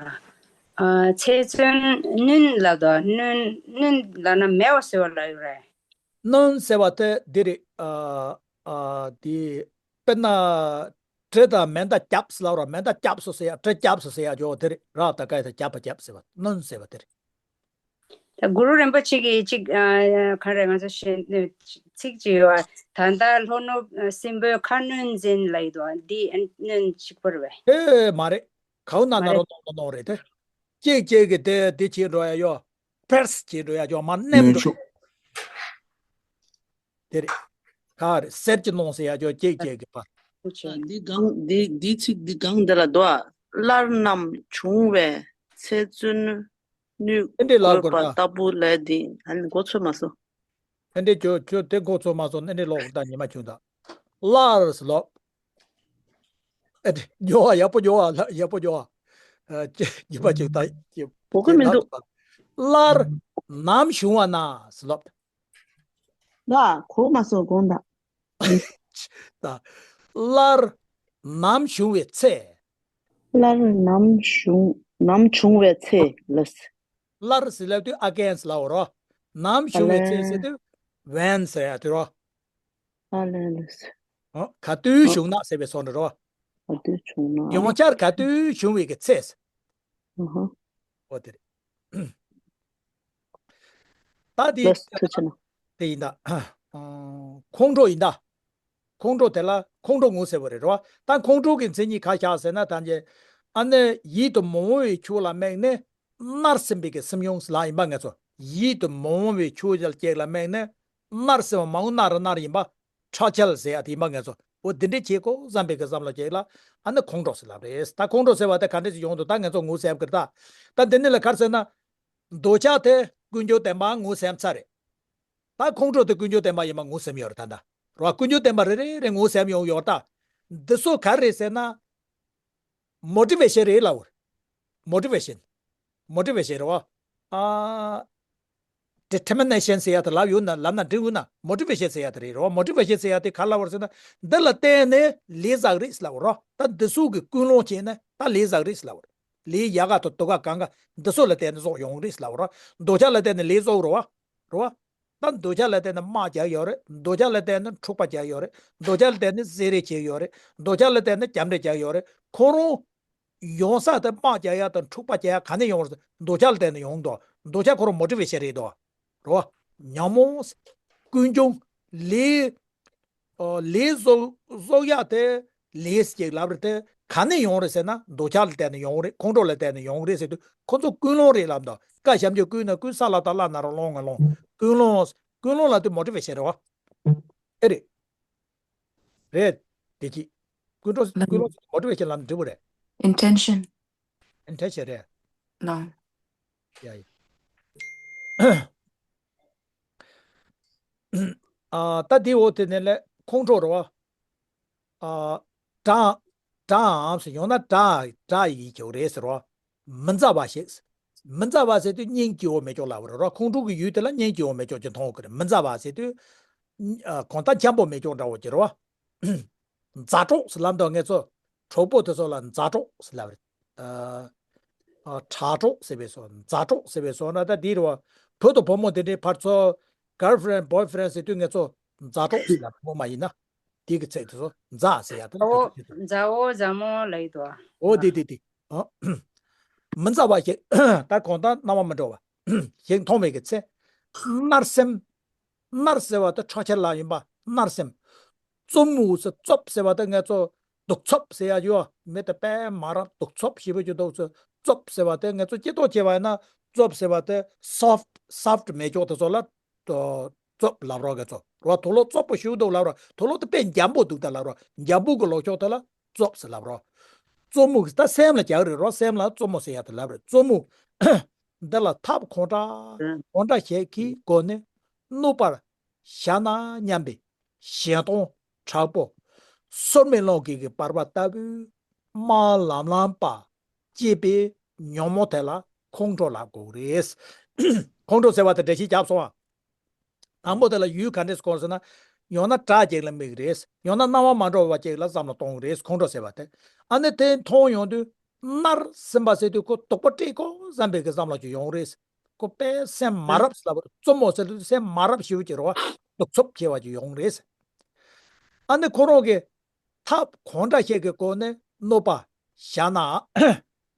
ཨ་ཚེ་བཙོན་བསྣུན་ལབ་དོ། བསྣུན་བསྣུན་ལབ་ན་མེད་པ་ཟེར་བ་ལ་ཡོད་རེད། བསྣུན་ཟེར་བ་དེ་འདི་རེད། ཨ་ཨ་དེ་དཔེར་ན་གྲི་དང་མེ་མདའ་བརྒྱབ་ཟེར་ལབ་ར། མེ་མདའ་བརྒྱབ་སོང་ཟེར་ཡ། གྲི་བརྒྱབ་སོང་ཟེར་ཡ་ཅོ་དེ་རེད། ར་ད་ག་ཡ་ད་བརྒྱབ་པ་བརྒྱབ་ཟེར་བ་བསྣུན་ཟེར་བ་དེ་རེད། ད་གུ་རུ་རིན་པོ་ཆེ་གིས་ཅིག་ཨ་ག་རེ་ང་ཚོ་ཞེ་ཚིག་ཅིག་ཡོད་པ། ད་ལྟ་ལྷོ་ནུབ་སྲིན་པོའི་ཁ་གནོན་འཛིན་ལབ་ཡོད་དོ། འདི་གནོན་གཅིག་པོ་རེད་པས། ཨེ་མ་རེད། གའུ་ན་མ་ན་རེད། རོ་ནོ་ནོ་ནོ་རེད་དེ། ཅིག་ཅིག་གི་དེ་དེ་བྱེད་འགྲོ་ཡ་ཡོད། ཕེར་སི་བྱེད་འགྲོ་ཡ་ཡོད། མ་ནེམ་འགྲོ། དེ་རེད། ག་རེ་གསེར་གྱི་ནོང་ཟེར་ཡ་ཅོ་ཅེ་ཅེ་གི་པ། ཨ་འདི་གང་འདི་འདི་ཚིག་འདི་གང་འདི་ལ་འདུག་ཨ། སླར་རྣམ་བྱུང་བའི་ཚེ་བཙོན་ནུས་དེ་འདྲའི་ལབ་དགོས་པ་ལྟ་བུ་ལས་འདི་ཨ་ནི་མགོ་ཚོད་མ་སོང་། དེ་འདྲའི་ཅོ་ཅོ་དེ་མགོ་ཚོད་མ་སོང་། དེ་འདྲའི་ལོག་ད་ཉི་མ་བྱུང་ད། སླར་ལོག་ཨ་འདི་ཉོ་བ་ཡག་པོ་ཉོ་བ་ལ་ཡག་པོ་ཉོ་བ། ཨ་ཉི་མ་བྱུང་ད། གོ་གི་མི་འདུག་སླར་ནམ་བྱུང་བ་ན་ལོག་ལ་གོ་མ་སོང་དགོངས་དག་ད། སླར་ནམ་བྱུང་བའི་ཚེ། སླར་ནམ་བྱུང་ནམ་བྱུང་བའི་ཚེ་ལ། སླར་ཟེར་ལབ་དུས་ཨ་གེན་ཟེར་ལབ་པ་རོ། ནམ་བྱུང་བའི་ཚེ་ཟེར་དུས་ཝེན་ཟེར་ཡ་དུས་རོ། ཨ་ལེ་ལེ། ཨོ། ག་དུས་ཨོ། བྱུང་ན་ཟེར་བའི་བཟོ་འདྲ་རོ། ག་དུས་བྱུང་ན། ཡོངས་ཁྱབ་ག་དུས་བྱུང་བའི་གི་ཚེ། ཨ་ཧ། ཨོ་དེ་རེད། ད་དེ། ལགས་སོ་ཐུགས་རྗེ་གནང་། དེ་ཡིན་ད། ཨ། ཁོང་ཁྲོ་ཡིན་ད། ཁོང་ཁྲོ་དེ་ལ་ཁོང་ཁྲོ་ངོ་ཟེར་བ་རེད་རོ། ད་ཁོང་ཁྲོ་གི་མཚན་ཉིད་ག་བཞག་ཟེར་ན་ད་འཇེ། ཨ་ནི་ཡིད་དུ་མི་འོང་བའི་ཆོས་ལ་དམིགས་ནས་མནར་སེམས་པའི་གི་སེམས་མྱོང་ལ་ཡིན་པ་ངེས་སོ། ཡིད་དུ་མི་འོང་བའི་ཆོས་ཅིག་ལ་དམིགས་ནས་མནར་སེམས་མང་མནར་མནར་ཡིན་པ། ཁྲག་ཆལ་ཟེར་ཡ་དེ་ཡིན་པ་ངེས་སོ། འོ་འདི་འདྲའི་བྱེད་དགོས་བསམ་པའི་གི་བསམ་བློ་ཅིག་ལ་ཨ་ནི་ཁོང་ཁྲོ་ཟེར་ལབ་རེད། ད་ཁོང་ཁྲོ་ཟེར་བ་དེ་ག་འདྲ་ཞིག་ཡོང་འདུག་ད་ངེས་སོ་ངོ་ཟེར་གི་རེད་ད། ད་འདི་ནི་ལ་ག་རེ་ཟེར་ན། འདོད་ཆགས་དེ་ཀུན་འབྱུང་བདེན་པ་ངོ་ཟེར་ཚར་རེད། ད་ཁོང་ཁྲོ་དེ་ཀུན་འབྱུང་བདེན་པ་ཡིན་པ་ངོ་ཟེར་ཡོད་རེད་ད་ད། རོ་ཀུན་འབྱུང་བདེན་པ་རེ་རེ་རེ་ངོ་ཟེར་ཡོང་ཡོད་ད། འདི་ཚོ་ག་རེ་ཟེར་ན། མོ་ཊི་ཝེ་ཤན་རེད་ལབ། མོ་ཊི་ཝེ་ཤན། མོ་ཊི་ཝེ་ཤན་རེད་བ། ཨ། ཌི་ཊར་མི་ནེ་ཤན་ཟེར་ཡ་དེ་ལབ་ཡོང་ན་ལབ་ན་འགྲིག་ཡོད་ན་མོ་ཊི་ཝེ་ཤན་ཟེར་ཡ་དེ་རེད་རོ། མོ་ཊི་ཝེ་ཤན་ཟེར་ཡ་དེ་ག་ལབ་པ་རེད་ཟེར་ན། འདི་ལ་བརྟེན་ནས་ལས་བསགས་རེད་ལབ་རོ། ད་འདི་ཚོ་གི་ཀུན་སློང་བྱས་ནས་ད་ལས་བསགས་རེད་ལབ་རོ། ལས་ཡག་ག་དང་སྡུག་ག་གང་ག་འདི་ཚོ་ལ་བརྟེན་ནས་བཟོ་ཡོང་རེད་ལབ་རོ། འདོད་ཆགས་ལ་བརྟེན་ནས་ལས་བཟོ་རོ་བ། རོ་བ། ད་འདོད་ཆགས་ལ་བརྟེན་ནས་དམག་རྒྱག་ཡོད་རེད། འདོད་ཆགས་ལ་བརྟེན་ནས་འཁྲུག་པ་རྒྱག་ཡོད་རེད། འདོད་ཆགས་ལ་བརྟེན་ནས་བསད་རེས་བྱེད་ཡོད་རེད། འདོད་ཆགས་ལ་བརྟེན་ནས་རྒྱབ་འདྲེ་རྒྱག་ཡོད་རེད། ཁོ་རང་ཡོང་ས་དེ་དམག་རྒྱག་ཡ་དང་འཁྲུག་པ་རྒྱག་ཡ་ག་ནས་ཡོང་རེད། འདོད་ཆགས་ལ་བརྟེན་ནས་ཡོང་འདུག་འདོད་ཆགས་ཁོ་རང་མོ་ཊི་ཝེ་ཤན་རེད་དོ། རོ། ཉོན་མོངས། ཀུན་འབྱུང་། ལས། ཨོ། ལས་བཟོ་བཟོ་ཡ་དེ་ལས་ཅིག་ལབ་རེད་དེ་ག་ནས་ཡོང་རེད་ཟེར་ན་འདོད་ཆགས་ལ་བརྟེན་ནས་ཡོང་རེད། ཁོང་ཁྲོ་ལ་བརྟེན་ནས་ཡོང་རེད་ཟེར་དུས་ཁོ་ཚོ་ཀུན་སློང་རེད་ལབ་འདུག་བཀའ་ཞབས་ཀྱུ་ཀུན་ན་ཀུན། ས་ལ་བཏགས་སླ་ན་རོ་སློང་ང་སློང་། ཀུན་སློང་། ཀུན་སློང་ལབ་དུས་མོ་ཊི་ཝེ་ཤན་རེད་བ། ཨེ་རེད། རེད། དེ་གཅིག་ཀུན་སློང་ཀུན་སློང་མོ་ཊི་ཝེ་ཤན་ལབ་ན་འགྲིག་པོ་རེད། Intention. Intention རེད། ལགས། ཡ་ཡ། ཨ། ད་དེའི་འོག་དེ་ནས་ལས་ཁོང་ཁྲོ་རེད་བ། ཨ། དྲག་དྲག་འམ་ཟེར་ཡོང་ན་དྲག་དྲག་ཡིན་ཀྱང་རེད་ཟེར་བ། མི་མཛའ་བ་ཞིག་མི་མཛའ་བ་ཟེར་དུས་སྙིང་རྗེ་བོ་མེད་ཀྱོག་ལབ་རེད་རོ། ཁོང་ཁྲོ་གི་ཡུལ་དེ་ལ་སྙིང་རྗེ་བོ་མེད་ཀྱོག་ཅིག་མཐོང་གི་རེད། མི་མཛའ་བ་ཟེར་དུས། ཨ། གང་ལྟར་འཇམ་པོ་མེད་ཀྱོག་འདྲ་བོ་ཅིག་རེད་བ། མཛའ་གྲོགས་ཟེར་ལབ་འདུག་ངེད་ཚོ་གྲོགས་པོ་དེ་ཚོ་ལ་མཛའ་གྲོགས་ཟེར་ལབ་རེད། ཨ། ཨ། དྲག་གྲོགས་ཟེར་བས་སོ། མཛའ་གྲོགས་ཟེར་བས་སོ་ན་ད་འདི་རེད་བ། བུ་དང་བུ་མོ་དེ་འདྲའི་བར་ཚོ་girlfriend boyfriend ཟེར་དུས་ངེད་ཚོ་མཛའ་གྲོགས་ཟེར་ལབ་རེད། བུ་མོ་མ་ཡིན་ན། དེ་གི་ཚིག་དེ་ཚོ་མཛའ་ཟེར་ཡ་དང་། མཛའ་བོ་མཛའ་མོ་ལ་ཡིན་དོ། འོ་དེ་དེ་དེ། ཨ། མི་མཛའ་བ་ཞིག་ད་གང་ལྟར་སྣང་བ་མི་འགྲོ་བ་ཞིག་མཐོང་བའི་གི་ཚེ། མནར་སེམས། མནར་ཟེར་བ་དེ་ཁྲག་ཆར་ལ་ཡིན་པ་མནར་སེམས། རྩུབ་མོ་ཟེར་རྩུབ་ཟེར་བ་དེ་ངེད་ཚོ་གདུག་རྩུབ་ཟེར་ཡ་ཡོད། མི་དེ་དཔེ་མ་རབས་གདུག་རྩུབ་ཞེ་པོ་ཅིག་འདུག་ཟེར། རྩུབ་ཟེར་བ་དེ་ངེད་ཚོ་སྐྱེ་ལྟོགས་སྐྱེ་བ་ཡིན་ན་ རྩོབ་ཟེར་བ་དེ་soft soft་མེ་སྒྱོགས་དེ་ཚོ་ལ་རྩོབ་ལབ་རོགས་གི་ཚོ་རོ། དུག་ལོག་རྩོབ་པོ་ཞིག་འདུག་ལབ་རོགས། དུག་ལོག་དེ་དཔེ་འཇམ་པོ་འདུག་ད་ལབ་རོགས། འཇམ་པོ་གི་ལོག་ཕྱོགས་དེ་ལ་རྩོབ་ཟེར་ལབ་རོགས། རྩོབ་མོ་གི་ད་སེམས་ལ་རྒྱག་རེད་རོ། སེམས་ལ་རྩོབ་མོ་ཟེར་ཡ་དེ་ལབ་རེད། རྩོབ་མོ་འདི་ལ་ཐབས་གང་དྲག་གང་དྲག་ཞིག་གི་སྒོ་ནས་གནོད་པར་བྱ་ན་སྙམ་པའི་ཞེ་སྡང་དྲག་པོ། སོར་མོའི་རླུང་གིས་ཀྱི་འབར་བ་ལྟ་བུའི་དམར་ལམ་ལམ་པ་སྐྱེས་པའི་ཉོན་མོངས་དེ་ལ་ཁོང་ཁྲོ་ལབ་དགོས་རེད། ཁོང་ཁྲོ་ཟེར་བ་དེ་འགྲེལ་བཤད་བརྒྱབ་སོང་ཨ། དང་པོ་དེ་ལ་ཡུལ་ག་འདྲས་སྐོར་ཟེར་ན། ཡང་ན་དགྲ་ཅིག་ལ་དམིགས་རེད། ཡང་ན་སྣང་བ་མ་འགྲོ་བ་ཅིག་ལ་བསམ་བློ་གཏོང་རེད། ཁོང་ཁྲོ་ཟེར་བ་དེ། ཨ་ནི་དེ་མཐོང་ཡོང་དུས་མནར་ཟིན་པ་ཟེར་དུས་ཁོ་དོགས་པ་སྤྲད་དགོས་བསམ་པའི་གི་བསམ་བློ་ཅིག་ཡོང་རེད། ཁོ་དཔེ་སེམས་མ་རབས་ལབ་རྩོམ་མོ་ཟེར་དུས་སེམས་མ་རབས་ཞེ་པོ་ཅིག་རེད་བ། དུག་ཚོབ་ཆེ་བ་ཅིག་ཡོང་རེད། ཨ་ནི་ཁོ་རང་གི་ཐབས་གང་འདྲ་ཞིག་གི་སྒོ་ནས་གནོད་པ་བྱ་ན།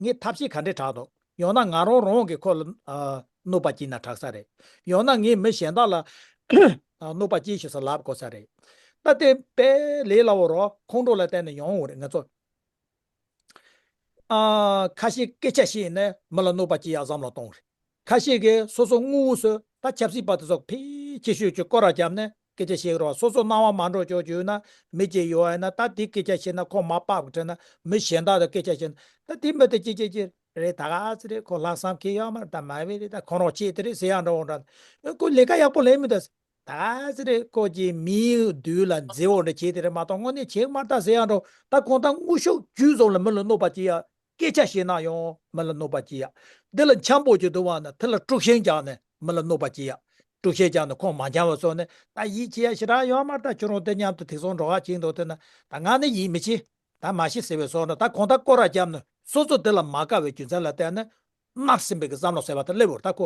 ངས་ཐབས་ཤེས་ག་འདྲས་དྲག་འདུག་ཡང་ན་ང་རང་རང་གི་ཁོ་ལ་ཨ་གནོད་པ་སྐྱེལ་ན་དྲག་ས་རེད། ཡང་ན་ངས་མི་གཞན་དག་ལ་ཨ་གནོད་པ་སྐྱེལ་ཤེས་ས་ལབ་དགོས་ས་རེད། ད་དེ་དཔེ་ལས་སླ་བོ་རོ། ཁོང་ཁྲོ་ལ་བརྟེན་ནས་ཡོང་བ་རེད། ང་ཚོ་ཨ་ཁ་ཤས་སྐད་ཆ་བཤད་ནས་མི་ལ་གནོད་པ་སྐྱེལ་ཡག་བསམ་བློ་གཏོང་རེད། ཁ་ཤས་ཀྱིས་སོ་སོ་དངོས་སུ་ད་ཆབ་སྲིད་པ་དེ་ཚོ་ཕལ་ཆེ་ཤོས་ཀྱིས་སྐོར་ར་བརྒྱབ་ནས་སྐད་ཆ་བཤད་ཀྱི་རེད་བ། སོ་སོ་སྣང་བ་མ་འགྲོ་ཆོག་ཅིག་ཡོད་ན། མི་གཅིག་ཡོད་ཡིན་ན་ད་དེ་སྐད་ཆ་བཤད་ན་ཁོ་མ་དཔའ་བ་དྲན་ན། མི་གཞན་དག་དང་སྐད་ཆ་བཤད་ན་ད་དེ་མི་དེ་ཅི་ཅི་ཅི་རེད། ད་ག་ཚོད་རེད། ཁོ་ལྷག་བསམ་ཁེལ་ཡོད་མ་རེད། ད་མ་བས་རེད། ད་ཁོ་རང་བྱས་དེ་རེད་ཟེར་ཡག་འདྲ་བོ་འདྲ། ཁོ་ལས་ཀ་ཡག་པོ་ལས་མི་འདུག་ད་ག་ཚོད་རེད། ཁོ་ཀྱིས་མིའི་མདུན་ལ་མཛེས་པོ་འདྲ་བྱས་དེ་རེད་མ་གཏོགས་དངོས་གནས་བྱེད་མ་ད་ཟེར་ཡག་འདྲ་བོ། ད་ཁོང་ད་དངོས་ཤུགས་བརྒྱུད་ཙམ་ལ་མི་ལ་གནོད་པ་སྐྱེལ་ཡག་སྐད་ཆ་བཤད་ན་ཡང་མི་ལ་གནོད་པ་སྐྱེལ་ཡ། འདི་ལ་འཆམ་པོ་ཅིག་འདུག་བ་ན་དེ་ལ་དཀྲུག་ཤིང་རྒྱག་ནས་མི་ལ་གནོད་པ་སྐྱེལ་ཡ། དཀྲུག་ཤིང་རྒྱག་ནས་ཁོང་མ་འཆམ་པ་བཟོ་ནས་ད་ཡིད་ཆེས་ཡ་ཞེ་དྲག་ཡོད་མ་རེད། ད་ཁྱོད་རང་དེ་མཉམ་དུ་དེང་སང་འགྲོ་ག་ཅིག་འདུག་དེ་ན་ད་ང་ནི་ཡིད་མི་ཆེས། ད་མ་ཤི་ཟེར་བའི་བཟོ་ན་ད་གང་ལྟར་སྐོར་ར་བརྒྱབ་ནས་སོ་སོ་དེ་ལ་མ་དགའ་བའི་རྒྱུ་མཚན་ལ་བརྟེན་ནས་མནར་ཟིན་པའི་གི་བསམ་བློ་ཟེར་བ་དེ་སླེབས་ཡོད་རེད། ད་ཁོ་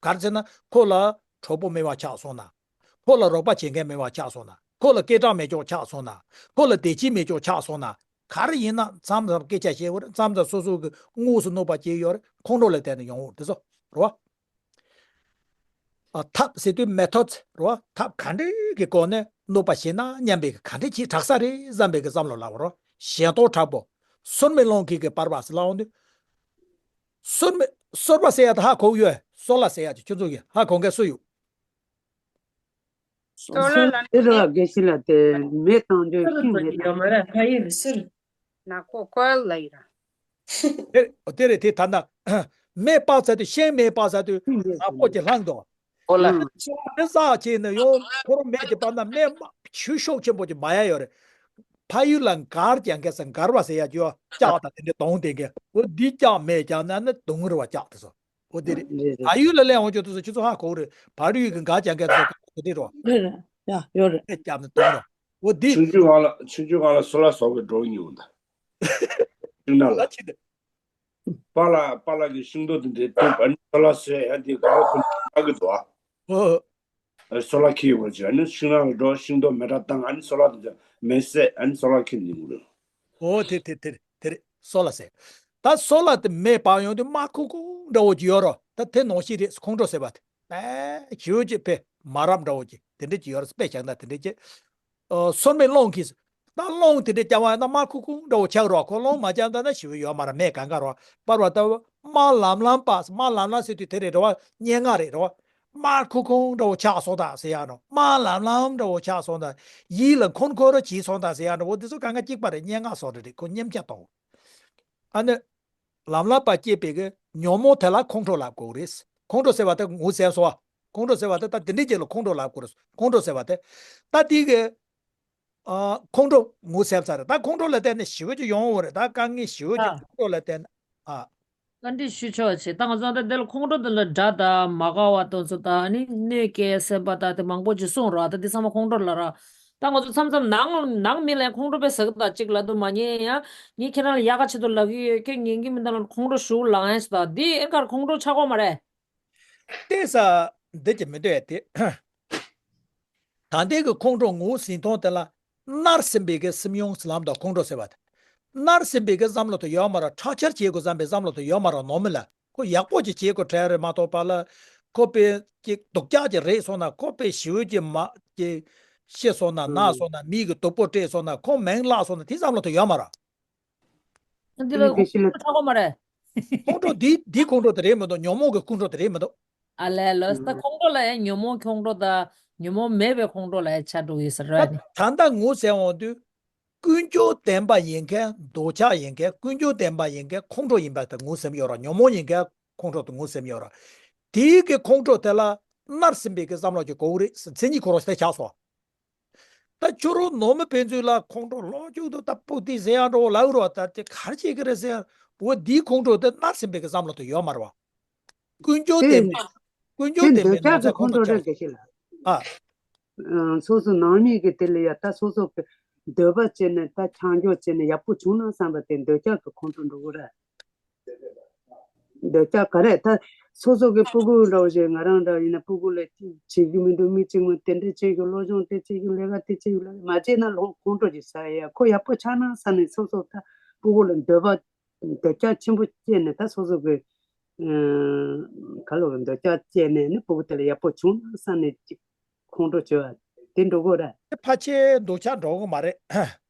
ག་རེ་ཟེར་ན་ཁོ་ལ་གྲོགས་པོ་མེད་པ་ཆགས་སོང་ན། ཁོ་ལ་རོགས་པ་བྱེད་མཁན་མེད་པ་ཆགས་སོང་ན། ཁོ་ལ་སྐད་གྲགས་མེད་ཅོག་ཆགས་སོང་ན། ཁོ་ལ་བདེ་སྐྱིད་མེད་ཅོག་ཆགས་སོང་ན། ག་རེ་ཡིན་ན་མཚམས་མཚམས་སྐད་ཆ་བཤད་ཡོད་རེད། མཚམས་མཚམས་སོ་སོ་གི་དངོས་སུ་གནོད་པ་སྐྱེལ་ཡོད་རེད། ཁོང་ཁྲོ་ལ་བརྟེན་ནས་ཡོང་འོང་དེ་ཚོ་རེད་བ། ཨ་ཐབས་ཟེར་དུས་མེ་ཐོད་རེད་བ། ཐབས་ག་འདྲའི་གི་སྒོ་ནས་གནོད་པ་བྱེད་ན་སྙམ་པའི་གི་ག་འདྲ་ཅིག་དྲག་ས་རེད་བསམ་པའི་གི་བསམ་བློ་ལབ་རོ། ཞེ་སྡང་དྲག་པོ། སོར་མོའི་རླུང་གིས་གི་འབར་བ་ཟེར་ལབ་འོང་དུས། སོར་མོ་སོར་བ་ཟེར་ཡ་དེ་ཧ་གོ་གི་ཡོད། སོ་ལ་ཟེར་ཡ་དེ་ཁྱོད་ཚོ་གི་ཧ་གོ་མཁན་སུ་ཡོད། སོ་ལ་ལ་དེ་རེད་བ། དགེ་བཤེས་ལགས་དེ་མེ་བཏང་དུས་ཤིང་མེ་ཡོད་མ་རེད། ཕ་ཡུལ་ཟེར། ནག་པོ་ཀོལ་ལ་ཡིན་ར། དེ་དེ་རེད། དེ་ད་ལྟ་མེ་སྤར་ཚར་དུས་ཤིང་མེ་སྤར་ཚར་དུས་ཤིང་མེ་ནག་པོ་ཅིག་ལྷག་འདུག་ཨོ་ལ། ཨ་ནི་སོ་ལ་དེ་བསགས་བྱས་ནས་ཡང་ཁོ་རང་མེ་ཅིག་སྤར་ན་མེ་མ་ཆུ་ཤུགས་ཆེན་པོ་ཅིག་འབར་ཡ་ཡོད་རེད། ཕ་ཡུལ་ལ་འགར་རྒྱག་མཁན་ཟེར་འགར་བ་ཟེར་ཡ་ཅིག་ཡོད། ལྕགས་དང་དེ་འདྲའི་དོང་དེ་གས་འོ་འདི་ལྕགས་མེ་རྒྱག་ན་ནི་དུང་རེད་བ། ལྕགས་དེ་ཚོ་འོ་དེ་རེད། རེད་རེད། ཕ་ཡུལ་ལ་སླེབས་འོང་ཆོག་དེ་ཚོ་ཁྱེད་ཚོ་ཧ་གོ་གི་རེད། ཕ་ཡུལ་གི་འགར་རྒྱག་མཁན་ཚོ་ག་དེ་རེད་བ། རེད་རེད། ཡ་ཡོད་རེད། མེ་རྒྱབ་ནས་དུང་རེད། འོ་འདི། ཆུང་ཆུང་སྒང་ལ་ཆུང་ཆུང་སྒང་ལ་སོ་ལ་བཟོ་གི་འགྲོ་མྱོང་ད། ཤིང་ནགས་ལ། ལ་ཆེ་དེ། པཱ་ལགས་པཱ་ལགས་ཀྱིས་ཤིང་ཏོག་དེ་འདྲའི་བཏུབ། ཨ་ནི་སོ་ལ་ཟེར་ཡ་དེ་ག་རེ་ཁོ་ན་གི་འདུག་ཨ། ཨོ། ཨ་སོ་ལ་ཁྱེར་ཡོང་བ་བྱས། ཨ་ནི་ཤིང་ནགས་ལ་འགྲོ། ཤིང་ཏོག་མེ་སྲེག་བཏང་། ཨ་ནི་སོ་ལ་དེ་ཚོ་མེ་བསད། ཨ་ནི་སོ་ལ་ཁྱེར་འདི་འགྲོ། ཨོ་དེ་དེ་དེ་དེ་རེད། སོ་ལ་ཟེར། ད་སོ་ལ་དེ་མེ་སྤར་ཡོང་དུས་དམར་ཁུག་ཁུག་འདྲ་བོ་ཅིག་ཡོད་རོ། ད་དེ་ནང་བཞིན་རེད། ཁོང་ཁྲོ་ཟེར་བ་དེ། ཨེ་ཞེ་པོ་ཅིག་དཔེ་མ་རབས་འདྲ་བོ་ཅིག་དེ་འདྲ་ཅིག་ཡོད་རེད། དཔེ་བཞག་ན་དེ་འདྲ་ཅིག་ཨ་སོར་མོའི་རླུང་གིས། ད་རླུང་དེ་འདྲ་རྒྱབ་པ་ཡིན་ན་དམར་ཁུག་ཁུག་འདྲ་བོ་ཆགས་རོགས། ཁོ་རླུང་མ་རྒྱབ་ད་ན་ཞེ་པོ་ཡོད་མ་རེད། མེ་གང་ག་རོགས་པར་བ་ལྟ་བུ་དམར་ལམ་ལམ་པ། དམར་ལམ་ལམ་ཟེར་དུས་དེ་རེད་རོགས། སྙན་ངག་རེད་རོགས། དམར་ཁུག་ཁུག་འདྲ་བོ་ཆགས་སོང་ད་ཟེར་ཡ་རོགས། དམར་ལམ་ལམ་འདྲ་བོ་ཆགས་སོང་ད། ཡིད་ལ་འཁོར་འཁོར་བྱས་སོང་ད་ཟེར་ཡ་འདྲ་བོ་འདི་ཚོ་གང་ག་གཅིག་པ་རེད། སྙན་ངག་སོགས་རེད། ཁོ་སྙན་ཆ་གཏོང་། ཨ་ནི། ལམ་ལམ་པ་སྐྱེས་པའི་གི་ཉོན་མོངས་དེ་ལ་ཁོང་ཁྲོ་ལབ་དགོས་རེད། ཁོང་ཁྲོ་ཟེར་བ་དེ་ངོ་ཚ་སོ། ཁོང་ཁྲོ་ཟེར་བ་དེ་ད་དེ་འདྲའི་ཅིག་ལ་ཁོང་ཁྲོ་ལབ་དགོས་རེད། ཁོང་ཁྲོ་ཟེར་བ་དེ། ད་དེ་གི་ཨ་ཁོང་ཁྲོ་ངོ་ཚ་ཚར་རེད། ད་ཁོང་ཁྲོ་ལ་བརྟེན་ནས་ཞེ་པོ་ཅིག་ཡོང་འོང་རེད། ད་དཀའ་ངལ་ཞེ་པོ་ཅིག་ཨ་ཁོང་ཁྲོ་ལ་བརྟེན་ནས་ཨ། བཀའ་འདྲི་ཞུ་ཆོག་བྱེད། ད་ང་ཚོ་ད་འདི་ལ་ཁོང་ཁྲོ་འདི་ལ་དགྲ་དང་མ་དགའ་བ་དེ་ཚོ་དང་ཨ་ནི་གནོད་སྐྱེལ་སེམས་པ་དང་དེ་མང་པོ་ཅིག་གསུངས་རོགས། ད་འདི་ཚང་མ་ཁོང་ཁྲོ་ལབ་ར། ད་ང་ཚོ་མཚམས་མཚམས་ནང་ནང་མི་ལ་ཁོང་ཁྲོ་དཔེ་ཟ་གི་ད་ཅིག་ལབ་དུས་མ་ཉན་ཡ། ངས་ཁྱེད་རང་ལ་ཡག་ག་ཆེད་དུ་ལབ་ཀྱི་ཡོད། ཁྱེད་ཉན་གྱི་མི་འདུག་ལབ་ཁོང་ཁྲོ་ཞེ་པོ་ལངས་ཡ་ཞིག་ད་འདི་ཨེ་གར་ཁོང་ཁྲོ་ཆགས་ཀྱི་མ་རེད། ལྟས་ས་འདི་ཅིག་མི་འདོད་ཡ་དེ། ད་ལྟའི་གི་ཁོང་ཁྲོ་ངོ་ཟིན་སྟངས་དེ་ལ་མནར་ཟིན་པའི་གི་སེམས་མྱོང་ལམ་དང་ཁོང་ཁྲོ་ཟེར་བ་དེ། མནར་ཟིན་པའི་གི་བསམ་བློ་དེ་ཡོད་མ་རེད། ཁྲག་ཆར་བྱེད་དགོས་བསམ་པའི་བསམ་བློ་དེ་ཡོད་མ་རེད། ནོར་མི་ལ་ཁོ་ཡག་པོ་ཅིག་བྱེད་དགོས་དྲན་རེད་མ་གཏོགས་པ་ལ། ཁོ་དཔེ་ཅིག་སྡུག་ཅག་ཅིག་རེད་སོང་ན། ཁོ་དཔེ་ཞེ་པོ་ཅིག་མ་ཅིག་ཤི་སོང་ན་ན་སོང་ན་མི་གི་སྡུག་པོ་སྤྲད་སོང་ན་ཁོ་མིང་བརླག་སོང་ན་དེ་བསམ་བློ་དེ་ཡོད་མ་རེད། འདི་ལ་ཁོང་ཁྲོ་ཆགས་ཀྱི་མ་རེད། ཁོང་ཁྲོ་འདི་འདི་ཁོང་ཁྲོ་དེ་རེད་མི་འདུག་ཉོན་མོངས་ཀྱི་ཁོང་ཁྲོ་དེ་རེད་མི་འདུག་ཨ་ལས་ལོས་ད་ཁོང་ཁྲོ་ལ་ཡང་ཉོན་མོངས་ཁོང་ཁྲོ་དང་ཉོན་མོངས་མེད་པའི་ཁོང་ཁྲོ་ལ་ཡང་ཆ་འགྲོ་ཡོད་ཟེར་ར་ད་ནི། ད་ལྟ་ངོ་ཟེར་འོང་དུས། ཀུན་འབྱུང་བདེན་པ་ཡིན་མཁན་འདོད་ཆགས་ཡིན་མཁན་ཀུན་འབྱུང་བདེན་པ་ཡིན་མཁན་ཁོང་ཁྲོ་ཡིན་པ་དེ་ངོ་ཟེར་ཡོད་ར། ཉོན་མོངས་ཡིན་མཁན་ཁོང་ཁྲོ་དེ་ངོ་ཟེར་ཡོད་ར། དེའི་གི་ཁོང་ཁྲོ་དེ་ལ་མནར་ཟིན་པའི་གི་བསམ་བློ་ཅིག་དགོས་ཀྱི་རེད་ཟེར། མཚན་ཉིད་ཁོ་རང་དེ་ཆགས་སོང་། ད་ཁྱོད་རང་ནོར་མི་ཕན་ཚུན་ལ་ཁོང་ཁྲོ་ལོག་ཅུག་ཏུ་ད་སྤུ་དེ་ཟེར་ཡང་འགྲོ་ལབ་རོགས། ད་དེ་གར་བྱེད་ཀྱི་རེད་ཟེར་ཡང་འོ་དེའི་ཁོང་ཁྲོ་དེ་མནར་ཟིན་པའི་གི་བསམ་བློ་དེ་ཡོད་མ་རེད་བ། ཀུན་འབྱུང་དེ་བདེན་པའི་ཀུན་འབྱུང་དེ་བདེན་འདོད་པའི་ངོ་ཆགས་ཀྱི་ཚ་ཁོང་ཁོང་ཁྲོ་ཁྲོ་རེད་ཆགས་དགེ་བཤེས་ལགས། ཨ། སོ་སོ་ནང་མི་གི་དེ་ལ་ཡ་ད་སོ་སོ་གི་འདོད་པ་བྱས་ནས་ད་ཆང་འཇོག་བྱས་ནས་ཡག་པོ་བྱུང་ན་བསམ་པ་དེ་འདོད་ཆགས་ཀྱི་ཁོང་ཁྲོ་འགྲོ་གི་རེད། འདོད་ཆགས་ག་རེ་ད་སོ་སོ་གི་སྤུ་གུ་འདྲ་བོ་ཞིག་ང་རང་འདྲ་ཡིན་ན་སྤུ་གུ་ལ་ཅིག་བྱེད་རྒྱུ་མི་འདུག་མི་གཅིག་མ་དེ་འདྲ་བྱེད་རྒྱུ་སློབ་སྦྱོང་དེ་བྱེད་རྒྱུ་ལས་ཀ་དེ་བྱེད་རྒྱུ་ལས་ཀ་མ་བྱས་ན་ལོང་ཁོང་ཁྲོ་ཅིག་ཟ་ཡ་ཁོ་ཡག་པོ་ཆགས་ན་བསམ་ནས་སོ་སོ་ད་སྤུ་གུ་ལ་འདོད་པ་འདོད་ཆགས་ཆེན་པོ་སྐྱེས་ནས་ད་སོ་སོ་གི་ག་ལོ་གི་འདོད་ཆགས་སྐྱེས་ནས་ནི་སྤུ་གུ་དེ་ལ་ཡག་པོ་བྱུང་ན་བསམ་ནས་ཅིག་ཁོང་ཁྲོ་བྱེད་པ་དེ་འགྲོ་གི་རེད། ཕལ་ཆེར་འདོད་ཆགས་འགྲོ་གི་མ་རེད།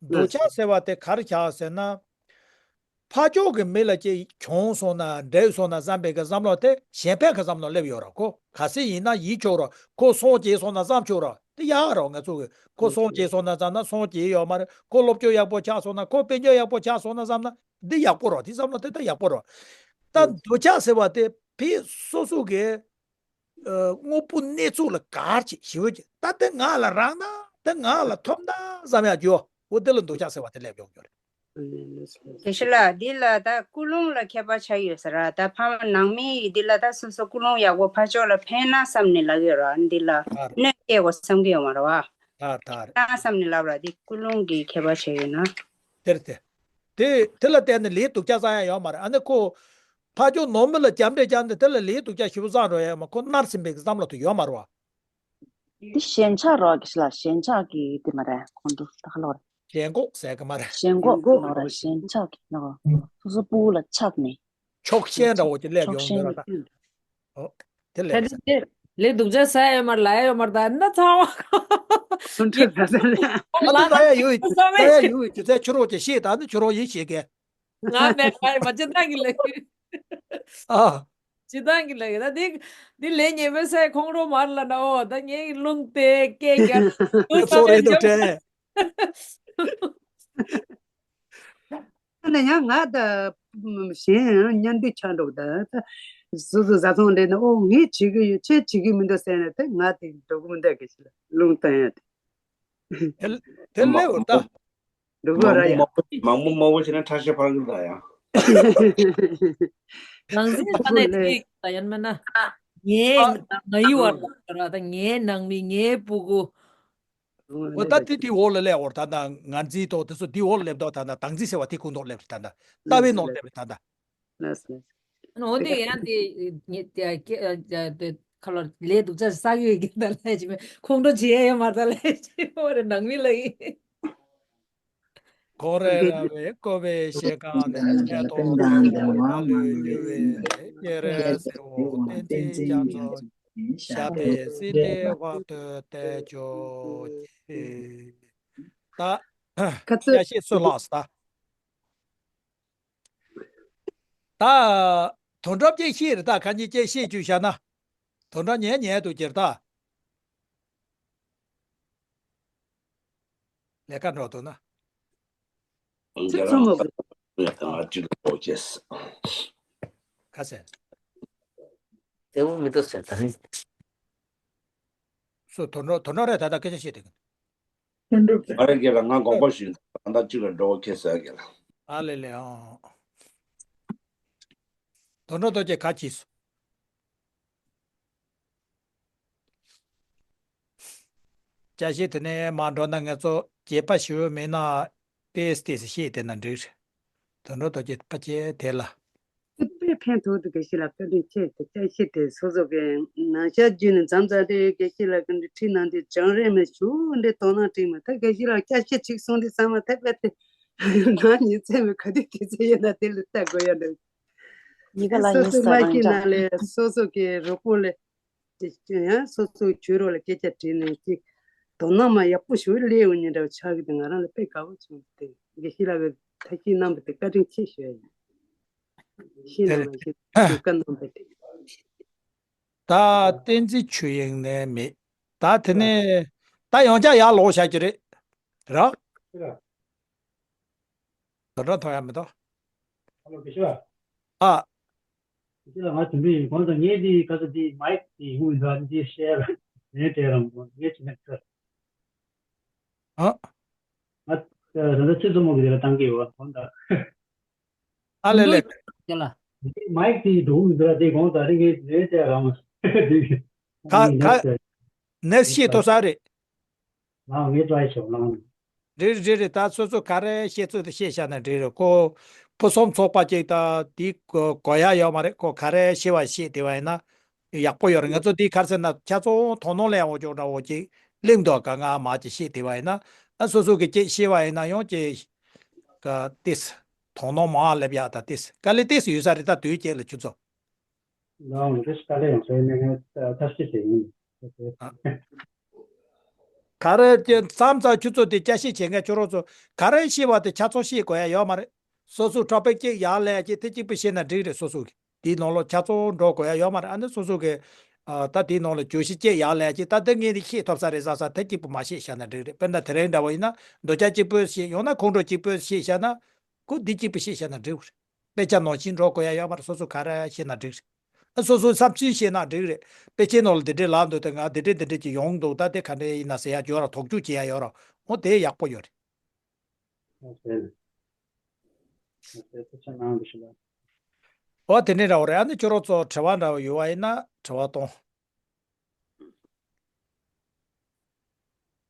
འདོད་ཆགས་ཟེར་བ་དེ་ག་རེ་ཆགས་ཟེར་ན། ཕར་ཕྱོགས་ཀྱི་མི་ལ་ཅིག་བྱུང་སོང་ན་འགྲིག་སོང་ན་བསམ་པའི་གི་བསམ་བློ་དེ་གཞན་ཕན་གྱི་བསམ་བློ་སླེབས་ཡོད་རེད། ཁོ་ག་སྲིད་ཡིན་ན་ཡིད་ཆོག་རེད། ཁོ་སངས་རྒྱས་སོང་ན་བསམ་ཆོག་རེད། དེ་ཡག་རེད། ང་ཚོ་གི་ཁོ་སངས་རྒྱས་སོང་ན་བསམ་ན་སངས་རྒྱས་ཡོད་མ་རེད། ཁོ་སློབ་སྦྱོང་ཡག་པོ་ཆགས་སོང་ན་ཁོ་དཔལ་འབྱོར་ཡག་པོ་ཆགས་སོང་ན་བསམ་ན་འདི་ཡག་པོ་རེད། དེ་བསམ་བློ་དེ་ད་ཡག་པོ་རེད། ད་འདོད་ཆགས་ཟེར་བ་དེ་ཕི་སོ་སོ་གི་ཨ། དངོས་པོ་གནས་ཚུལ་ལ་གར་བྱེད་ཞེ་པོ་ཅིག་ད་དེ་ང་ལ་རག་ན་དེ་ང་ལ་ཐོབ་ན་བསམ་ཡག་རྒྱུ་འོ་དེ་ལ་འདོད་ཆགས་ཟེར་བ་དེ་སླེབས་ཡོང་རྒྱུ་རེད། དེ་ཤི་ལ་འདི་ལ་ད་ཀུན་སློང་ལ་ཁྱད་པར་ཆགས་ཡོད་ས་ར། ད་ཕ་མ་ནང་མི་ཡིས་འདི་ལ་ད་སོ་སོ་ཀུན་སློང་ཡག་པོ་ཕར་ཕྱོགས་ལ་ཕན་ན་བསམ་ནས་ལབ་ཡོད་ར། འདི་ལ་ཨ་ར། གནོད་སྐྱེལ་དགོས་བསམ་གྱི་ཡོད་མ་ར་བ། ད་ད་རེད། ན་བསམ་ནས་ལབ་ར། འདི་ཀུན་སློང་གི་ཁྱད་པར་ཆགས་ཡོད་ན། དེར་དེ། དེ་དེ་ལ་བརྟེན་ནས་ལས་སྡུག་ཅག་བསགས་ཡ་ཡོད་མ་རེད། ཨ་ནི་ཁོ་ཕར་ཕྱོགས་ནོར་མི་ལ་རྒྱབ་འདྲེ་རྒྱབ་ནས་དེ་ལ་ལས་སྡུག་ཅག་ཞེ་པོ་བསགས་འགྲོ་ཡ་ཡོད་མ། ཁོ་མནར་ཟིན་པའི་བསམ་བློ་དེ་ཡོད་མ་རེད་བ། འདི་ཞེན་ཆགས་རོགས་ཀྱི་ལ་ཞེན་ཆགས་ཀྱི་དེ་མ་རེད། ཁོང་ཁྲོ་ད་ག་ལོར། ཞེན་ཁོག་ཟེར་གི་མ་རེད། ཞེན་ཁོག་ལོར་ཞེན་ཆགས་ཀྱི་ལོར། སོ་སོ་སྤུ་གུ་ལ་ཆགས་ནས། ཕྱོགས་ཞེན་འདྲ་བོ་ཅིག་སླེབས་ཕྱོགས་ཡོང་ཞེན་གི་ར་ད། ཨོ། དེ་ད་ལས་དེ་ཟེར། དེ་ལས་སྡུག་ཅག་ཟ་ཡ་ཡོད་མ་རེད། ལ་ཡ་ཡོད་མ་རེད། ད་ན་ཚ་བ། ཁོང་ཁྲོ་ཟ་ཟ་ལ། ཨ་ད་ལ་ད་ཡ་ཡོད་ད་ཡ་ཡོད་ཅི་ཚད་ཁྱོད་རོགས་ཀྱི་ཤེས་ད་ནི་ཁྱོད་རོགས་ཡིན་ཤེས་གི། ང་མེད་ཁ་མ་ཅི་ད་གི་ལ་གི། ཨ། ཅི་ད་གི་ལ་གི་ད་དེ་དེ་ལས་ཉེས་པའི་སའི་ཁོང་རོགས་མར་ལ་ན་ཨོ་ད་ངའི་རླུང་དེ་སྐད་རྒྱག་ཚོ་རེད་འདུག་དྲན། ནས་ཡང་ང་ད་གཞན་ཡང་གཉེན་སྡེ་ཆགས་འགྲོ་ད་ད་སོ་སོ་བཟའ་ཚང་འདྲེས་ན་ཨོ་ངས་བྱེད་ཀྱི་ཡོད་ཁྱེད་བྱེད་ཀྱི་མི་འདུག་ཟེར་ནས་དེ་ང་དེ་འགྲོ་གི་མི་འདུག་གི་ཞིག་ལ་རླུང་བཏང་ཡ་དེ། དེ་དེ་ལས་འོ་ད། འགྲོ་གི་ར་ཡ། མང་པོ་མང་པོ་མང་པོ་བྱས་ན་ཁྲག་ཤེད་འཕར་གི་ར་ཡ། ནང་སེམས་ཐ་ནས་དེ་ད་ཡང་མིན་ན། ངའི་ང་ཡི་བར་ལ་ར་ད་ངའི་ནང་མི་ངའི་སྤུ་གུ། འོ་ད་དེ་དེའི་འོག་ལ་སླེབས་འོར་ད་ད་ངར་འཛིན་ཐོག་དེ་ཚོ་དེའི་འོག་ལ་སླེབས་ད་ད་ད་སྡང་འཛིན་ཟེར་བ་དེ་ཁོངས་གཏོགས་སླེབས་ད་ད་ལྟ་བའི་ནང་སླེབས་ད་ད། འོ་དེ་ཡང་དེ་ཁ་ལོ་ལས་སྡུག་ཅག་བསགས་ཡོད་ཀྱི་ད་ལས་ཅི་མེད་ཁོང་ཁྲོ་བྱེད་ཡ་ཡོད་མ་ད་ལས་ཅི་འོ་རེ་ནང་མི་ལ་ཡིན། གོ་རེ་ར་བའི་ཀོ་བའི་ཤེ་ཀ་ནས་ལས་ཐོག་ལས་ཐོག་ལ་ལུས་ལུས་བའི་སྐྱེ་རེ་ཟེར་བོ་བསྟན་འཛིན་རྒྱ་མཚོ། ཞབས་པད་སྲིད་མཐའི་དབང་དུ་གཏད་ཆོག་ཅེས། ད་ཁ་ཚུར་བཀྲ་ཤིས་སུ་ལགས་ད། ད་དོན་གྲུབ་ཅེས་ཤེས་རེད་ད། ཁ་ཉིན་ཅེས་ཤེས་བཅུག་བཞག་ན། དོན་གྲུབ་ཉན་ཉན་དུ་གྱུར་ད། ལས་ཀ་འགྲོ་འདུག་ན། ཚིག་ཚོ་མོ་གི། ང་ཅི་ལོ་ཅེས། ཁ་ཟེར། དེ་བོ་མི་འདུག་ཟེར་ད་རིང་། སུ་དོན་གྲུབ་དོན་གྲུབ་རེད་ད་ལྟ་སྐད་ཆ་བཤད་དེ་གི། ཨ་རེ་རྒན་ལགས་ང་དགོངས་པ་ཞུ། ད་ལྟ་གཅིག་ལ་འགྲོ་བ་ཁེལ་ཟེར་རྒན་ལགས། ཨ་ལེ་ལེ་ཨང་། དོན་གྲུབ་རྡོ་རྗེ་ག་གྱིས་སོ། ཅ་ཤེས་དེ་ནས་མ་འགྲོ་ན་ང་ཚོ་བརྗེད་པ་ཞུ་མེད་ན་ཏེས་ཏེས་ཤེས་དེ་ན་འགྲིག་རེད། དོན་གྲུབ་རྡོ་རྗེ་ཕ་ཆེ་དེ་ལ། དཔེ་ཕན་ཐོགས་འདུག་དགེ་བཤེས་ལགས་བཀའ་དྲིན་ཆེ། དེ་ཅ་ཤེས་དེ་སོ་སོ་གི་ནང་ཤར་བརྒྱུད་ནས་མཚམས་མཚམས་དེ་དགེ་བཤེས་ལགས་ཀྱི་འདི་ཁྲིད་གནང་དུས་བྱང་རེད་མེད་ཞུ་འདི་དོ་སྣང་དྲིས་མ་ཐག་དགེ་བཤེས་ལགས་ཅ་ཤེས་ཅིག་གསུང་དུས་ཚང་མ་ཐག་པ་དེ་ནང་ཉིན་མཚན་མོ་ག་དུས་དུས་ཚོད་ཡོད་ན་དེ་ལ་ལྟ་དགོས་ཡ་འདུག་ཉི་ག་ལ་སོ་ཡིན་སོ་ས་མ་རང་ཤེས་ཅག་ནང་ལས་སོ་སོ་གི་རོགས་པོ་ལས་དེ་ཡང་སོ་སོའི་ཆོས་རོགས་ལ་སྐད་ཆ་དྲིས་ནས་ཅིག་དོ་སྣང་མ་ཡག་པོ་ཞུ་ལས་འོང་ཉིན་འདྲ་བ་ཆགས་ཀྱི་འདུག་ང་རང་ལ་དཔེ་དགའ་བོ་བྱུང་སྟེ་དགེ་བཤེས་ལགས་ཀྱིས་ཐབས་ཤེས་གནང་བ་དེ་བཀའ་དྲིན་ཆེ་ཞུ་ཡ་ཡིན། ཤེས་ན་མ་ཤེས་ཞུ་ཀ་གནང་པ་དེ། ད་བསྟན་འཛིན་ཆོས་དབྱིངས་ནས་མེད། ད་དེ་ནས་ད་ཡང་བསྐྱར་ཡར་ལོག་བྱ་རྒྱུ་རེད། ར། དོ་འགྲོ་ཐོང་ཡ་མི་འདུག་ཨ་ལོ་དགེ་ཤོག་ཨ། དགེ་ཤོག་ང་དུམ་བུ་ཡིན་གོང་དུ་ངས་འདི་ག་ཚོད་འདི་མའིག་འདི་ཧུ་འདྲ་འདི་ཤེས་ར་ངས་དྲན་རམ་གོང་ངས་ཅི་ནས་ཁྱོད། ཨ། ང་ད་ལྟ་ཚེ་ཚོ་མོ་གི་དེ་ལ་བཏང་གི་ཡོད་གོང་དུ། ཨ་ལེ་ལེ། ཡ་ལ། མའིག་དེ་འགྲོ་མི་འདུག་དེ་གོང་དུ་རིང་གི་ངས་དེ་རང་མ་དེ་གི་ཁ་ཁ་ནས་ཤེས་ཐུབ་ས་རེད། ང་ངས་ཏྲའི་བྱོས་ལང་། རེད་རེད་རེད། ད་སོ་སོ་ག་རེ་ཤེས་ཚོད་དེ་ཤེས་བཞག་ན་འགྲིག་རེད། ཁོ་ཕུན་སུམ་ཚོགས་པ་ཅིག་ད་དེ་གོ་ཡ་ཡོད་མ་རེད། ཁོ་ག་རེ་ཤེས་པ་ཤེས་དེ་བ་ཡིན་ན་ཡག་པོ་ཡོད་རེད། ང་ཚོ་དེ་ག་རེ་ཟེར་ན་ཆ་ཚང་དོ་སྣང་ལས་འོ་ཅོག་འདྲ་བོ་ཅིག་གླེང་འདུག་ག་ང་མ་ཅིག་ཤེས་དེ་བ་ཡིན་ན་ཨ་སོ་སོ་གི་ཅིག་ཤེས་པ་ཡིན་ན་ཡང་ཅིག་ག་ཏིས་དོ་སྣང་མང་སླེབས་ཡག་ད་ཏིས་དཀའ་ལས་ཏིས་ཡོད་ས་རེད། ད་དུས་སྐྱེལ་ལ་ཆུ་ཚོད། ལའང་མི་འདུག་དཀའ་ལས་ཡོང་སའི་གནས་ངན་ཐབས་ཤེས་བྱེད་ཡིན། ག་རེ་ཀྱི་མཚམས་མཚམས་ཁྱོད་ཚོ་དེ་བསྐྱར་ཞིབ་བྱེད་མཁན་ཁྱོད་རང་ཚོ་ག་རེ་ཤེས་པ་དེ་ཆ་ཚང་ཤེས་དགོས་ཡ་ཡོད་མ་རེད། སོ་སོ་འཕྲོ་ཕེབས་གཅིག་ཡར་ལས་གཅིག་དེ་གཅིག་པུ་ཤེས་ན་འགྲིག་རེད། སོ་སོ་གི་དེའི་ནང་ལོགས་ཆ་ཚང་འགྲོ་དགོས་ཡ་ཡོད་མ་རེད། ཨ་ནི་སོ་སོ་གི་ད་དེའི་ནང་ལ་བརྗོད་གཞི་གཅིག་ཡར་ལས་གཅིག་ད་དེ་ངས་ནི་ཤེས་ཐུབ་ས་རེད་བསམ་ས་དེ་གཅིག་པུ་མ་ཤེས་བཞག་ན་འགྲིག་རེད། དཔེར་ན་དེ་རིང་འདྲ་བོ་ཡིན་ན་འདོད་ཆགས་གཅིག་པུ་ཤེས་ཡང་ན་ཁོང་ཁྲོ་གཅིག་པུ་ཤེས་བཞག་ན་ཁོ་འདི་གཅིག་པུ་ཤེས་བཞག་ན་འགྲིག་རེད། དཔེ་ཆ་ནང་བཞིན་འགྲོ་དགོས་ཡ་ཡོད་མ་རེད། སོ་སོ་ག་རེ་ཤེས་ན་འགྲིག་རེད། ཨ་སོ་སོའི་བསམ་ཚུལ་བཤད་ན་འགྲིག་རེད། དཔེ་ཆའི་ནང་ལ་འདི་འདྲའི་ལབ་འདུག་ད་ང་འདི་འདྲའི་འདི་འདྲའི་ཅིག་ཡོང་འདུག་ད་དེ་ག་འདྲའི་ཡིན་ན་ཟེར་ཡ་བརྗོད་ར་དོགས་གཅོད་བྱེད་ཡ་ཡོད་ར། འོ་དེ་ཡག་པོ་ཡོད་རེད། ཨོ་དེ་ནས་ར་བ་རེད། ཨ་ནི་ཁྱོད་རང་ཚོ་དྲི་བ་འདྲ་བ་ཡོད་པ་ཡིན་ན་དྲི་བ་གཏོང་།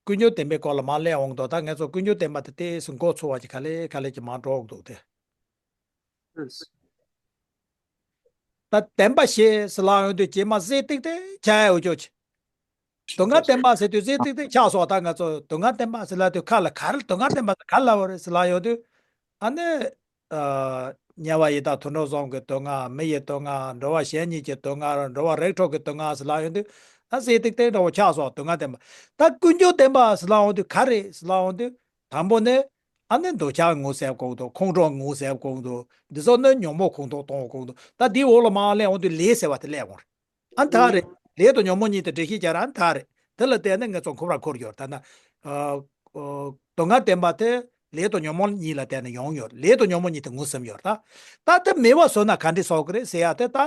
ཀུན་འབྱུང་བདེན་པའི་སྐོར་ལ་མར་གླེང་འོང་དོ། ད་ངས་ཚོ་ཀུན་འབྱུང་བདེན་པ་དེ་ཏོག་ཙམ་མགོ་ཚོས་པ་ཅིག་ག་ལེ་ག་ལེ་ཅིག་མར་འགྲོ་འོང་འདུག་དེ། ད་བདེན་པ་བཞི་ཟེར་ལབ་ཡོང་དུས་རྗེས་མ་གཟེར་ཏིག་ཏིག་ཆགས་ཡོད་ཅོག་ཅིག་སྡུག་བསྔལ་བདེན་པ་ཟེར་དུས་གཟེར་ཏིག་ཏིག་ཆགས་སོང་། ད་ང་ཚོ་སྡུག་བསྔལ་བདེན་པ་ཟེར་ལབ་དུས་ཁ་ལ་ག་རེ་སྡུག་བསྔལ་བདེན་པ་ཟེར་ག་རེ་ལབ་པ་རེད་ཟེར་ལབ་ཡོང་དུས། ཨ་ནི། དམྱལ་བ་ཡི་དྭགས་དུད་འགྲོ་གསུམ་གྱི་སྡུག་བསྔལ། མི་ཡི་སྡུག་བསྔལ། འགྲོ་བ་གཞན་གཉིས་ཀྱི་སྡུག་བསྔལ། འགྲོ་བ་རིགས་དྲུག་གི་སྡུག་བསྔལ་ཟེར་ལབ་ཡོང་དུས། ཨ་གཟེར་ཏིག་ཏིག་འདྲ་བོ་ཆགས་སོང་། སྡུག་བསྔལ་བདེན་པ། ད་ཀུན་འབྱུང་བདེན་པ་ཟེར་ལབ་ཡོང་དུས་ག་རེ་ཟེར་ལབ་ཡོང་དུས། དང་པོ་ནི། ཨ་ནི་འདོད་ཆགས་ངོ་ཤེས་དགོས་འདུག་ཁོང་ཁྲོ་ངོ་ཤེས་དགོས་འདུག་འདི་ཚོ་ནི་ཉོན་མོངས་ཁོང་ཁྲོ་གཏོང་དགོས་འདུག་ད་འདིའི་འོག་ལ་མར་སླེབས་ཡོང་དུས་ལས་ཟེར་བ་དེ་སླེབས་ཡོང་རེད། ཨ་ནི་ད་རེད། ལས་དང་ཉོན་མོངས་གཉིས་དེ་འགྲེལ་བཤད་རྒྱག་ར་ཨ་ནི་ད་རེད། དེ་ལ་བལྟས་ནས་ངས་ཚོ་འཁོར་བར་འཁོར་ཡོད་རེད། ད་ན། ཨ། ཨ། སྡུག་བསྔལ་བདེན་པ་དེ་ལས་དང་ཉོན་མོངས་གཉིས་ལ་བལྟས་ནས་ཡོང་ཡོད་རེད། ལས་དང་ཉོན་མོངས་གཉིས་དེ་ངོས་ཟིན་ཡོད་རེད་ད། ད་དེ་མེད་པ་བཟོས་ན་ག་འདྲ་བཟོ་གི་རེད་ཟེར་ཡ་དེ་ད།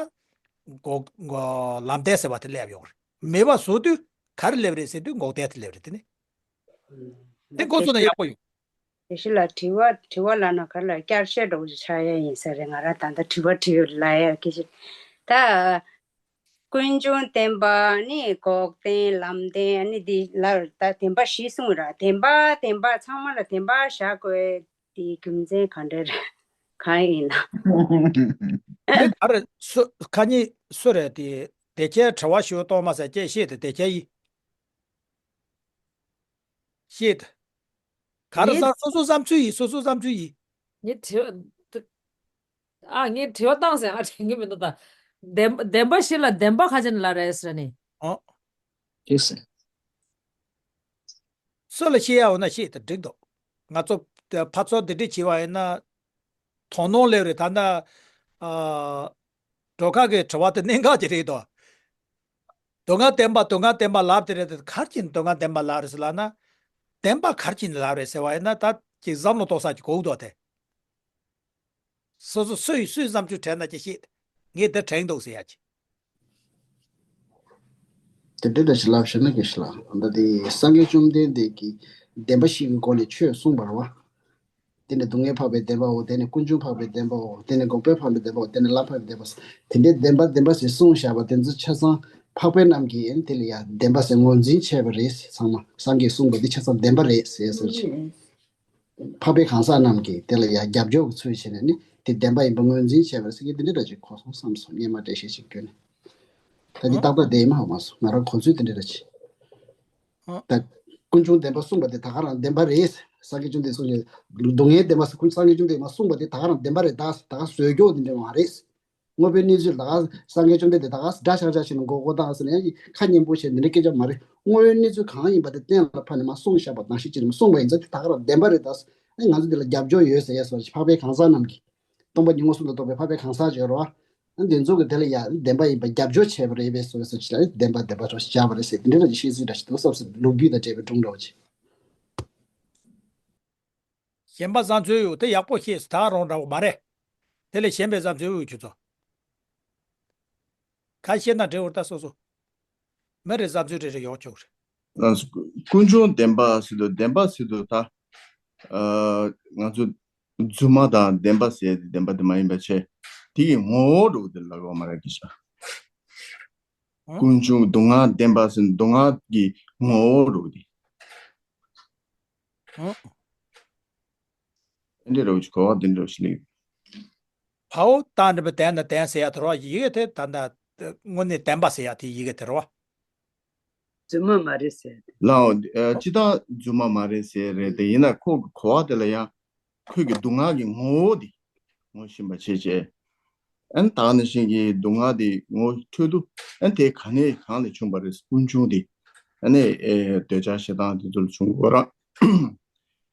འགོག་འགོག་ལམ་བདེན་ཟེར་བ་དེ་སླེབས་ཡོང་རེད། མེད་པ་བཟོ་དུས་ག་རེ་སླེབས་རེད་ཟེར་དུས་འགོག་བདེན་དེ་སླེབས་རེད་དེ་ནི། དེ་འགོག་ཚུགས་ན་ཡག་པོ་ཡོང་། དེ་ཤི་ལ་དྲི་བ་དྲི་བ་ལབ་ན་ག་ལ་བསྐྱར་བཤད་འདྲ་བོ་ཞིག་ཆགས་ཡ་ཡིན་ས་རེད། ང་རང་ད་ལྟ་དྲི་བ་དྲི་ཡོད་ལབ་ཡ་སྐད་ཆ། ད། ཀུན་འབྱུང་བདེན་པ་ནི་འགོག་བདེན་ལམ་བདེན་ཨ་ནི་འདི་ལ་ད་བདེན་པ་བཞི་གསུངས་ར། བདེན་པ་བདེན་པ་ཚང་མ་ལ་བདེན་པ་བཞག་དགོས་དེའི་རྒྱུ་མཚན་ག་འདྲ་རེད། གང་ཡིན་ན། དེ་ག་རེ་སུ་ཁ་ཉིན་སུ་རེད་དེ། དེ་ཁྱེད་དྲི་བ་ཞུ་གཏོང་མ་ཟེར་ཁྱེད་ཤེས་དེ་དེ་ཁྱེད་ཡིན། ཤེས་དེ། ག་རེ་ངས་ཟ་སོ་སོ་བསམ་ཚུལ་ཡིན། སོ་སོ་བསམ་ཚུལ་ཡིན། ངས་དྲི་བ། ཨ་ངས་དྲི་བ་བཏང་ཟེར་ཨ་དྲན་གི་མི་འདུག་ད། བདེན་བདེན་པ་བཞི་ལ་བདེན་པ་ཁ་ཅན་ལ་རེད་ཟེར་ནི། ཨོ། ཤེས་ཟེར། སུ་ལ་བཤད་ཡ་འོ་ན་བཤད་དེ་འགྲིག་འདུག་ང་ཚོ་ཕར་ཚུར་འདི་འདྲ་བྱས་པ་ཡིན་ན། དོ་སྣང་སླེབས་རེད་ད་ལྟ། ཨ། སྒྲོལ་དཀར་གྱི་དྲི་བ་དེ་གནད་འགག་ཅིག་རེད་དོ། སྡུག་བསྔལ་བདེན་པ་སྡུག་བསྔལ་བདེན་པ་ལབ་དེ་རེད་དེ་ག་རེ་བྱས་ནས་སྡུག་བསྔལ་བདེན་པ་ལབ་རེད་ཟེར་ལབ་ན། བདེན་པ་ག་རེ་བྱས་ནས་ལབ་རེད་ཟེར་བ་ཡིན་ན་ད་ཅིག་བསམ་བློ་གཏོང་ས་ཅིག་དགོས་འདུག་དེ། སོ་སོ་སུ་ཡིས་སུའི་བསམ་ཚུལ་དྲན་ན་ཅིག་བཤད། ངས་འདི་དྲན་འདུག་ཟེར་ཡ་ཅིག་དེ་འདྲ་འདྲ་ཞིག་ལབ་ཤེས་ན་དགེ་ཞིག་ལ་ད་དེ་སངས་རྒྱས་བཅོམ་ལྡན་འདས་ཀྱིས་བདེན་པ་བཞི་གི་སྒོ་ནས་ཆོས་གསུངས་པ་རེད་བ། དེ་ནས་སྡུག་བསྔལ་འཕགས་པའི་བདེན་པའོ། དེ་ནས་ཀུན་འབྱུང་འཕགས་པའི་བདེན་པའོ། དེ་ནས་འགོག་པའི་འཕགས་པའི་བདེན་པའོ། དེ་ནས་ལམ་འཕགས་པའི་བདེན་པའོ། དེ་འདྲའི་བདེན་པ་བདེན་པ་ཞེས་གསུངས་བཞག་པ་དེ་ཚོ་ཆ་ཚང་འཕགས་པའི་རྣམས་ཀྱིས་དེ་ལ་ཡང་བདེན་པ་ཟེར་ངོས་འཛིན་བྱས་པ་རེད། ཚང་མ་སངས་རྒྱས་གསུངས་པ་འདི་ཆ་ཚང་བདེན་པ་རེད་ཟེར་ཟེར་ཅིག་འཕགས་པའི་གང་ཟག་རྣམས་ཀྱིས་དེ་ལ་ཡང་རྒྱབ་སྐྱོར་གྱི་ཚུལ་བྱས་ནས་ནི་དེ་བདེན་པ་ཡིན་པ་ངོས་འཛིན་བྱས་པ་རེད་ཟེར་གྱི་འདི་འདྲ་འདྲ་ཅིག་གོ་སོང་བསམ་སོང་། སྔོན་མ་འགྲེལ་བཤད་ཅིག་བརྒྱབ་ནས། ད་འདི་ཏག་ཏག་བསྡད་ཡིན་མ་ཧ་མ་སོང་། ང་རང་གོ་ཚོད་དེ་འདྲ་འདྲ་ཅིག་ད་ཀུན་འབྱུང་བདེན་པ་གསུངས་པ་དེ་ད་ག་རང་བདེན་པ་རེད། སངས་རྒྱས་བཅོམ་ལྡན་གསུངས་ཀྱི་སྡུག་བསྔལ་བདེན་པ་ཟེར་ཀུན་སངས་རྒྱས་བཅོམ་ལྡན་མ་གསུངས་པ་དེ་ད་ག་རང་བདེན་པ་རེད། ད་ད་ག་བཟོས་སྐྱོ་དེ་འདྲ་མ་རེད། དངོས་པོའི་གནས་ཚུལ་ད་ག་སངས་རྒྱས་བཅོམ་ལྡན་འདས་ད་ག་འདྲ་ཆགས་ཆགས་བྱས་ནས་མགོ་སྐོར་བཏང་ཟེར་ནས་ཁ་སྙན་པོ་བྱས་འདི་འདྲའི་སྐད་ཆ་མ་རེད། དངོས་པོའི་གནས་ཚུལ་གང་ཡིན་པ་དེ་གཏན་ལ་ཕབ་ནས་མ་གསུངས་བཞག་པ་ནང་བཞིན་བྱས་ནས་མ་གསུངས་པ་ཡིན་ཙང་དེ་ད་ག་རང་བདེན་པ་རེད། ད་ཨ་ང་ཚོ་འདི་ལ་རྒྱབ་སྐྱོར་ཡོད་ཟེར་ཡས་སོགས་འཕགས་པའི་གང་ཟག་རྣམས་ཀྱིས། སྟོང་པ་ཉིད་མངོན་སུམ་དུ་རྟོགས་པའི་འཕགས་པའི་གང་ཟག་ཅིག་ཡོད་རེད་བ། ཨ་འདི་ཚོ་གི་དེ་ལ་ཡ་བདེན་པ་ཡིན་པ་རྒྱབ་སྐྱོར་བྱས་པ་རེད་པས་སོ་སོ་ཅིག་ལ་བདེན་པ་བདེན་པ་རོ་ཞེས་བྱ་བ་རེད་ཟེར་དེ་འདྲ་ར་ཅིག་བཤད་ཚུལ་འདྲ་ཞིག་འདུག་སོ་སོ་ལོ་རྒྱུས་དང་འབྲེལ་བའི་སྒྲུང་འདྲ་བོ་ཅིག་གཞན་པ་བཟང་ཚུལ་ཡོད་དེ་ཡག་པོ་ཤེས་ད་རུང་འདྲ་བོ་མ་རེད། དེ་ལས་གཞན་པའི་བཟང་ཚུལ་ཡོད་ཁྱོད་ཚོ། ཁ་ཤས་ན་འབྲེལ་བར་ལྟ་སོ་སོ། མི་རེ་བཟང་ཚུལ་རེ་རེ་ཡོང་ཆོག་རེད། ང་ཚོ་ཀུན་འབྱུང་བདེན་པ་ཟེར་དུས་བདེན་པ་ཟེར་དུས་ད། ཨ་ང་ཚོ་རྫུན་མ་དང་བདེན་པ་ཟེར་ཏེ་བདེན་པ་དེ་མ་ཡིན་པ་བྱས། དེ་གི་ངོ་བོ་འགྲོ་གི་དེ་ལ་གོ་མ་ར་གི་ཤ། ཨང་། ཀུན་འབྱུང་སྡུག་བསྔལ་བདེན་པ་ཟེར་སྡུག་བསྔལ་གྱི་ངོ་བོ་འགྲོ་གི་དེ། ཨང་། ཨེ་འདྲ་རོ་ཅིག་གོ་བ་འདི་འདྲ་ཞིག་ལེགས། བའོ་དང་འདྲ་བའི་དན་དང་ལྡན་ཟེར་ཡ་དེ་རོ་ཡི་གེ་དེ་ད་ལྟ་དངོས་གནས་བདེན་པ་ཟེར་ཡ་དེ་ཡི་གེ་དེ་རོ། རྫུན་མ་མ་རེད་ཟེར་ཏེ། ལའོ། ཨ་སྤྱི་བཏང་རྫུན་མ་མ་རེད་ཟེར་རེད་དེ་ཡིན་ན་ཁོ་གི་གོ་བ་དེ་ལ་ཡང་ཁོས་ཀྱི་སྡུག་བསྔལ་གྱི་ངོ་བོ་དེ་ངོ་ཤེས་པ་བྱས་བྱས། ཨན་ད་ནི་ཤིང་གི་སྡུག་བསྔལ་དེ་ངོ་འཕྲོད་དུ་ཨན་དེ་ག་ནས་གང་ལས་བྱུང་བ་རེད་ཀུན་འབྱུང་དེ་ཨ་ནི་ཨེ་འདོད་ཆགས་ཞེ་སྡང་དེ་ཚོ་ལ་བྱུང་དགོས་ར།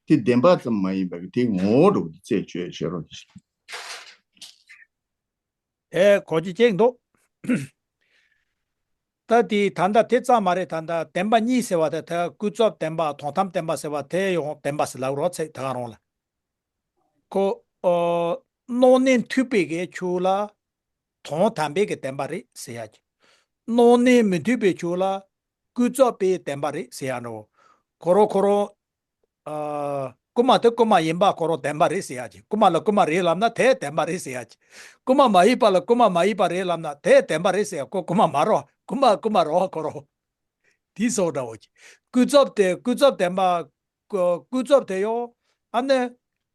དེ་བདེན་པ་ཙམ་མ་ཡིན་པ་གི་དེ་ངོ་བོ་འགྲོ་གི་དེ་རྩད་གཅོད་བྱེད་རོགས་དེ་ཤིང་། དེ་གོ་རྒྱུ་ཅིག་འདུག་ད་དེ་ད་ལྟ་དེ་ཙམ་མ་རེད། ད་ལྟ་བདེན་པ་གཉིས་ཟེར་བ་དེ་ད་ཀུན་རྫོབ་བདེན་པ་དོན་དམ་བདེན་པ་ཟེར་བ་དེ་ཡང་བདེན་པ་ཟེར་ལབ་རོགས་ཚེ་ད་ག་རང་ལ། ཁོ་ཨོ། སྣང་གནས་མཐུན་པའི་གི་ཆོས་ལ་དོན་དམ་པའི་གི་བདེན་པ་རེད་ཟེར་ཡ་གི། སྣང་གནས་མི་མཐུན་པའི་ཆོས་ལ་ཀུན་རྫོབ་པའི་བདེན་པ་རེད་ཟེར་ཡ་འགྲོ། ཁོ་རང་ཁོ་རང་། ཨ། རྐུན་མ་དེ་རྐུན་མ་ཡིན་པ་ཁོ་རང་བདེན་པ་རེད་ཟེར་ཡ་གི། རྐུན་མ་ལ་རྐུན་མ་རེད་ལབ་ན་དེ་བདེན་པ་རེད་ཟེར་ཡ་གི། རྐུན་མ་མ་ཡིན་པ་ལ་རྐུན་མ་མ་ཡིན་པ་རེད་ལབ་ན་དེ་བདེན་པ་རེད་ཟེར་ཡ། ཁོ་རྐུན་མ་མ་རེད། རྐུན་མ་རྐུན་མ་རེད་ཁོ་རང་། དེ་སོགས་འདྲ་བོ་གི། ཀུན་རྫོབ་དེ་ཀུན་རྫོབ་བདེན་པ། ཀུ་ཀུན་རྫོབ་དེ་ཡང་། ཨ་ནི།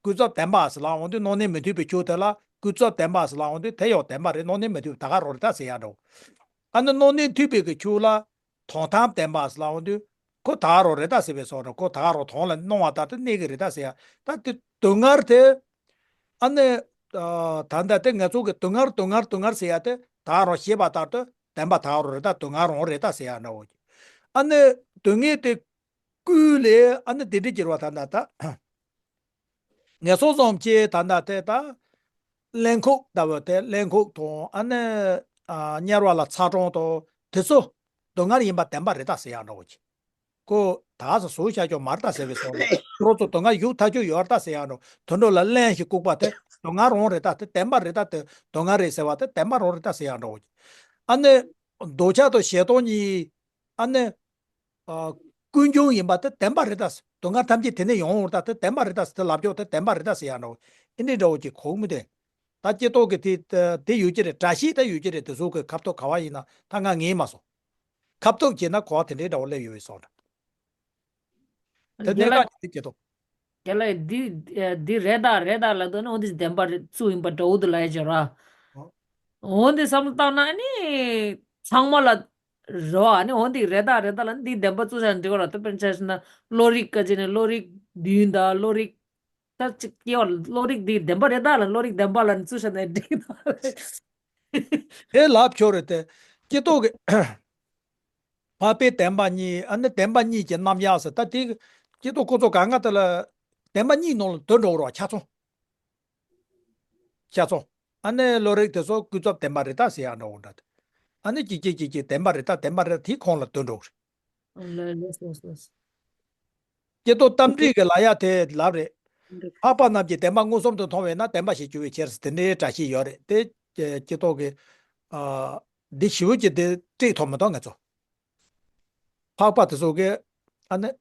ཀུན་རྫོབ་བདེན་པ་ཟེར་ལབ་འོང་དུས་སྣང་གནས་མི་མཐུན་པའི་ཆོས་དེ་ལ་ཀུན་རྫོབ་བདེན་པ་ཟེར་ལབ་འོང་དུས་དེ་ཡང་བདེན་པ་རེད། སྣང་གནས་མི་མཐུན་པའི་ད་ག་རང་རེད་ད་ཟེར་ཡ་འགྲོ། ཨ་ནི་སྣང་གནས་མཐུན་པའི་གི་ཆོས་ལ་དོན་དམ་བདེན་པ་ཟེར་ལབ་འོང་དུས་ཁོ་ད་ག་རང་རེད་ད་ཟེར་བའི་སོགས་འགྲོ། ཁོ་ད་ག་རང་དོན་ལ་སྣང་བ་ལྟར་དུ་གནས་ཀྱི་རེད་ད་ཟེར་ཡ། ད་དེ་སྡུག་བསྔལ་དེ། ཨ་ནི། ཨ་ད་ལྟ་དེ་ང་ཚོ་གི་སྡུག་བསྔལ་སྡུག་བསྔལ་སྡུག་བསྔལ་ཟེར་ཡ་དེ་ད་ག་རང་ཤེས་པ་ལྟར་དུ་བདེན་པ་ད་ག་རང་རེད་ད་སྡུག་བསྔལ་རང་རེད་ད་ཟེར་ཡ་འདྲ་བོ། ཨ་ནི། སྡུག་བསྔལ་དེ། ཀུན་ལས་ཨ་ནི་དེ་འདྲ་གྱུར་བ་ད་ལྟ་ད། ངན་སོང་གསུམ་སྐྱེ་ད་ལྟ་དེ་ད། གླེན་ལྐུགས་ལྟ་བུ་དེ་གླེན་ལྐུགས་དང་ཨ་ནི། ཨ་དམྱལ་བ་ལ་ཚ་གྲང་དང་དེ་ཚོ་སྡུག་བསྔལ་ཡིན་པ་བདེན་པ་རེད་ད་ཟེར་ཡག་འདྲ་བོ་ཅིག་ཁོ་ད་ག་ས་བཟོ་བྱ་ཆོག་མ་རེད་ད་ཟེར་བའི་སོགས་ནས་ཁོ་རང་ཚོ་སྡུག་བསྔལ་ཡུག་ཐག་ཆོད་ཡོད་རེད་ད་ཟེར་ཡག་འདྲ་བོ། དུད་འགྲོ་ལ་གླེན་ཞིག་ལྐུགས་པ་དེ་སྡུག་བསྔལ་རང་རེད་ད་དེ་བདེན་པ་རེད་ད་དེ་སྡུག་བསྔལ་རེད་ཟེར་བ་དེ་བདེན་པ་རང་རེད་ད་ཟེར་ཡག་འདྲ་བོ་ཅིག་ཨ་ནི། འདོད་ཆགས་དང་ཞེ་སྡང་གཉིས། ཨ་ནི། ཨ། ཀུན་འབྱུང་ཡིན་པ་དེ་བདེན་པ་རེད་ད། སྡུག་བསྔལ་ཐམས་ཅད་དེ་ནས་ཡོང་བར་ད་དེ་བདེན་པ་རེད་ད་དེ་ལབ་ཆོག་དེ་བདེན་པ་རེད་ད་ཟེར་ཡག་འདྲ་བོ། ཨེ་འདྲའི་འདྲ་བོ་ཅིག་གོ་མི་དེ། ད་སྐྱེ་ཐོག་གི་དེ་དེ་ཡོད་ཀྱི་རེད། བཀྲ་ཤིས་ད་ཡོད་ཀྱི་རེད། དེ་ཚོ་གི་ཁ་ཐུག་ག་བ་ཡིན་ན་ད་ང་ངེས་མ་སོང་། ཁ་ཐུག་བྱས་ན་གོ་བ་དེ་འདྲའི་འདྲ་བོ་སླེབས་ཡོད་པའི་སོགས་འདྲ། དེ་རྒན་གནད་ལགས། འགག་ཅིག་དེ་སྐྱེ་ཐོག་རྒན་ལགས། འདི་འདི་རེད་ད་རེད་ད་ལབ་དུས་ནི་འོ་འདི་བདེན་པ་རེད་ཚུལ་ཡིན་པ་འདྲ་བོ་འདི་ལབ་ཡ་ཅིག་ར། ཨོ། འོ་འདི་བསམ་བློ་བཏང་ན་ནི་ཚང་མ་ལ་རོ་ཨ་ནི་འོ་འདི་རེད་ད་རེད་ད་ལ་འདི་བདེན་པ་བཙུགས་བཞག་འགྲིག་གོ་ར། ད་དཔེར་ན་ཆ་བཞག་ན་བློ་རིག་ག་ཅི་ནས་བློ་རིག་བདུན་དང་བློ་རིག་ད་ཅིག་སྐྱེ་བ་བློ་རིག་འདི་བདེན་པ་རེད་ད་ལ་བློ་རིག་བདེན་པ་ལ་བཙུགས་བཞག་ན་འགྲིག་ད། དེ་ལབ་ཆོག་རེད་དེ། སྐྱེ་ཐོག་གི་འཕགས་པའི་བདེན་པ་གཉིས་ཨ་ནི་བདེན་པ་གཉིས་ཀྱི་རྣམ་གཞག་ཟེར་ད་དེ། སྐྱེ་ཐོག་ཁོ་ཚོ་གང་ག་དེ་ལ་བདེན་པ་གཉིས་ནང་ལ་འདུ་འགྲོ་བ་རེད་བ་ཆ་ཚང་། ཆ་ཚང་། ཨ་ནི་བློ་རིག་དེ་ཚོ་ཀུན་རྫོབ་བདེན་པ་རེད་ད་ཟེར་ཡག་འདྲ་བོ་འདྲ་དེ། ཨ་ནི་ཅིག་ཅིག་ཅིག་ཅིག་བདེན་པ་རེད་ད་བདེན་པ་རེད་ད་དེའི་ཁོངས་ལ་འདུ་འགྲོ་གི་རེད། ལགས་ལགས་ལགས་ལགས། སྐྱེ་ཐོག་གཏམ་འདྲི་གི་ལབ་ཡག་དེ་ལབ་རེད། འདུག་འཕགས་པ་རྣམས་ཀྱིས་བདེན་པ་མངོན་སུམ་དུ་མཐོང་བས་ན་བདེན་པ་ཞེས་བརྗོད་པའི་ཕྱིར་ཟེར་དེ་འདྲའི་སྒྲ་བཤད་ཡོད་རེད་དེ། སྐྱེ་ཐོག་གི་ཨ། འདི་ཞེ་པོ་ཅིག་དེ་དཀྲིགས་ཐུབ་མི་འདུག་ང་ཚོ། འཕགས་པ་དེ་ཚོ་གིས་ཨ་ནི་